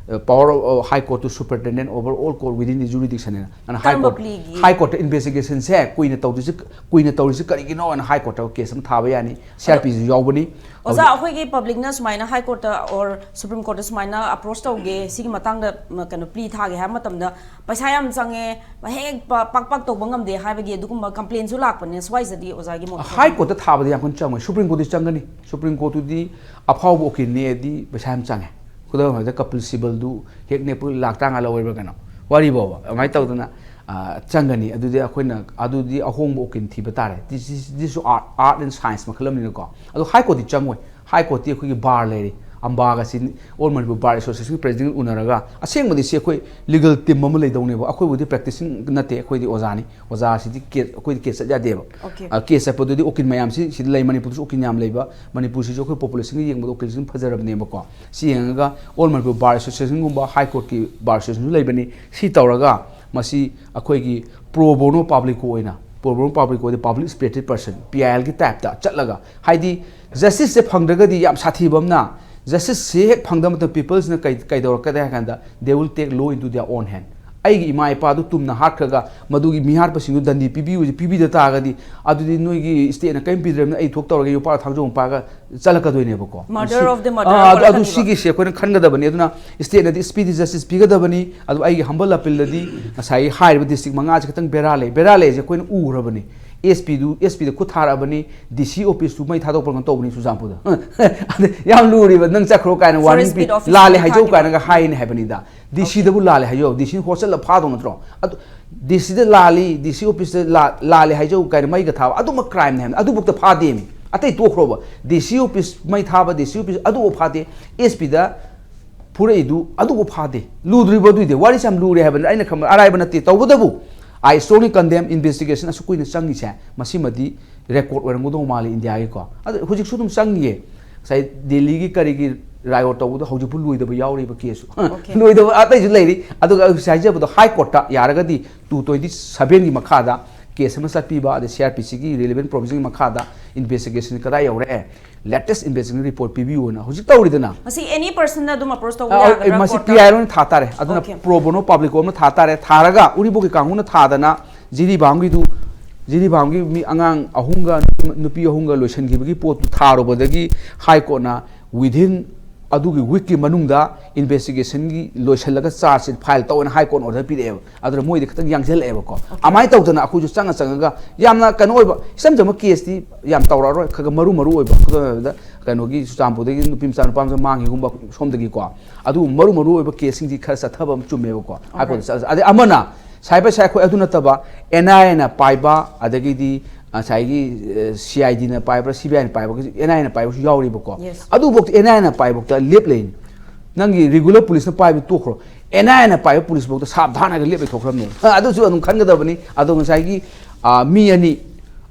power of High Court to superintend over all court within the jurisdiction ꯍꯥꯏꯅ꯫ ꯑꯗꯨꯅ High Court, High Court ꯇ investigation ꯁꯦ ꯀꯨꯏꯅ ꯇꯧꯗꯣꯏꯁꯦ, ꯀꯨꯏꯅ ꯇꯧꯔꯤꯁꯦ ꯀꯔꯤꯒꯤꯅꯣ ꯍꯥꯏꯅ High Court ꯇ case ꯑꯃ ꯊꯥꯕ ꯌꯥꯅꯤ꯫ C R P ꯁꯨ ꯌꯥꯎꯕꯅꯤ꯫ ꯑꯣꯖꯥ, ꯑꯩꯈꯣꯏꯒꯤ public ꯅ ꯁꯨꯃꯥꯏꯅ High Court ꯇ or Supreme Court ꯇ ꯁꯨꯃꯥꯏꯅ approach ꯇꯧꯒꯦ, ꯁꯤꯒꯤ ꯃꯇꯥꯡꯗ ꯀꯩꯅꯣ plea ꯊꯥꯒꯦ ꯍꯥꯏꯕ ꯃꯇꯝꯗ ꯄꯩꯁꯥ ꯌꯥꯝ ꯆꯪꯉꯦ, ꯍꯦꯛ ꯄꯥꯛ ꯄꯥꯛ ꯇꯧꯕ ꯉꯝꯗꯦ ꯍꯥꯏꯕꯒꯤ ꯑꯗꯨꯒꯨꯝꯕ complain ꯁꯨ ꯂꯥꯛꯄꯅꯦ꯫ ꯁ꯭ꯋꯥꯏꯁꯤꯗꯗꯤ ꯑꯣꯖꯥꯒꯤ ꯃꯣꯠ? High Court ꯇ ꯊꯥꯕꯗꯤ ꯌꯥꯝ ꯀꯟꯅ ꯆꯪꯉꯣꯏ꯫ Supreme Court ꯇꯤ ꯆꯪꯒꯅꯤ꯫ Supreme Court ꯇꯨꯗꯤ ꯑꯐꯥꯎꯕ ꯎꯀꯤꯜꯅꯦꯗꯤ ꯄꯩꯁꯥ ꯌꯥꯝ ꯆꯪꯉꯦ꯫ ꯈꯨꯗꯝ ꯑꯣꯏꯅ Kapil Sibal ꯗꯨ ꯍꯦꯛ ꯅꯦꯛꯄ ꯂꯥꯛ ꯇꯔꯥꯃꯉꯥ ꯂꯧꯋꯦꯕ ꯀꯩꯅꯣ, ꯋꯥꯔꯤꯕꯣꯕ꯫ ꯑꯗꯨꯃꯥꯏꯅ ꯇꯧꯗꯅ ꯆꯪꯒꯅꯤ꯫ ꯑꯗꯨꯗꯤ ꯑꯩꯈꯣꯏꯅ, ꯑꯗꯨꯗꯤ ꯑꯍꯣꯡꯕ ꯎꯀꯤꯜ ꯊꯤꯕ ꯇꯥꯔꯦ꯫ This is, this is art, art and science ꯃꯈꯜ ꯑꯃꯅꯤꯅꯀꯣ꯫ ꯑꯗꯣ High Court ꯇꯤ ꯆꯪꯉꯣꯏ꯫ High Court ꯇꯤ ꯑꯩꯈꯣꯏꯒꯤ bar ꯂꯩꯔꯤ, ꯑꯝꯕꯥꯒ ꯁꯤ All Manipur Bar Association ꯒꯤ president ꯎꯅꯔꯒ, ꯑꯁꯦꯡꯕꯗꯤ ꯁꯤ ꯑꯩꯈꯣꯏ legal team ꯑꯃ ꯂꯩꯗꯧꯅꯦꯕ꯫ ꯑꯩꯈꯣꯏꯕꯨꯗꯤ practicing ꯅꯠꯇꯦ, ꯑꯩꯈꯣꯏꯗꯤ ꯑꯣꯖꯥꯅꯤ꯫ ꯑꯣꯖꯥꯁꯤꯗꯤ case, ꯑꯩꯈꯣꯏꯗꯤ case ꯆꯠ ꯌꯥꯗꯦꯕ꯫ Okay. Case ꯆꯠꯄꯗꯨꯗꯤ ꯎꯀꯤꯜ ꯃꯌꯥꯝꯁꯤ ꯁꯤꯗ ꯂꯩ, ꯃꯅꯤꯄꯨꯔꯗꯁꯨ ꯎꯀꯤꯜ ꯌꯥꯝ ꯂꯩꯕ, ꯃꯅꯤꯄꯨꯔꯁꯤꯁꯨ ꯑꯩꯈꯣꯏ population ꯒ ꯌꯦꯡꯕꯗ ꯎꯀꯤꯜꯁꯤ ꯑꯗꯨꯝ ꯐꯖꯔꯕꯅꯦꯕꯀꯣ꯫ ꯁꯤ ꯌꯦꯡꯉꯒ All Manipur Bar Association ꯒꯨꯝꯕ High Court ꯀꯤ bar association ꯁꯨ ꯂꯩꯕꯅꯤ꯫ ꯁꯤ ꯇꯧꯔꯒ ꯃꯁꯤ ꯑꯩꯈꯣꯏꯒꯤ pro bono publico ꯑꯣꯏꯅ, pro bono publico D public spirited person, P I L ꯒꯤ type ꯇ ꯆꯠꯂꯒ, ꯍꯥꯏꯗꯤ justice ꯁꯦ ꯐꯪꯗ꯭ꯔꯒꯗꯤ ꯌꯥꯝ ꯁꯥꯊꯤꯕ ꯑꯃꯅ, justice ꯁꯦ ꯍꯦꯛ ꯐꯪꯗꯕ ꯃꯇꯝꯗ people ꯁꯤꯅ ꯀꯩ, ꯀꯩꯗꯧꯔꯛꯀꯗꯦ ꯍꯥꯏ ꯀꯥꯟꯗ, they will take law into their own hand. ꯑꯩꯒꯤ ꯏꯃꯥ ꯏꯄꯥꯗꯨ ꯇꯨꯝꯅ ꯍꯥꯠꯈ꯭ꯔꯒ ꯃꯗꯨꯒꯤ ꯃꯤꯍꯥꯠꯄꯁꯤꯡꯗꯨ ꯗꯟꯗꯤ ꯄꯤꯕꯤꯌꯨ, ꯄꯤꯕꯤꯗ ꯇꯥꯔꯒꯗꯤ, ꯑꯗꯨꯗꯤ ꯅꯣꯏꯒꯤ state ꯅ ꯀꯔꯤꯝ ꯄꯤꯗ꯭ꯔꯕꯅꯤꯅ ꯑꯩ ꯊꯣꯛ ꯇꯧꯔꯒꯦ, ꯌꯣꯄꯥꯛ ꯊꯥꯡꯖꯧ ꯄꯥꯏꯔꯒ ꯆꯠꯂꯛꯀꯗꯣꯏꯅꯦꯕꯀꯣ꯫ Murder of the murderer ꯑꯥ, ꯑꯗꯨ, ꯑꯗꯨ ꯑꯣꯜꯂꯛꯀꯅꯤꯕ꯫ ꯁꯤꯒꯤꯁꯦ ꯑꯩꯈꯣꯏꯅ ꯈꯟꯒꯗꯕꯅꯤ꯫ ꯑꯗꯨꯅ state ꯅꯗꯤ speedy justice ꯄꯤꯒꯗꯕꯅꯤ꯫ ꯑꯗꯨ ꯑꯩꯒꯤ humble appeal ꯗꯗꯤ ꯉꯁꯥꯏꯒꯤ ꯍꯥꯏꯔꯤꯕ district ꯃꯉꯥꯁꯦ ꯈꯤꯇꯪ ꯕꯦꯔꯥ ꯂꯩ꯫ ꯕꯦꯔꯥ ꯂꯩꯁꯦ ꯑꯩꯈꯣꯏꯅ ꯎꯈ꯭ꯔꯕꯅꯤ꯫ S P ꯗꯨ, S P ꯗ ꯈꯨꯠ ꯊꯥꯔꯛꯑꯕꯅꯤ, D C office ꯇꯨ ꯃꯩ ꯊꯥꯗꯣꯛꯄ ꯀꯩꯅꯣ ꯇꯧꯕꯅꯤ ꯆꯨꯔꯆꯥꯟꯄꯨꯔꯗ꯫ ꯑꯗ ꯌꯥꯝ ꯂꯨꯔꯤꯕ, ꯅꯪ ꯆꯠꯈ꯭ꯔꯣ ꯀꯥꯏꯅ warning Forest ꯄꯤ, beat officer ꯂꯥꯜꯂꯦ ꯃꯩ ꯍꯥꯏꯖꯧ ꯊꯥꯈꯤꯕ꯫ ꯀꯥꯏꯅꯒ ꯍꯥꯏꯅꯤ ꯍꯥꯏꯕꯅꯤꯗ꯫ D C ꯗꯕꯨ ꯂꯥꯜꯂꯦ ꯍꯥꯏꯖꯧ, D C ꯍꯣꯁꯇꯦꯜꯗ ꯐꯥꯗꯧ ꯅꯠꯇ꯭ꯔꯣ? ꯑꯗꯨ D C ꯗ ꯂꯥꯜꯂꯤ, D C office ꯇ ꯂꯥ-, ꯂꯥꯜꯂꯦ ꯍꯥꯏꯖꯧ ꯀꯥꯏꯅ ꯃꯩꯒ ꯊꯥꯕ, ꯑꯗꯨꯃꯛ crime ꯅꯦ ꯍꯥꯏꯕꯅꯤ꯫ ꯑꯗꯨꯕꯨꯛꯇ ꯐꯥꯗꯦꯃꯤ꯫ ꯑꯇꯩ ꯇꯣꯛꯈ꯭ꯔꯣꯕ, D C office ꯃꯩ ꯊꯥꯕ, D C office ꯑꯗꯨꯕꯨ ꯐꯥꯗꯦ, S P ꯗ ꯐꯨꯔꯛꯏꯗꯨ ꯑꯗꯨꯕꯨ ꯐꯥꯗꯦ꯫ ꯂꯨꯗ꯭ꯔꯤꯕ ꯑꯗꯨꯏꯗꯤ? ꯋꯥꯔꯤꯁꯦ ꯌꯥꯝ ꯂꯨꯔꯦ ꯍꯥꯏꯕꯅꯤ꯫ ꯑꯩꯅ ꯈꯪꯕ ꯑꯔꯥꯏꯕ ꯅꯠꯇꯦ꯫ ꯇꯧꯕꯇꯕꯨ I strongly condemn investigation ꯑꯁꯨꯛ ꯀꯨꯏꯅ ꯆꯪꯉꯤꯁꯦ, ꯃꯁꯤꯃꯗꯤ record ꯑꯣꯏꯔꯝꯒꯗꯧ ꯃꯥꯜꯂꯤ ꯏꯟꯗꯤꯌꯥꯒꯤꯀꯣ꯫ ꯑꯗꯨ ꯍꯧꯖꯤꯛꯁꯨ ꯑꯗꯨꯝ ꯆꯪꯉꯤꯌꯦ꯫ ꯉꯁꯥꯏ ꯗꯦꯜꯂꯤꯒꯤ ꯀꯔꯤꯒꯤ riot ꯇꯧꯕꯗꯣ ꯍꯧꯖꯤꯛꯐꯥꯎ ꯂꯣꯏꯗꯕ ꯌꯥꯎꯔꯤꯕ case꯫ Okay. ꯂꯣꯏꯗꯕ ꯑꯇꯩꯁꯨ ꯂꯩꯔꯤ꯫ ꯑꯗꯨꯒ ꯑꯩ ꯍꯧꯖꯤꯛ ꯍꯥꯏꯖꯕꯗꯣ, High Court ꯇ ꯌꯥꯔꯒꯗꯤ two twenty seven ꯒꯤ ꯃꯈꯥꯗ case ꯑꯃ ꯆꯠꯄꯤꯕ, ꯑꯗꯩ C R P C ꯒꯤ relevant provision ꯒꯤ ꯃꯈꯥꯗ investigation ꯀꯗꯥꯏ ꯌꯧꯔꯦ, latest investigation report ꯄꯤꯕꯤꯌꯨꯅ ꯍꯧꯖꯤꯛ ꯇꯧꯔꯤꯗꯅ꯫ ꯃꯁꯤ any person ꯅ ꯑꯗꯨꯝ approach ꯇꯧꯕ ꯑ, ꯌꯥꯒꯗ꯭ꯔꯥ ꯃꯁꯤ court ꯇ? P I R ꯑꯣꯏꯅ ꯊꯥ ꯇꯥꯔꯦ꯫ ꯑꯗꯨꯅ Okay. Pro bono publico ꯑꯃ ꯊꯥ ꯇꯥꯔꯦ꯫ ꯊꯥꯔꯒ ꯎꯔꯤꯄꯣꯛꯀꯤ ꯀꯥꯡꯕꯨꯅ ꯊꯥꯗꯅ ꯖꯤꯔꯤꯕꯥꯝꯒꯤꯗꯨ, ꯖꯤꯔꯤꯕꯥꯝꯒꯤ ꯃꯤ ꯑꯉꯥꯡ ꯑꯍꯨꯝꯒ ꯅꯨꯄꯤ ꯑꯍꯨꯝꯒ ꯂꯣꯏꯁꯤꯟꯈꯤꯕꯒꯤ ꯄꯣꯠꯇꯨ ꯊꯥꯔꯨꯕꯗꯒꯤ High Court ꯅ within ꯑꯗꯨꯒꯤ week ꯀꯤ ꯃꯅꯨꯡꯗ investigation ꯒꯤ ꯂꯣꯏꯁꯤꯜꯂꯒ charge sheet file ꯇꯧꯑꯣꯅ High Court ꯅ order ꯄꯤꯔꯛꯑꯦꯕ꯫ ꯑꯗꯨꯅ ꯃꯣꯏꯗꯤ ꯈꯤꯇꯪ ꯌꯥꯡꯁꯤꯜꯂꯛꯑꯦꯕꯀꯣ꯫ ꯑꯗꯨꯃꯥꯏꯅ ꯇꯧꯗꯅ ꯑꯩꯈꯣꯏꯁꯨ ꯆꯪꯉ ꯆꯪꯉꯒ ꯌꯥꯝꯅ ꯀꯩꯅꯣ ꯑꯣꯏꯕ, ꯏꯆꯝ ꯆꯝꯕ case ꯇꯤ ꯌꯥꯝ ꯇꯧꯔꯛꯑꯔꯣꯏ, ꯈꯔ ꯈꯔ ꯃꯔꯨ ꯃꯔꯨ ꯑꯣꯏꯕ, ꯈꯨꯗꯝ ꯑꯣꯏꯔꯕꯗ ꯀꯩꯅꯣꯒꯤ ꯆꯨꯔꯆꯥꯟꯄꯨꯔꯗꯒꯤ ꯅꯨꯄꯤ ꯃꯆꯥ ꯅꯨꯄꯥ ꯃꯆꯥ ꯃꯥꯡꯈꯤꯒꯨꯝꯕ ꯁꯣꯝꯗꯒꯤꯀꯣ꯫ ꯑꯗꯨꯒꯨꯝꯕ ꯃꯔꯨ ꯃꯔꯨ ꯑꯣꯏꯕ case ꯁꯤꯡꯗꯤ ꯈꯔ ꯆꯠꯊꯕ ꯑꯃ ꯆꯨꯝꯃꯦꯕꯀꯣ꯫ High Court ꯇ ꯆꯠꯂꯁꯨ꯫ ꯑꯗꯩ ꯑꯃꯅ side by side ꯑꯩꯈꯣꯏ ꯑꯗꯨ ꯅꯠꯇꯕ N I A ꯅ ꯄꯥꯏꯕ, ꯑꯗꯒꯤꯗꯤ ꯉꯁꯥꯏꯒꯤ, ꯑ, C I D ꯅ ꯄꯥꯏꯕ꯭ꯔꯥ, C B I ꯅ ꯄꯥꯏꯕ꯭ꯔꯥ, N I A ꯅ ꯄꯥꯏꯕꯁꯨ ꯌꯥꯎꯔꯤꯕꯀꯣ꯫ Yes. ꯑꯗꯨꯐꯥꯎꯗ N I A ꯅ ꯄꯥꯏꯕꯐꯥꯎꯗ ꯂꯦꯞ ꯂꯩꯅꯤ꯫ ꯅꯪꯒꯤ regular police ꯅ ꯄꯥꯏꯕ ꯇꯣꯛꯈ꯭ꯔꯣ, N I A ꯅ ꯄꯥꯏꯕ police ꯐꯥꯎꯗ ꯁꯥꯕ ꯊꯥꯅꯒ ꯂꯦꯞ ꯂꯩꯊꯣꯛꯈ꯭ꯔꯕꯅꯦꯕ꯫ ꯑꯗꯨꯁꯨ ꯑꯗꯨꯝ ꯈꯟꯒꯗꯕꯅꯤ꯫ ꯑꯗꯣ ꯉꯁꯥꯏꯒꯤ, ꯑ, ꯃꯤ ꯑꯅꯤ,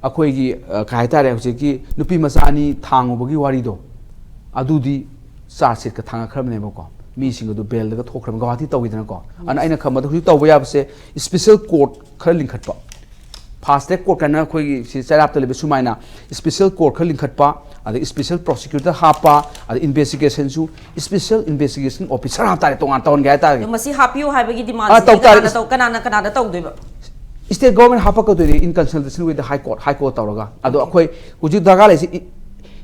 ꯑꯩꯈꯣꯏꯒꯤ, ꯑ, ꯀꯩ ꯍꯥꯏꯇꯥꯔꯦ, ꯍꯧꯖꯤꯛꯀꯤ ꯅꯨꯄꯤ ꯃꯆꯥ ꯑꯅꯤ ꯊꯥꯡꯉꯨꯕꯒꯤ ꯋꯥꯔꯤꯗꯣ, ꯑꯗꯨꯗꯤ charge sheet ꯀ ꯊꯥꯡꯒꯠꯈ꯭ꯔꯕꯅꯦꯕꯀꯣ꯫ ꯃꯤꯁꯤꯡ ꯑꯗꯨ bail ꯗꯒ ꯊꯣꯛꯈ꯭ꯔꯕꯅꯦ, ꯒꯧꯍꯥꯇꯤ ꯇꯧꯈꯤꯗꯅꯀꯣ꯫ ꯑꯗꯨꯅ ꯑꯩꯅ ꯈꯟꯕꯗ ꯍꯧꯖꯤꯛ ꯇꯧꯕ ꯌꯥꯕꯁꯦ special court ꯈꯔ ꯂꯤꯡꯈꯠꯄ, fast track court ꯀꯥꯏꯅ ꯑꯩꯈꯣꯏꯒꯤ ꯁꯤ ꯆꯩꯔꯥꯛꯇ ꯂꯩꯕ ꯁꯨꯃꯥꯏꯅ special court ꯈꯔ ꯂꯤꯡꯈꯠꯄ, ꯑꯗꯩ special prosecutor ꯍꯥꯞꯄ, ꯑꯗꯩ investigation ꯁꯨ special investigation officer ꯍꯥꯞꯇꯥꯔꯦ, ꯇꯣꯉꯥꯟ ꯇꯧꯍꯟꯒꯦ ꯍꯥꯏꯇꯥꯔꯦ꯫ ꯑꯗꯣ ꯃꯁꯤ ꯍꯥꯞꯄꯤꯌꯨ ꯍꯥꯏꯕꯒꯤ demand ꯑꯥ, ꯁꯤꯗꯤ ꯇꯧ ꯇꯥꯔꯦ꯫ ꯀꯅꯥꯅ ꯇꯧ-, ꯀꯅꯥꯅ, ꯀꯅꯥꯗ ꯇꯧꯗꯣꯏꯕ? State government ꯍꯥꯞꯄꯛꯀꯗꯣꯏꯅꯤ, in consultation with the High Court, High Court ꯇꯧꯔꯒ꯫ ꯑꯗꯣ Okay. ꯑꯩꯈꯣꯏ ꯍꯧꯖꯤꯛ ꯗꯔꯀꯥꯔ ꯂꯩꯁꯤ, ꯏ-,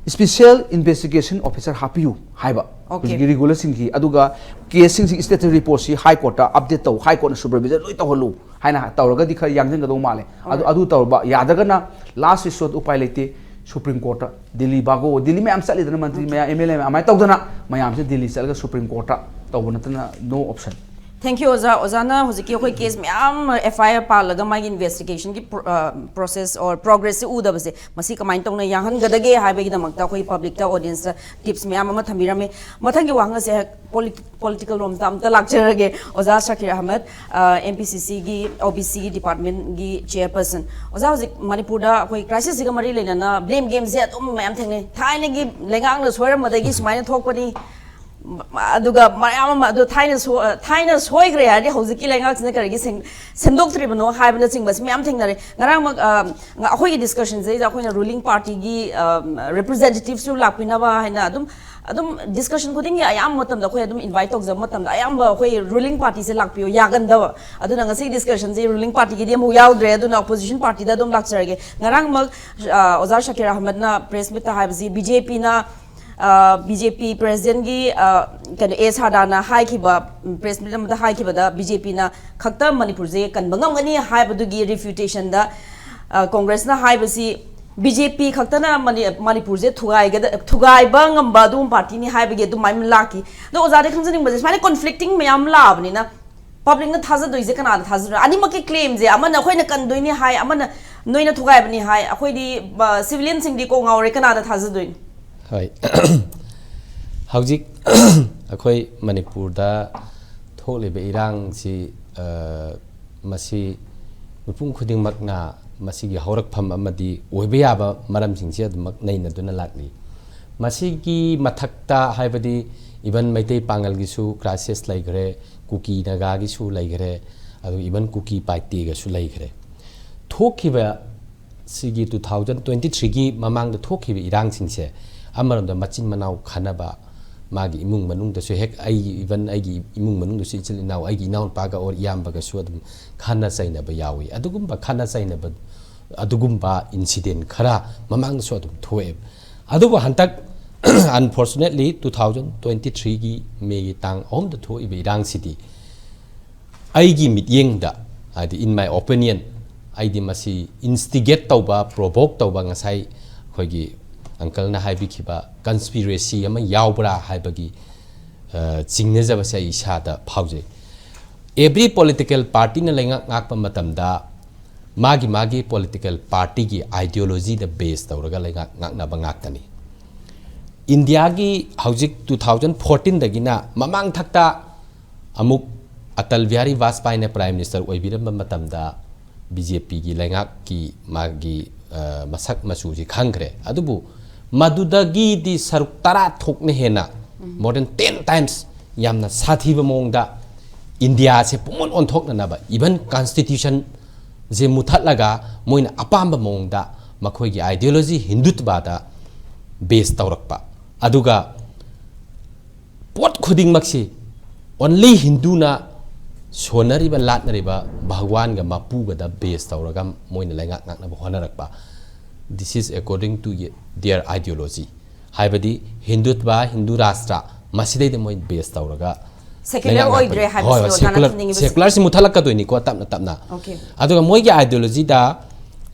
special investigation officer ꯍꯥꯞꯄꯤꯌꯨ ꯍꯥꯏꯕ꯫ Okay. ꯍꯧꯖꯤꯛꯀꯤ regular ꯁꯤꯡꯁꯤ, ꯑꯗꯨꯒ case ꯁꯤꯡꯁꯤ status report ꯁꯤ High Court ꯇ update ꯇꯧ, High Court ꯅ supervision ꯂꯣꯏ ꯇꯧꯍꯜꯂꯨ ꯍꯥꯏꯅ ꯇꯧꯔꯒꯗꯤ ꯈꯔ ꯌꯥꯡꯁꯤꯟꯒꯗꯧ ꯃꯥꯜꯂꯦ꯫ ꯑꯗꯨ, Alright. ꯑꯗꯨ ꯇꯧꯔꯕ ꯌꯥꯗ꯭ꯔꯒꯅ last resort, ꯎꯄꯥꯏ ꯂꯩꯇꯦ, Supreme Court ꯇ, ꯗꯤꯜꯂꯤ ꯚꯥꯒꯣ, ꯗꯤꯜꯂꯤ ꯃꯌꯥꯝ ꯆꯠꯂꯤꯗꯅ, ꯃꯟꯇ꯭ꯔꯤ Okay. ꯃꯌꯥꯝ, M L A ꯃꯌꯥꯝ, ꯑꯗꯨꯃꯥꯏꯅ ꯇꯧꯗꯅ ꯃꯌꯥꯝꯁꯦ ꯗꯤꯜꯂꯤ ꯆꯠꯂꯒ Supreme Court ꯇ ꯇꯧꯕ ꯅꯠꯇꯅ no option꯫ Thank you, ꯑꯣꯖꯥ꯫ ꯑꯣꯖꯥꯅ ꯍꯧꯖꯤꯛꯀꯤ ꯑꯩꯈꯣꯏ ꯀꯦꯁ ꯃꯌꯥꯝ ꯑꯃ ꯑꯦꯐ ꯑꯥꯏ ꯑꯥꯔ ꯄꯥꯜꯂꯒ ꯃꯥꯒꯤ ꯏꯟꯚꯦꯁꯇꯤꯒꯦꯁꯟꯒꯤ ꯄ꯭ꯔꯣꯁꯦꯁ ꯑꯣꯔ ꯄ꯭ꯔꯣꯒ꯭ꯔꯦꯁꯁꯦ ꯎꯗꯕꯁꯦ, ꯃꯁꯤ ꯀꯃꯥꯏꯅ ꯇꯧꯅ ꯌꯥꯡꯍꯟꯒꯗꯒꯦ ꯍꯥꯏꯕꯒꯤꯗꯃꯛꯇ ꯑꯩꯈꯣꯏ ꯄꯕ꯭ꯂꯤꯛꯇ, ꯑꯣꯗꯤꯌꯦꯟꯁꯇ ꯇꯤꯞꯁ ꯃꯌꯥꯝ ꯑꯃ ꯊꯝꯕꯤꯔꯝꯃꯤ꯫ ꯃꯊꯪꯒꯤ ꯋꯥꯍꯪ ꯑꯁꯦ ꯄꯣꯂꯤꯇꯤꯀꯦꯜ ꯔꯣꯝꯗ ꯑꯝꯇ ꯂꯥꯛꯆꯔꯒꯦ꯫ ꯑꯣꯖꯥ ꯁꯀꯤꯔ ꯑꯍꯃꯗ, ꯑꯦꯝ ꯄꯤ ꯁꯤ ꯁꯤꯒꯤ ꯑꯣ ꯕꯤ ꯁꯤꯒꯤ ꯗꯤꯄꯥꯔꯠꯃꯦꯟꯒꯤ ꯆꯦꯌꯔꯄꯔꯁꯟ, ꯑꯣꯖꯥ, ꯍꯧꯖꯤꯛ ꯃꯅꯤꯄꯨꯔꯗ ꯑꯩꯈꯣꯏ ꯀ꯭ꯔꯥꯏꯁꯤꯁꯁꯤꯒ ꯃꯔꯤ ꯂꯩꯅꯅ ꯕ꯭ꯂꯦꯝ ꯒꯦꯝꯁꯦ ꯑꯗꯨꯝ ꯃꯌꯥꯝ ꯊꯦꯡꯅꯩ꯫ ꯊꯥꯏꯅꯒꯤ ꯂꯩꯉꯥꯛꯅ ꯁꯣꯏꯔꯝꯕꯗꯒꯤ ꯁꯨꯃꯥꯏꯅ ꯊꯣꯛꯄꯅꯤ, ꯑꯗꯨꯒ ꯃꯌꯥꯝ ꯑꯃ ꯑꯗꯨ ꯊꯥꯏꯅ ꯁꯣ-, ꯊꯥꯏꯅ ꯁꯣꯏꯈ꯭ꯔꯦ ꯍꯥꯏꯔꯗꯤ ꯍꯧꯖꯤꯛꯀꯤ ꯂꯩꯉꯥꯛꯁꯤꯅ ꯀꯔꯤꯒꯤ ꯁꯦꯝ-, ꯁꯦꯝꯗꯣꯛꯇ꯭ꯔꯤꯕꯅꯣ ꯍꯥꯏꯕꯅꯆꯤꯡꯕꯁꯤ ꯃꯌꯥꯝ ꯊꯦꯡꯅꯔꯦ꯫ ꯉꯔꯥꯡꯃꯛ, ꯑ, ꯑꯩꯈꯣꯏꯒꯤ ꯗꯤꯁꯀꯁꯟꯁꯤꯗꯩꯗ ꯑꯩꯈꯣꯏꯅ ꯔꯨꯂꯤꯡ ꯄꯥꯔꯇꯤꯒꯤ ꯔꯤꯄ꯭ꯔꯖꯦꯟꯇꯦꯇꯤꯞꯁꯨ ꯂꯥꯛꯄꯤꯅꯕ ꯍꯥꯏꯅ ꯑꯗꯨꯝ, ꯑꯗꯨꯝ ꯗꯤꯁꯀꯁꯟ ꯈꯨꯗꯤꯡꯒꯤ ꯑꯌꯥꯝꯕ ꯃꯇꯝꯗ ꯑꯩꯈꯣꯏ ꯑꯗꯨꯝ ꯏꯟꯚꯥꯏꯠ ꯇꯧꯖꯕ ꯃꯇꯝꯗ ꯑꯌꯥꯝꯕ ꯑꯩꯈꯣꯏ ꯔꯨꯂꯤꯡ ꯄꯥꯔꯇꯤꯁꯦ ꯂꯥꯛꯄꯤꯌꯨ ꯌꯥꯒꯟꯗꯕ꯫ ꯑꯗꯨꯅ ꯉꯁꯤꯒꯤ ꯗꯤꯁꯀꯁꯟꯁꯤ ꯔꯨꯂꯤꯡ ꯄꯥꯔꯇꯤꯒꯤꯗꯤ ꯑꯃꯨꯛ ꯌꯥꯎꯗ꯭ꯔꯦ, ꯑꯗꯨꯅ ꯑꯣꯄꯣꯖꯤꯁꯟ ꯄꯥꯔꯇꯤꯗ ꯑꯗꯨꯝ ꯂꯥꯛꯆꯔꯒꯦ꯫ ꯉꯔꯥꯡꯃꯛ, ꯑ, ꯑꯣꯖꯥ ꯁꯀꯤꯔ ꯑꯍꯃꯗꯅ ꯄ꯭ꯔꯦꯁ ꯃꯤꯠꯇ ꯍꯥꯏꯕꯁꯤ ꯕꯤ ꯖꯦ ꯄꯤꯅ, ꯑ, ꯕꯤ ꯖꯦ ꯄꯤ ꯄ꯭ꯔꯦꯁꯤꯗꯦꯟꯒꯤ, ꯑ, ꯀꯩꯅꯣ, ꯑꯦ ꯁꯥꯗꯥꯅ ꯍꯥꯏꯈꯤꯕ, ꯎꯝ, ꯄ꯭ꯔꯦꯁ ꯃꯤꯠ ꯑꯃꯗ ꯍꯥꯏꯈꯤꯕꯗ ꯕꯤ ꯖꯦ ꯄꯤꯅ ꯈꯛꯇ ꯃꯅꯤꯄꯨꯔꯁꯦ ꯀꯟꯕ ꯉꯝꯒꯅꯤ ꯍꯥꯏꯕꯗꯨꯒꯤ ꯔꯤꯐ꯭ꯌꯨꯇꯦꯁꯟꯗ, ꯑ, ꯀꯣꯡꯒ꯭ꯔꯦꯁꯅ ꯍꯥꯏꯕꯁꯤ ꯕꯤ ꯖꯦ ꯄꯤ ꯈꯛꯇꯅ ꯃꯅꯤ-, ꯃꯅꯤꯄꯨꯔꯁꯦ ꯊꯨꯒꯥꯏꯒꯗ-, ꯊꯨꯒꯥꯏꯕ ꯉꯝꯕ ꯑꯗꯨꯒꯨꯝꯕ ꯄꯥꯔꯇꯤꯅꯤ ꯍꯥꯏꯕꯒꯤ ꯑꯗꯨꯃꯥꯏꯅ ꯂꯥꯛꯈꯤ꯫ ꯑꯗꯣ ꯑꯣꯖꯥꯗ ꯈꯪꯖꯅꯤꯡꯕꯁꯦ, ꯁꯨꯃꯥꯏꯅ ꯀꯣꯟꯐ꯭ꯂꯤꯛꯇꯤꯡ ꯃꯌꯥꯝ ꯂꯥꯛꯑꯕꯅꯤꯅ ꯄꯕ꯭ꯂꯤꯛꯅ ꯊꯥꯖꯗꯣꯏꯁꯦ ꯀꯅꯥꯗ ꯊꯥꯖꯗꯣꯏꯅꯣ? ꯑꯅꯤꯃꯛꯀꯤ ꯀ꯭ꯂꯦꯝꯁꯦ, ꯑꯃꯅ ꯑꯩꯈꯣꯏꯅ ꯀꯟꯗꯣꯏꯅꯤ ꯍꯥꯏ, ꯑꯃꯅ ꯅꯣꯏꯅ ꯊꯨꯒꯥꯏꯕꯅꯤ ꯍꯥꯏ, ꯑꯩꯈꯣꯏꯗꯤ, ꯑ, ꯁꯤꯚꯤꯂꯤꯌꯟꯁꯤꯡꯗꯤ ꯀꯣꯛ ꯉꯥꯎꯔꯦ, ꯀꯅꯥꯗ ꯊꯥꯖꯗꯣꯏꯅꯣ? ꯍꯣꯏ꯫ ꯍꯧꯖꯤꯛ ꯑꯩꯈꯣꯏ ꯃꯅꯤꯄꯨꯔꯗ ꯊꯣꯛꯂꯤꯕ ꯏꯔꯥꯡꯁꯤ, ꯑ, ꯃꯁꯤ ꯃꯤꯄꯨꯝ ꯈꯨꯗꯤꯡꯃꯛꯅ ꯃꯁꯤꯒꯤ ꯍꯧꯔꯛꯐꯝ ꯑꯃꯗꯤ ꯑꯣꯏꯕ ꯌꯥꯕ ꯃꯔꯝꯁꯤꯡꯁꯤ ꯑꯗꯨꯃꯛ ꯅꯩꯅꯗꯨꯅ ꯂꯥꯛꯂꯤ꯫ ꯃꯁꯤꯒꯤ ꯃꯊꯛꯇ ꯍꯥꯏꯕꯗꯤ even ꯃꯩꯇꯩ ꯄꯥꯉꯜꯒꯤꯁꯨ ꯀ꯭ꯔꯥꯏꯁꯤꯁ ꯂꯩꯈ꯭ꯔꯦ, ꯀꯨꯀꯤ ꯅꯥꯒꯥꯒꯤꯁꯨ ꯂꯩꯈ꯭ꯔꯦ, ꯑꯗꯨ even ꯀꯨꯀꯤ ꯄꯥꯏꯇꯦꯒꯁꯨ ꯂꯩꯈ꯭ꯔꯦ꯫ ꯊꯣꯛꯈꯤꯕ ꯁꯤꯒꯤ two thousand twenty threeꯒꯤ ꯃꯃꯥꯡꯗ ꯊꯣꯛꯈꯤꯕ ꯏꯔꯥꯡꯁꯤꯡꯁꯦ ꯑꯃꯔꯣꯝꯗ ꯃꯆꯤꯟ ꯃꯅꯥꯎ ꯈꯟꯅꯕ, ꯃꯥꯒꯤ ꯏꯃꯨꯡ ꯃꯅꯨꯡꯗꯁꯨ ꯍꯦꯛ ꯑꯩꯒꯤ, even ꯑꯩꯒꯤ ꯏꯃꯨꯡ ꯃꯅꯨꯡꯗꯁꯨ ꯏꯆꯤꯜ ꯏꯅꯥꯎ, ꯑꯩꯒꯤ ꯏꯅꯥꯎꯅꯨꯄꯥꯒ ꯑꯣꯔ ꯏꯌꯥꯝꯕꯒꯁꯨ ꯑꯗꯨꯝ ꯈꯟꯅ ꯆꯩꯅꯕ ꯌꯥꯎꯏ꯫ ꯑꯗꯨꯒꯨꯝꯕ ꯈꯟꯅ ꯆꯩꯅꯕ, ꯑꯗꯨꯒꯨꯝꯕ ꯏꯟꯁꯤꯗꯦꯟ ꯈꯔ ꯃꯃꯥꯡꯗꯁꯨ ꯑꯗꯨꯝ ꯊꯣꯛꯑꯦ꯫ ꯑꯗꯨꯕꯨ ꯍꯟꯗꯛ unfortunately two thousand twenty threeꯒꯤ ꯃꯦꯒꯤ ꯇꯥꯡ ꯑꯍꯨꯝꯗ ꯊꯣꯛꯏꯕ ꯏꯔꯥꯡꯁꯤꯗꯤ ꯑꯩꯒꯤ ꯃꯤꯠꯌꯦꯡꯗ, ꯍꯥꯏꯗꯤ in my opinion, ꯑꯩꯗꯤ ꯃꯁꯤ ꯏꯟꯁꯇꯤꯒꯦꯠ ꯇꯧꯕ, ꯄ꯭ꯔꯣꯚꯣꯛ ꯇꯧꯕ, ꯉꯁꯥꯏ ꯑꯩꯈꯣꯏꯒꯤ ꯑꯪꯀꯜꯅ ꯍꯥꯏꯕꯤꯈꯤꯕ ꯀꯟꯁꯄꯤꯔꯦꯁꯤ ꯑꯃ ꯌꯥꯎꯕ꯭ꯔꯥ ꯍꯥꯏꯕꯒꯤ, ꯑ, ꯆꯤꯡꯅꯖꯕꯁꯦ ꯑꯩ ꯏꯁꯥꯗ ꯐꯥꯎꯖꯩ꯫ Every political partyꯅ ꯂꯩꯉꯥꯛ ꯉꯥꯛꯄ ꯃꯇꯝꯗ ꯃꯥꯒꯤ ꯃꯥꯒꯤ political partyꯒꯤ ideologyꯗ base ꯇꯧꯔꯒ ꯂꯩꯉꯥꯛ ꯉꯥꯛꯅꯕ ꯉꯥꯛꯇꯅꯤ꯫ ꯏꯟꯗꯤꯌꯥꯒꯤ ꯍꯧꯖꯤꯛ two thousand fourteenꯗꯒꯤꯅ ꯃꯃꯥꯡ ꯊꯛꯇ ꯑꯃꯨꯛ ꯑꯇꯜ ꯕꯤꯍꯥꯔꯤ ꯕꯥꯖꯄꯥꯏꯅ Prime Minister ꯑꯣꯏꯕꯤꯔꯝꯕ ꯃꯇꯝꯗ BJPꯒꯤ ꯂꯩꯉꯥꯛꯀꯤ ꯃꯥꯒꯤ, ꯑ, ꯃꯁꯛ ꯃꯆꯨꯁꯤ ꯈꯪꯈ꯭ꯔꯦ꯫ ꯑꯗꯨꯕꯨ ꯃꯗꯨꯗꯒꯤꯗꯤ ꯁꯔꯨꯛ ꯇꯔꯥ ꯊꯣꯛꯅ ꯍꯦꯟꯅ, more than ten times, ꯌꯥꯝꯅ ꯁꯥꯊꯤꯕ ꯃꯑꯣꯡꯗ ꯏꯟꯗꯤꯌꯥꯁꯦ ꯄꯨꯡꯑꯣꯟ ꯑꯣꯟꯊꯣꯛꯅꯅꯕ, even constitutionꯁꯦ ꯃꯨꯊꯠꯂꯒ ꯃꯣꯏꯅ ꯑꯄꯥꯝꯕ ꯃꯑꯣꯡꯗ ꯃꯈꯣꯏꯒꯤ ideology ꯍꯤꯟꯗꯨꯠꯕꯥꯗ base ꯇꯧꯔꯛꯄ꯫ ꯑꯗꯨꯒ ꯄꯣꯠ ꯈꯨꯗꯤꯡꯃꯛꯁꯤ only ꯍꯤꯟꯗꯨꯅ ꯁꯣꯟꯅꯔꯤꯕ, ꯂꯥꯠꯅꯔꯤꯕ ꯚꯒꯋꯥꯟꯒ ꯃꯄꯨꯒꯗ base ꯇꯧꯔꯒ ꯃꯣꯏꯅ ꯂꯩꯉꯥꯛ ꯉꯥꯛꯅꯕ ꯍꯣꯠꯅꯔꯛꯄ꯫ This is according to their ideology꯫ ꯍꯥꯏꯕꯗꯤ ꯍꯤꯟꯗꯨꯠꯕ, ꯍꯤꯟꯗꯨ ꯔꯥꯁꯇ꯭ꯔ, ꯃꯁꯤꯗꯩꯗ ꯃꯣꯏ base ꯇꯧꯔꯒ secular ꯂꯩꯉꯥꯛ ꯉꯥꯛꯄꯅꯤ꯫ ꯑꯣꯏꯗ꯭ꯔꯦ ꯍꯣꯏ, ꯍꯣꯏ, ꯍꯥꯏꯕꯁꯤꯅꯦ ꯑꯣꯖꯥꯅ secular, ꯊꯝꯅꯤꯡꯉꯤꯕꯁꯦ꯫ Secularꯁꯤ ꯃꯨꯊꯠꯂꯛꯀꯗꯣꯏꯅꯤꯀꯣ ꯇꯞꯅ ꯇꯞꯅ꯫ Okay꯫ ꯑꯗꯨꯒ ꯃꯣꯏꯒꯤ ideologyꯗ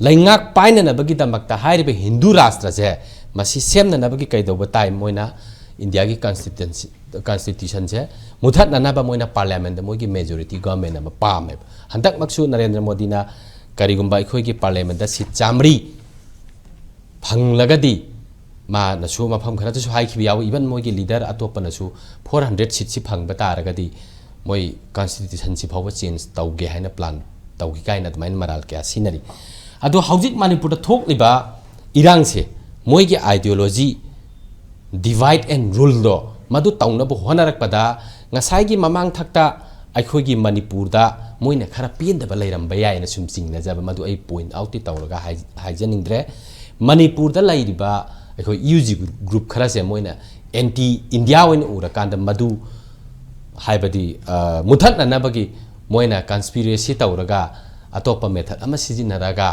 ꯂꯩꯉꯥꯛ ꯄꯥꯏꯅꯅꯕꯒꯤꯗꯃꯛꯇ ꯍꯥꯏꯔꯤꯕ ꯍꯤꯟꯗꯨ ꯔꯥꯁꯇ꯭ꯔꯁꯦ ꯃꯁꯤ ꯁꯦꯝꯅꯅꯕꯒꯤ ꯀꯩꯗꯧꯕ ꯇꯥꯏ? ꯃꯣꯏꯅ ꯏꯟꯗꯤꯌꯥꯒꯤ constitution, constitutionꯁꯦ ꯃꯨꯊꯠꯅꯅꯕ ꯃꯣꯏꯅ parliamentꯇ ꯃꯣꯏꯒꯤ majority government ꯑꯃ ꯄꯥꯝꯃꯦꯕ꯫ ꯍꯟꯗꯛꯃꯛꯁꯨ ꯅꯔꯦꯟꯗ꯭ꯔ ꯃꯣꯗꯤꯅ ꯀꯔꯤꯒꯨꯝꯕ ꯑꯩꯈꯣꯏꯒꯤ parliamentꯇ seat ꯆꯥꯃꯔꯤ ꯐꯪꯂꯒꯗꯤ, ꯃꯥꯅꯁꯨ ꯃꯐꯝ ꯈꯔꯗꯁꯨ ꯍꯥꯏꯈꯤꯕ ꯌꯥꯎꯏ, even ꯃꯣꯏꯒꯤ leader ꯑꯇꯣꯞꯄꯅꯁꯨ four hundred seatꯁꯤ ꯐꯪꯕ ꯇꯥꯔꯒꯗꯤ ꯃꯣꯏ constitutionꯁꯤ ꯐꯥꯎꯕ change ꯇꯧꯒꯦ ꯍꯥꯏꯅ plan ꯇꯧꯈꯤ ꯀꯥꯏꯅ ꯑꯗꯨꯃꯥꯏꯅ ꯃꯔꯥꯜ ꯀꯌꯥ ꯁꯤꯖꯤꯟꯅꯔꯤ꯫ ꯑꯗꯣ ꯍꯧꯖꯤꯛ ꯃꯅꯤꯄꯨꯔꯗ ꯊꯣꯛꯂꯤꯕ ꯏꯔꯥꯡꯁꯦ ꯃꯣꯏꯒꯤ ideology divide and ruleꯗꯣ ꯃꯗꯨ ꯇꯧꯅꯕ ꯍꯣꯠꯅꯔꯛꯄꯗ ꯉꯁꯥꯏꯒꯤ ꯃꯃꯥꯡ ꯊꯛꯇ ꯑꯩꯈꯣꯏꯒꯤ ꯃꯅꯤꯄꯨꯔꯗ ꯃꯣꯏꯅ ꯈꯔ ꯄꯦꯟꯗꯕ ꯂꯩꯔꯝꯕ ꯌꯥꯏꯅ ꯁꯨꯝ ꯆꯤꯡꯅꯖꯕ, ꯃꯗꯨ ꯑꯩ point outꯇꯤ ꯇꯧꯔꯒ ꯍꯥꯏ-, ꯍꯥꯏꯖꯅꯤꯡꯗ꯭ꯔꯦ꯫ ꯃꯅꯤꯄꯨꯔꯗ ꯂꯩꯔꯤꯕ ꯑꯩꯈꯣꯏ UG group ꯈꯔꯁꯦ ꯃꯣꯏꯅ anti India ꯑꯣꯏꯅ ꯎꯔꯀꯥꯟꯗ ꯃꯗꯨ ꯍꯥꯏꯕꯗꯤ, ꯑ, ꯃꯨꯊꯠꯅꯅꯕꯒꯤ ꯃꯣꯏꯅ conspiracy ꯇꯧꯔꯒ ꯑꯇꯣꯞꯄ method ꯑꯃ ꯁꯤꯖꯤꯟꯅꯔꯒ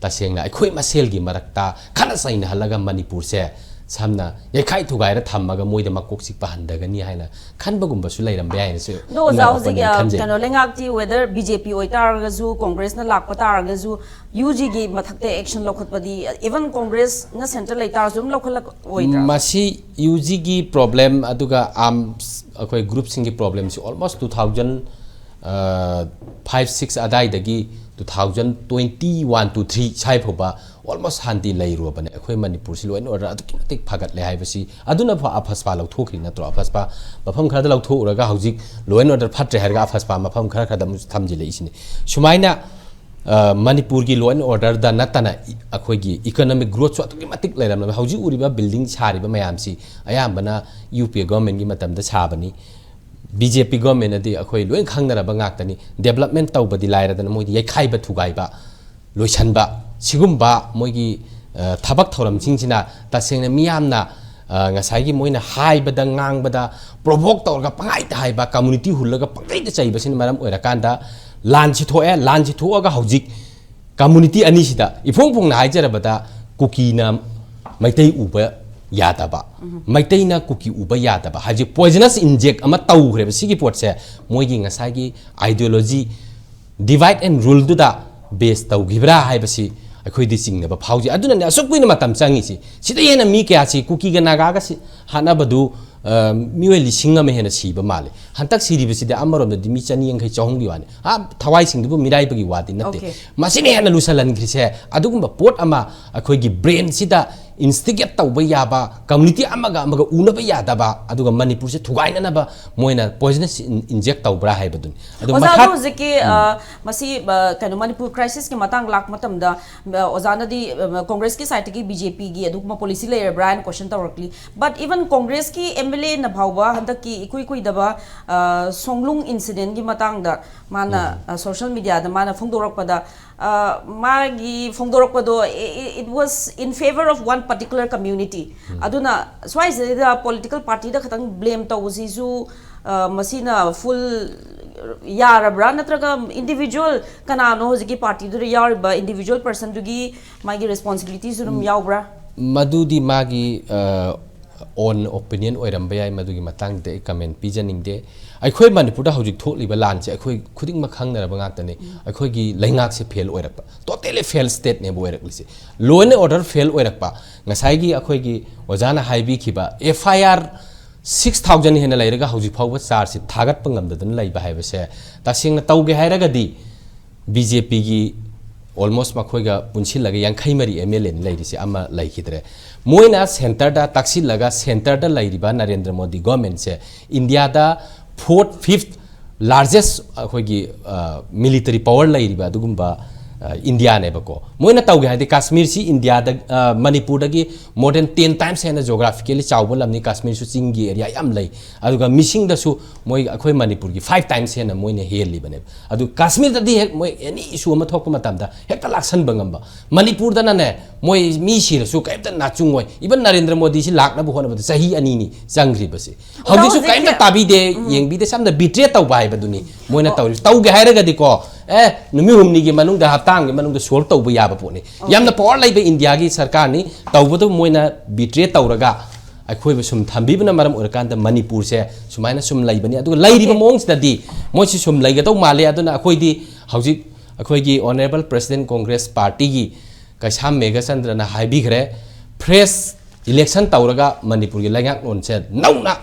ꯇꯁꯦꯡꯅ ꯑꯩꯈꯣꯏ ꯃꯁꯦꯜꯒꯤ ꯃꯔꯛꯇ ꯈꯠꯅ ꯆꯩꯅꯍꯜꯂꯒ ꯃꯅꯤꯄꯨꯔꯁꯦ ꯁꯝꯅ ꯌꯩꯈꯥꯏ ꯊꯨꯒꯥꯏꯔ ꯊꯝꯃꯒ ꯃꯣꯏꯗ ꯃꯀꯣꯛ ꯆꯤꯛꯄ ꯍꯟꯊꯒꯅꯤ ꯍꯥꯏꯅ ꯈꯟꯕꯒꯨꯝꯕꯁꯨ ꯂꯩꯔꯝꯕ ꯌꯥꯏꯅꯁꯨ ꯑꯗꯣ ꯑꯣꯖꯥ, ꯑꯩꯅ ꯍꯧꯖꯤꯛ, ꯋꯥꯈꯜꯂꯣꯟ ꯑ, ꯈꯟꯖꯩ꯫ ꯀꯩꯅꯣ, ꯂꯩꯉꯥꯛꯇꯤ whether BJP ꯑꯣꯏꯇꯥꯔꯒꯁꯨ, Congressꯅ ꯂꯥꯛꯄ ꯇꯥꯔꯒꯁꯨ, UGꯒꯤ ꯃꯊꯛꯇ action ꯂꯧꯈꯠꯄꯗꯤ, even Congressꯅ centre ꯂꯩꯇꯥꯔꯁꯨ ꯑꯗꯨꯝ ꯂꯧꯈꯠꯂꯛꯑꯣꯏꯗ꯭ꯔꯥ? ꯃꯁꯤ UGꯒꯤ problem ꯑꯗꯨꯒ arms, ꯑꯩꯈꯣꯏ groupꯁꯤꯡꯒꯤ problemꯁꯤ almost two thousand five six ꯑꯗꯥꯏꯗꯒꯤ two thousand twenty one to three ꯁ꯭ꯋꯥꯏ ꯐꯥꯎꯕ almost ꯁꯥꯟꯇꯤ ꯂꯩꯔꯨꯔꯕꯅꯦ꯫ ꯑꯩꯈꯣꯏ ꯃꯅꯤꯄꯨꯔꯁꯤ law and order ꯑꯗꯨꯛꯀꯤ ꯃꯇꯤꯛ ꯐꯒꯠꯂꯦ ꯍꯥꯏꯕꯁꯤ, ꯑꯗꯨꯅ ꯐ-, ꯑꯐꯁꯄꯥ ꯂꯧꯊꯣꯛꯈ꯭ꯔꯤ ꯅꯠꯇ꯭ꯔꯣ? ꯑꯐꯁꯄꯥ ꯃꯐꯝ ꯈꯔꯗ ꯂꯧꯊꯣꯛꯎꯔꯒ ꯍꯧꯖꯤꯛ law and order ꯐꯠꯇ꯭ꯔꯦ ꯍꯥꯏꯔꯒ ꯑꯐꯁꯄꯥ ꯃꯐꯝ ꯈꯔ ꯈꯔꯗ ꯑꯃꯨꯛ ꯊꯝꯖꯤꯜꯂꯛꯏꯁꯤꯅꯤ꯫ ꯁꯨꯃꯥꯏꯅ, ꯑ, ꯃꯅꯤꯄꯨꯔꯒꯤ law and orderꯗ ꯅꯠꯇꯅ ꯏ-, ꯑꯩꯈꯣꯏꯒꯤ economic growthꯁꯨ ꯑꯗꯨꯛꯀꯤ ꯃꯇꯤꯛ ꯂꯩꯔꯝꯂꯕꯅꯤ꯫ ꯍꯧꯖꯤꯛ ꯎꯔꯤꯕ building ꯁꯥꯔꯤꯕ ꯃꯌꯥꯝꯁꯤ ꯑꯌꯥꯝꯕꯅ UPA governmentꯀꯤ ꯃꯇꯝꯗ ꯁꯥꯕꯅꯤ꯫ BJP governmentꯅꯗꯤ ꯑꯩꯈꯣꯏ ꯂꯣꯏ ꯈꯪꯅꯔꯕ ꯉꯥꯛꯇꯅꯤ꯫ Development ꯇꯧꯕꯗꯤ ꯂꯥꯏꯔꯗꯅ ꯃꯣꯏꯗꯤ ꯌꯩꯈꯥꯏꯕ ꯊꯨꯒꯥꯏꯕ, ꯂꯣꯏꯁꯟꯕ, ꯁꯤꯒꯨꯝꯕ ꯃꯣꯏꯒꯤ, ꯑ, ꯊꯕꯛ ꯊꯧꯔꯝꯁꯤꯡꯁꯤꯅ ꯇꯁꯦꯡꯅ ꯃꯤꯌꯥꯝꯅ, ꯑ, ꯉꯁꯥꯏꯒꯤ ꯃꯣꯏꯅ ꯍꯥꯏꯕꯗ ꯉꯥꯡꯕꯗ provoke ꯇꯧꯔꯒ ꯄꯪꯍꯥꯏꯗ ꯍꯥꯏꯕ, community ꯍꯨꯜꯂꯒ ꯄꯪꯆꯩꯗ ꯆꯩꯕꯁꯤꯅ ꯃꯔꯝ ꯑꯣꯏꯔꯀꯥꯟꯗ ꯂꯥꯟꯁꯤ ꯊꯣꯛꯑꯦ꯫ ꯂꯥꯟꯁꯤ ꯊꯣꯛꯑꯒ ꯍꯧꯖꯤꯛ community ꯑꯅꯤꯁꯤꯗ ꯏꯐꯣꯡ ꯐꯣꯡꯅ ꯍꯥꯏꯖꯔꯕꯗ ꯀꯨꯀꯤꯅ ꯃꯩꯇꯩ ꯎꯕ ꯌꯥꯗꯕ, ꯃꯩꯇꯩꯅ ꯀꯨꯀꯤ ꯎꯕ ꯌꯥꯗꯕ ꯍꯥꯏꯕꯁꯤ poisonous inject ꯑꯃ ꯇꯧꯈ꯭ꯔꯦꯕ꯫ ꯁꯤꯒꯤ ꯄꯣꯠꯁꯦ ꯃꯣꯏꯒꯤ ꯉꯁꯥꯏꯒꯤ ideology divide and ruleꯗꯨꯗ base ꯇꯧꯈꯤꯕ꯭ꯔꯥ ꯍꯥꯏꯕꯁꯤ ꯑꯩꯈꯣꯏꯗꯤ ꯆꯤꯡꯅꯕ ꯐꯥꯎꯖꯩ꯫ ꯑꯗꯨꯅꯅꯦ ꯑꯁꯨꯛ ꯀꯨꯏꯅ ꯃꯇꯝ ꯆꯪꯉꯤꯁꯤ꯫ ꯁꯤꯗ ꯍꯦꯟꯅ ꯃꯤ ꯀꯌꯥꯁꯤ ꯀꯨꯀꯤꯒ ꯅꯥꯒꯥꯒ ꯁꯤ ꯍꯥꯠꯅꯕꯗꯨ, ꯑ, ꯃꯤꯑꯣꯏ ꯂꯤꯁꯤꯡ ꯑꯃ ꯍꯦꯟꯅ ꯁꯤꯕ ꯃꯥꯜꯂꯦ꯫ ꯍꯟꯇꯛ ꯁꯤꯔꯤꯕꯁꯤꯗꯤ ꯑꯃꯔꯣꯝꯗꯗꯤ ꯃꯤ ꯆꯅꯤ ꯌꯥꯡꯈꯩ ꯆꯍꯨꯝꯒꯤ ꯋꯥꯅꯤ꯫ ꯑ, ꯊꯋꯥꯏꯁꯤꯡꯗꯨꯕꯨ ꯃꯤꯔꯥꯏꯕꯒꯤ ꯋꯥꯗꯤ ꯅꯠꯇꯦ꯫ Okay. ꯃꯁꯤꯅ ꯍꯦꯟꯅ ꯂꯨꯁꯜꯍꯟꯈ꯭ꯔꯤꯁꯦ ꯑꯗꯨꯒꯨꯝꯕ ꯄꯣꯠ ꯑꯃ ꯑꯩꯈꯣꯏꯒꯤ brainꯁꯤꯗ instigate ꯇꯧꯕ ꯌꯥꯕ, community ꯑꯃꯒ ꯑꯃꯒ ꯎꯅꯕ ꯌꯥꯗꯕ, ꯑꯗꯨꯒ ꯃꯅꯤꯄꯨꯔꯁꯦ ꯊꯨꯒꯥꯏꯅꯅꯕ ꯃꯣꯏꯅ poisonous in-, inject ꯇꯧꯕ꯭ꯔꯥ ꯍꯥꯏꯕꯗꯨꯅꯤ꯫ ꯑꯗꯨ ꯑꯣꯖꯥ, ꯑꯗꯣ ꯃꯊꯛ-, ꯍꯧꯖꯤꯛꯀꯤ, ꯎꯝ꯫ ꯑ, ꯃꯁꯤ, ꯑ, ꯀꯩꯅꯣ, ꯃꯅꯤꯄꯨꯔ crisisꯀꯤ ꯃꯇꯥꯡ ꯂꯥꯛꯄ ꯃꯇꯝꯗ, ꯑ, ꯑꯣꯖꯥꯅꯗꯤ, ꯑ, Congressꯀꯤ sideꯇꯒꯤ BJPꯒꯤ ꯑꯗꯨꯒꯨꯝꯕ policy ꯂꯩꯔꯕ꯭ꯔꯥ ꯍꯥꯏꯅ question ꯇꯧꯔꯛꯂꯤ꯫ But even Congressꯀꯤ MLAꯅ ꯐꯥꯎꯕ ꯍꯟꯗꯛꯀꯤ ꯏꯀꯨꯏ ꯀꯨꯏꯗꯕ, ꯑ, ꯁꯣꯡꯂꯨꯡ incidentꯀꯤ ꯃꯇꯥꯡꯗ ꯃꯥꯅ, ꯎꯝ꯫ ꯑ, social mediaꯗ ꯃꯥꯅ ꯐꯣꯡꯗꯣꯔꯛꯄꯗ, ꯑ, ꯃꯥꯒꯤ ꯐꯣꯡꯗꯣꯔꯛꯄꯗꯣ, i-, i-, it was in favour of one particular community꯫ ꯎꯝ꯫ ꯑꯗꯨꯅ ꯁ꯭ꯋꯥꯏꯁꯤꯗ political partyꯗ ꯈꯛꯇꯪ blame ꯇꯧꯕꯁꯤꯁꯨ, ꯑ, ꯃꯁꯤꯅ full ꯌꯥꯔꯕ꯭ꯔꯥ? ꯅꯠꯇ꯭ꯔꯒ individual ꯀꯅꯥꯅꯣ ꯍꯧꯖꯤꯛꯀꯤ partyꯗꯨꯗ ꯌꯥꯎꯔꯤꯕ individual personꯗꯨꯒꯤ ꯃꯥꯒꯤ responsibilityꯁꯨ ꯑꯗꯨꯝ ꯎꯝ꯫ ꯌꯥꯎꯕ꯭ꯔꯥ? ꯃꯗꯨꯗꯤ ꯃꯥꯒꯤ, ꯑ, own opinion ꯑꯣꯏꯔꯝꯕ ꯌꯥꯏ, ꯃꯗꯨꯒꯤ ꯃꯇꯥꯡꯗꯗꯤ ꯑꯩ comment ꯄꯤꯖꯅꯤꯡꯗꯦ꯫ ꯑꯩꯈꯣꯏ ꯃꯅꯤꯄꯨꯔꯗ ꯍꯧꯖꯤꯛ ꯊꯣꯛꯂꯤꯕ ꯂꯥꯟꯁꯦ ꯑꯩꯈꯣꯏ ꯈꯨꯗꯤꯡꯃꯛ ꯈꯪꯅꯔꯕ ꯉꯥꯛꯇꯅꯤ꯫ ꯎꯝ꯫ ꯑꯩꯈꯣꯏꯒꯤ ꯂꯩꯉꯥꯛꯁꯦ fail ꯑꯣꯏꯔꯛꯄ, totally fail stateꯅꯦꯕ ꯑꯣꯏꯔꯛꯂꯤꯁꯦ꯫ Law and order fail ꯑꯣꯏꯔꯛꯄ, ꯉꯁꯥꯏꯒꯤ ꯑꯩꯈꯣꯏꯒꯤ ꯑꯣꯖꯥꯅ ꯍꯥꯏꯕꯤꯈꯤꯕ FIR ꯁꯤꯛꯁ ꯊꯥꯎꯖꯟ ꯍꯦꯟꯅ ꯂꯩꯔꯒ ꯍꯧꯖꯤꯛ ꯐꯥꯎꯕ ꯆꯥꯔꯖꯁꯤ ꯊꯥꯒꯠꯄ ꯉꯝꯗꯗꯅ ꯂꯩꯕ ꯍꯥꯏꯕꯁꯦ, ꯇꯁꯦꯡꯅ ꯇꯧꯒꯦ ꯍꯥꯏꯔꯒꯗꯤ ꯕꯤ ꯖꯦ ꯄꯤꯒꯤ almost ꯃꯈꯣꯏꯒ ꯄꯨꯟꯁꯤꯜꯂꯒ ꯌꯥꯡꯈꯩ ꯃꯔꯤ ꯑꯦꯝ ꯑꯦꯜ ꯑꯦꯅꯤ ꯂꯩꯔꯤꯁꯦ, ꯑꯃ ꯂꯩꯈꯤꯗ꯭ꯔꯦ꯫ ꯃꯣꯏꯅ ꯁꯦꯟꯇꯔꯗ ꯇꯛꯁꯤꯜꯂꯒ, ꯁꯦꯟꯇꯔꯗ ꯂꯩꯔꯤꯕ ꯅꯔꯦꯟꯗ꯭ꯔ ꯃꯣꯗꯤ ꯒꯣꯔꯃꯦꯟꯁꯦ ꯏꯟꯗꯤꯌꯥꯗ ꯐꯣꯔꯠ, ꯐꯤꯐꯠ ꯂꯥꯔꯖꯦꯁ ꯑꯩꯈꯣꯏꯒꯤ ꯃꯤꯂꯤꯇꯔꯤ ꯄꯋꯔ ꯂꯩꯔꯤꯕ ꯑꯗꯨꯒꯨꯝꯕ ꯏꯟꯗꯤꯌꯥꯅꯦꯕꯀꯣ꯫ ꯃꯣꯏꯅ ꯇꯧꯒꯦ ꯍꯥꯏꯗꯤ ꯀꯥꯁꯃꯤꯔꯁꯤ ꯏꯟꯗꯤꯌꯥꯗ, ꯃꯅꯤꯄꯨꯔꯗꯒꯤ more than ten times ꯍꯦꯟꯅ geographically ꯆꯥꯎꯕ ꯂꯝꯅꯤ꯫ ꯀꯥꯁꯃꯤꯔꯁꯨ ꯆꯤꯡꯒꯤ ꯑꯦꯔꯤꯌꯥ ꯌꯥꯝ ꯂꯩ꯫ ꯑꯗꯨꯒ ꯃꯤꯁꯤꯡꯗꯁꯨ ꯃꯣꯏ ꯑꯩꯈꯣꯏ ꯃꯅꯤꯄꯨꯔꯒꯤ five times ꯍꯦꯟꯅ ꯃꯣꯏꯅ ꯍꯦꯜꯂꯤꯕꯅꯦꯕ꯫ ꯑꯗꯨ ꯀꯥꯁꯃꯤꯔꯗꯗꯤ ꯍꯦꯛ ꯃꯣꯏ ꯑꯦꯅꯤ ꯏꯁꯨ ꯑꯃ ꯊꯣꯛꯄ ꯃꯇꯝꯗ ꯍꯦꯛꯇ ꯂꯥꯛꯁꯟꯕ ꯉꯝꯕ꯫ ꯃꯅꯤꯄꯨꯔꯗꯅꯅꯦ, ꯃꯣꯏ ꯃꯤ ꯁꯤꯔꯁꯨ ꯀꯔꯤꯝꯇ ꯅꯥꯆꯨꯡꯉꯣꯏ꯫ Even ꯅꯔꯦꯟꯗ꯭ꯔ ꯃꯣꯗꯤꯁꯤ ꯂꯥꯛꯅꯕ ꯍꯣꯠꯅꯕꯗ ꯆꯍꯤ ꯑꯅꯤꯅꯤ ꯆꯪꯈ꯭ꯔꯤꯕꯁꯤ꯫ ꯍꯧꯖꯤꯛꯁꯨ ꯍꯧꯖꯤꯛꯁꯦ ꯀꯔꯤꯝꯇ ꯇꯥꯕꯤꯗꯦ, ꯌꯦꯡꯕꯤꯗꯦ꯫ ꯁꯝꯅ ꯕꯤꯇ꯭ꯔꯦ ꯇꯧꯕ ꯍꯥꯏꯕꯗꯨꯅꯤ ꯃꯣꯏꯅ ꯇꯧꯔꯤꯁꯤ꯫ ꯇꯧꯒꯦ ꯍꯥꯏꯔꯒꯗꯤꯀꯣ, ꯑꯦ, ꯅꯨꯃꯤꯠ ꯍꯨꯝꯅꯤꯒꯤ ꯃꯅꯨꯡꯗ, ꯍꯞꯇꯥ ꯑꯃꯒꯤ ꯃꯅꯨꯡꯗ solve ꯇꯧꯕ ꯌꯥꯕ ꯄꯣꯠꯅꯤ꯫ ꯌꯥꯝꯅ ꯄꯋꯔ ꯂꯩꯕ ꯏꯟꯗꯤꯌꯥꯒꯤ ꯁꯔꯀꯥꯔꯅꯤ꯫ ꯇꯧꯕꯗꯕꯨ ꯃꯣꯏꯅ ꯕꯤꯇ꯭ꯔꯦ ꯇꯧꯔꯒ ꯑꯩꯈꯣꯏꯕꯨ ꯁꯨꯝ ꯊꯝꯕꯤꯕꯅ ꯃꯔꯝ ꯑꯣꯏꯔꯀꯥꯟꯗ ꯃꯅꯤꯄꯨꯔꯁꯦ ꯁꯨꯃꯥꯏꯅ ꯁꯨꯝ ꯂꯩꯕꯅꯤ꯫ ꯑꯗꯨꯒ ꯂꯩꯔꯤꯕ ꯃꯑꯣꯡꯁꯤꯗꯗꯤ ꯃꯣꯏꯁꯤ ꯁꯨꯝ ꯂꯩꯒꯗꯧ ꯃꯥꯜꯂꯦ꯫ ꯑꯗꯨꯅ ꯑꯩꯈꯣꯏꯗꯤ ꯍꯧꯖꯤꯛ ꯑꯩꯈꯣꯏꯒꯤ Honourable President Congress Partyꯒꯤ ꯀꯩꯁꯥꯝ ꯃꯦꯘꯆꯟꯗ꯭ꯔꯅ ꯍꯥꯏꯕꯤꯈ꯭ꯔꯦ, fresh election ꯇꯧꯔꯒ ꯃꯅꯤꯄꯨꯔꯒꯤ ꯂꯩꯉꯥꯛꯂꯣꯟꯁꯦ ꯅꯧꯅ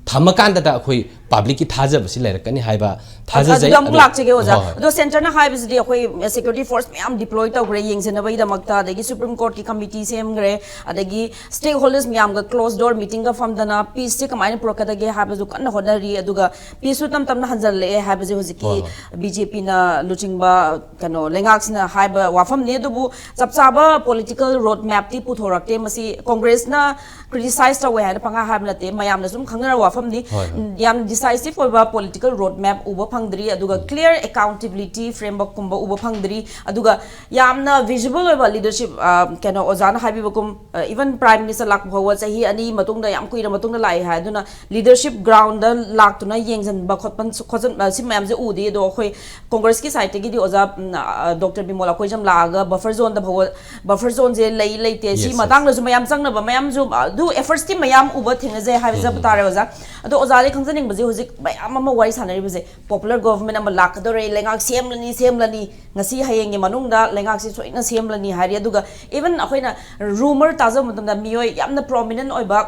ꯊꯝꯃꯀꯥꯟꯗꯗ ꯑꯩꯈꯣꯏ publicꯀꯤ ꯊꯥꯖꯕꯁꯤ ꯂꯩꯔꯛꯀꯅꯤ ꯍꯥꯏꯕ ꯊꯥꯖꯖꯩ꯫ ꯑꯗꯨꯗ ꯑꯃꯨꯛ ꯑꯗꯣ ꯂꯥꯛꯆꯒꯦ, ꯑꯣꯖꯥ꯫ ꯍꯣꯏ, ꯍꯣꯏ꯫ ꯑꯗꯣ centreꯅ ꯍꯥꯏꯕꯁꯤꯗꯤ ꯑꯩꯈꯣꯏ security force ꯃꯌꯥꯝ deploy ꯇꯧꯈ꯭ꯔꯦ ꯌꯦꯡꯁꯤꯟꯅꯕꯒꯤꯗꯃꯛꯇ, ꯑꯗꯒꯤ Supreme Courtꯀꯤ committee ꯁꯦꯝꯈ꯭ꯔꯦ, ꯑꯗꯒꯤ stakeholders ꯃꯌꯥꯝꯒ closed door meetingꯒ ꯐꯝꯗꯅ peaceꯁꯦ ꯀꯃꯥꯏꯅ ꯄꯨꯔꯛꯀꯗꯒꯦ ꯍꯥꯏꯕꯁꯨ ꯀꯟꯅ ꯍꯣꯠꯅꯔꯤ꯫ ꯑꯗꯨꯒ peaceꯁꯨ ꯇꯞ ꯇꯞꯅ ꯍꯟꯖꯜꯂꯛꯑꯦ ꯍꯥꯏꯕꯁꯦ ꯍꯧꯖꯤꯛꯀꯤ ꯍꯣꯏ, ꯍꯣꯏ꯫ BJPꯅ ꯂꯨꯆꯤꯡꯕ ꯀꯩꯅꯣ ꯂꯩꯉꯥꯛꯁꯤꯅ ꯍꯥꯏꯕ ꯋꯥꯐꯝꯅꯤ꯫ ꯑꯗꯨꯕꯨ ꯆꯞ ꯆꯥꯕ political road mapꯇꯤ ꯄꯨꯊꯣꯔꯛꯇꯦ꯫ ꯃꯁꯤ Congressꯅ criticize ꯇꯧꯋꯦ ꯍꯥꯏꯅ ꯄꯪꯍꯥꯏ ꯍꯥꯏꯕ ꯅꯠꯇꯦ, ꯃꯌꯥꯝꯅ ꯁꯨꯝ ꯈꯪꯅꯔꯕ ꯋꯥꯐꯝꯅꯤ꯫ ꯍꯣꯏ, ꯍꯣꯏ꯫ ꯎꯝ, ꯌꯥꯝ decisive ꯑꯣꯏꯕ political road map ꯎꯕ ꯐꯪꯗ꯭ꯔꯤ, ꯑꯗꯨꯒ clear accountability frameworkꯀꯨꯝꯕ ꯎꯕ ꯐꯪꯗ꯭ꯔꯤ, ꯑꯗꯨꯒ ꯌꯥꯝꯅ visible ꯑꯣꯏꯕ leadership, ꯑ, ꯀꯩꯅꯣ ꯑꯣꯖꯥꯅ ꯍꯥꯏꯕꯤꯕꯒꯨꯝ, ꯑ, even Prime Minister ꯂꯥꯛꯄ ꯐꯥꯎꯕ ꯆꯍꯤ ꯑꯅꯤ ꯃꯇꯨꯡꯗ, ꯌꯥꯝ ꯀꯨꯏꯔ ꯃꯇꯨꯡꯗ ꯂꯥꯛꯑꯦ ꯍꯥꯏ꯫ ꯑꯗꯨꯅ leadership groundꯗ ꯂꯥꯛꯇꯨꯅ ꯌꯦꯡꯁꯤꯟꯕ ꯈꯣꯠꯄ, ꯈꯣꯠꯆꯟ-, ꯑ, ꯁꯤ ꯃꯌꯥꯝꯁꯦ ꯎꯗꯦ꯫ ꯑꯗꯣ ꯑꯩꯈꯣꯏ Congressꯀꯤ sideꯇꯒꯤꯗꯤ ꯑꯣꯖꯥ, ꯎꯝ, ꯑ, Doctor ꯕꯤꯃꯣꯜ ꯑꯩꯈꯣꯏꯖꯝ ꯂꯥꯛꯑꯒ buffer zoneꯗ ꯐꯥꯎꯕ, buffer zoneꯁꯦ ꯂꯩ ꯂꯩꯇꯦ, ꯁꯤ Yes, yes꯫ ꯃꯇꯥꯡꯗꯁꯨ ꯃꯌꯥꯝ ꯆꯪꯅꯕ ꯃꯌꯥꯝꯁꯨ, ꯑ, ꯑꯗꯨ effortsꯇꯤ ꯃꯌꯥꯝ ꯎꯕ ꯊꯦꯡꯅꯖꯩ ꯍꯥꯏꯖꯕ ꯎꯝ꯫ ꯇꯥꯔꯦ ꯑꯣꯖꯥ꯫ ꯑꯗꯣ ꯑꯣꯖꯥꯗꯤ ꯈꯪꯖꯅꯤꯡꯕꯁꯦ, ꯍꯧꯖꯤꯛ ꯃꯌꯥꯝ ꯑꯃ ꯋꯥꯔꯤ ꯁꯥꯟꯅꯔꯤꯕꯁꯦ, popular government ꯑꯃ ꯂꯥꯛꯀꯗꯧꯔꯦ, ꯂꯩꯉꯥꯛ ꯁꯦꯝꯂꯅꯤ, ꯁꯦꯝꯂꯅꯤ, ꯉꯁꯤ ꯍꯌꯦꯡꯒꯤ ꯃꯅꯨꯡꯗ ꯂꯩꯉꯥꯛꯁꯤ ꯁꯣꯏꯅ ꯁꯦꯝꯂꯅꯤ ꯍꯥꯏꯔꯤ꯫ ꯑꯗꯨꯒ even ꯑꯩꯈꯣꯏꯅ rumor ꯇꯥꯖꯕ ꯃꯇꯝꯗ ꯃꯤꯑꯣꯏ ꯌꯥꯝꯅ prominent ꯑꯣꯏꯕ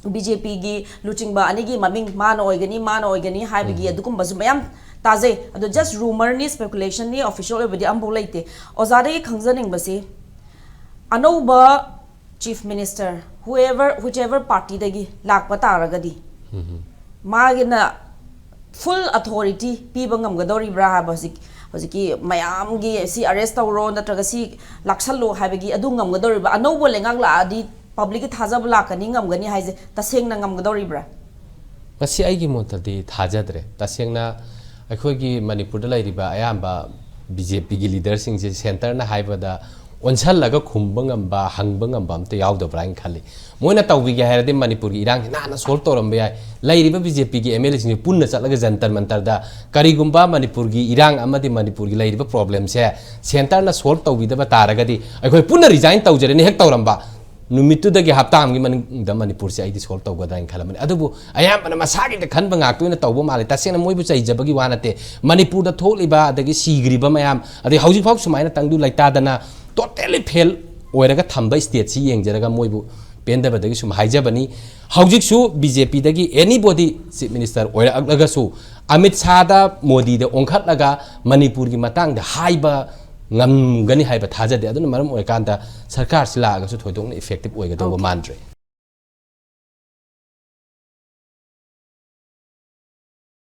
ꯕꯤ ꯖꯦ ꯄꯤꯒꯤ ꯂꯨꯆꯤꯡꯕ ꯑꯅꯤꯒꯤ ꯃꯃꯤꯡ ꯃꯥꯅ ꯑꯣꯏꯒꯅꯤ, ꯃꯥꯅ ꯑꯣꯏꯒꯅꯤ ꯍꯥꯏꯕꯒꯤ ꯑꯗꯨꯒꯨꯝꯕꯁꯨ ꯃꯌꯥꯝ ꯇꯥꯖꯩ꯫ ꯑꯗꯣ just rumor ꯅꯤ, speculation ꯅꯤ, official ꯑꯣꯏꯕꯗꯤ ꯑꯝꯐꯥꯎ ꯂꯩꯇꯦ꯫ ꯑꯣꯖꯥꯗꯒꯤ ꯈꯪꯖꯅꯤꯡꯕꯁꯤ, ꯑꯅꯧꯕ chief minister, whoever, whichever party ꯗꯒꯤ ꯂꯥꯛꯄ ꯇꯥꯔꯒꯗꯤ, ꯃꯥꯒꯤꯅ full authority ꯄꯤꯕ ꯉꯝꯒꯗꯧꯔꯤꯕ꯭ꯔꯥ ꯍꯥꯏꯕ, ꯍꯧꯖꯤꯛ, ꯍꯧꯖꯤꯛꯀꯤ ꯃꯌꯥꯝꯒꯤ ꯁꯤ arrest ꯇꯧꯔꯣ ꯅꯠꯇ꯭ꯔꯒ ꯁꯤ ꯂꯥꯛꯁꯜꯂꯣ ꯍꯥꯏꯕꯒꯤ ꯑꯗꯨ ꯉꯝꯒꯗꯧꯔꯤꯕ꯭ꯔꯥ? ꯑꯅꯧꯕ ꯂꯩꯉꯥꯛ ꯂꯥꯛꯑꯗꯤ public ꯀꯤ ꯊꯥꯖꯕ ꯂꯥꯛꯀꯅꯤ, ꯉꯝꯒꯅꯤ ꯍꯥꯏꯁꯦ ꯇꯁꯦꯡꯅ ꯉꯝꯒꯗꯧꯔꯤꯕ꯭ꯔꯥ? ꯃꯁꯤ ꯑꯩꯒꯤ ꯃꯣꯠꯇꯗꯤ ꯊꯥꯖꯗ꯭ꯔꯦ꯫ ꯇꯁꯦꯡꯅ ꯑꯩꯈꯣꯏꯒꯤ ꯃꯅꯤꯄꯨꯔꯗ ꯂꯩꯔꯤꯕ ꯑꯌꯥꯝꯕ ꯕꯤ ꯖꯦ ꯄꯤꯒꯤ leader ꯁꯤꯡꯁꯦ centre ꯅ ꯍꯥꯏꯕꯗ ꯑꯣꯟꯁꯜꯂꯒ ꯈꯨꯝꯕ ꯉꯝꯕ, ꯍꯪꯕ ꯉꯝꯕ ꯑꯝꯇ ꯌꯥꯎꯗꯕ꯭ꯔꯥ ꯍꯥꯏꯅ ꯈꯜꯂꯤ꯫ ꯃꯣꯏꯅ ꯇꯧꯕꯤꯒꯦ ꯍꯥꯏꯔꯗꯤ ꯃꯅꯤꯄꯨꯔꯒꯤ ꯏꯔꯥꯡꯁꯤ ꯅꯥꯟꯅ solve ꯇꯧꯔꯝꯕ ꯌꯥꯏ꯫ ꯂꯩꯔꯤꯕ ꯕꯤ ꯖꯦ ꯄꯤꯒꯤ ꯑꯦꯝ ꯑꯦꯜ ꯑꯦꯁꯤꯡꯁꯦ ꯄꯨꯟꯅ ꯆꯠꯂꯒ ꯖꯟꯇꯔ ꯃꯟꯇꯔꯗ ꯀꯔꯤꯒꯨꯝꯕ ꯃꯅꯤꯄꯨꯔꯒꯤ ꯏꯔꯥꯡ ꯑꯃꯗꯤ ꯃꯅꯤꯄꯨꯔꯒꯤ ꯂꯩꯔꯤꯕ problem ꯁꯦ centre ꯅ solve ꯇꯧꯕꯤꯗꯕ ꯇꯥꯔꯒꯗꯤ ꯑꯩꯈꯣꯏ ꯄꯨꯟꯅ resign ꯇꯧꯖꯔꯅꯤ ꯍꯦꯛ ꯇꯧꯔꯝꯕ, ꯅꯨꯃꯤꯠꯇꯨꯗꯒꯤ ꯍꯞꯇꯥ ꯑꯃꯒꯤ ꯃꯅꯨꯡꯗ ꯃꯅꯤꯄꯨꯔꯁꯦ ꯑꯩꯗꯤ solve ꯇꯧꯒꯗ꯭ꯔꯥ ꯍꯥꯏꯅ ꯈꯜꯂꯝꯕꯅꯤ꯫ ꯑꯗꯨꯕꯨ ꯑꯌꯥꯝꯕꯅ ꯃꯁꯥꯒꯤꯗ ꯈꯟꯕ ꯉꯥꯛꯇ ꯑꯣꯏꯅ ꯇꯧꯕ ꯃꯥꯜꯂꯦ꯫ ꯇꯁꯦꯡꯅ ꯃꯣꯏꯕꯨ ꯆꯩꯖꯕꯒꯤ ꯋꯥ ꯅꯠꯇꯦ꯫ ꯃꯅꯤꯄꯨꯔꯗ ꯊꯣꯛꯂꯤꯕ ꯑꯗꯒꯤ ꯁꯤꯈ꯭ꯔꯤꯕ ꯃꯌꯥꯝ, ꯑꯗꯩ ꯍꯧꯖꯤꯛꯐꯥꯎ ꯁꯨꯃꯥꯏꯅ ꯇꯪꯗꯨ ꯂꯩꯇꯥꯗꯅ totally fail ꯑꯣꯏꯔꯒ ꯊꯝꯕ state ꯁꯤ ꯌꯦꯡꯖꯔꯒ ꯃꯣꯏꯕꯨ ꯄꯦꯟꯗꯕꯗꯒꯤ ꯁꯨꯝ ꯍꯥꯏꯖꯕꯅꯤ꯫ ꯍꯧꯖꯤꯛꯁꯨ ꯕꯤ ꯖꯦ ꯄꯤꯗꯒꯤ anybody chief minister ꯑꯣꯏꯔꯛꯂꯒꯁꯨ ꯑꯃꯤꯠ ꯁꯥꯗ, ꯃꯣꯗꯤꯗ ꯑꯣꯟꯈꯠꯂꯒ ꯃꯅꯤꯄꯨꯔꯒꯤ ꯃꯇꯥꯡꯗ ꯍꯥꯏꯕ ꯉꯝꯒꯅꯤ ꯍꯥꯏꯕ ꯊꯥꯖꯗꯦ꯫ ꯑꯗꯨꯅ ꯃꯔꯝ ꯑꯣꯏꯔꯀꯥꯟꯗ ꯁꯔꯀꯥꯔꯁꯤ ꯂꯥꯛꯑꯒꯁꯨ ꯊꯣꯏꯗꯣꯛꯅ effective ꯑꯣꯏꯒꯗꯧꯕ ꯃꯥꯟꯗ꯭ꯔꯦ꯫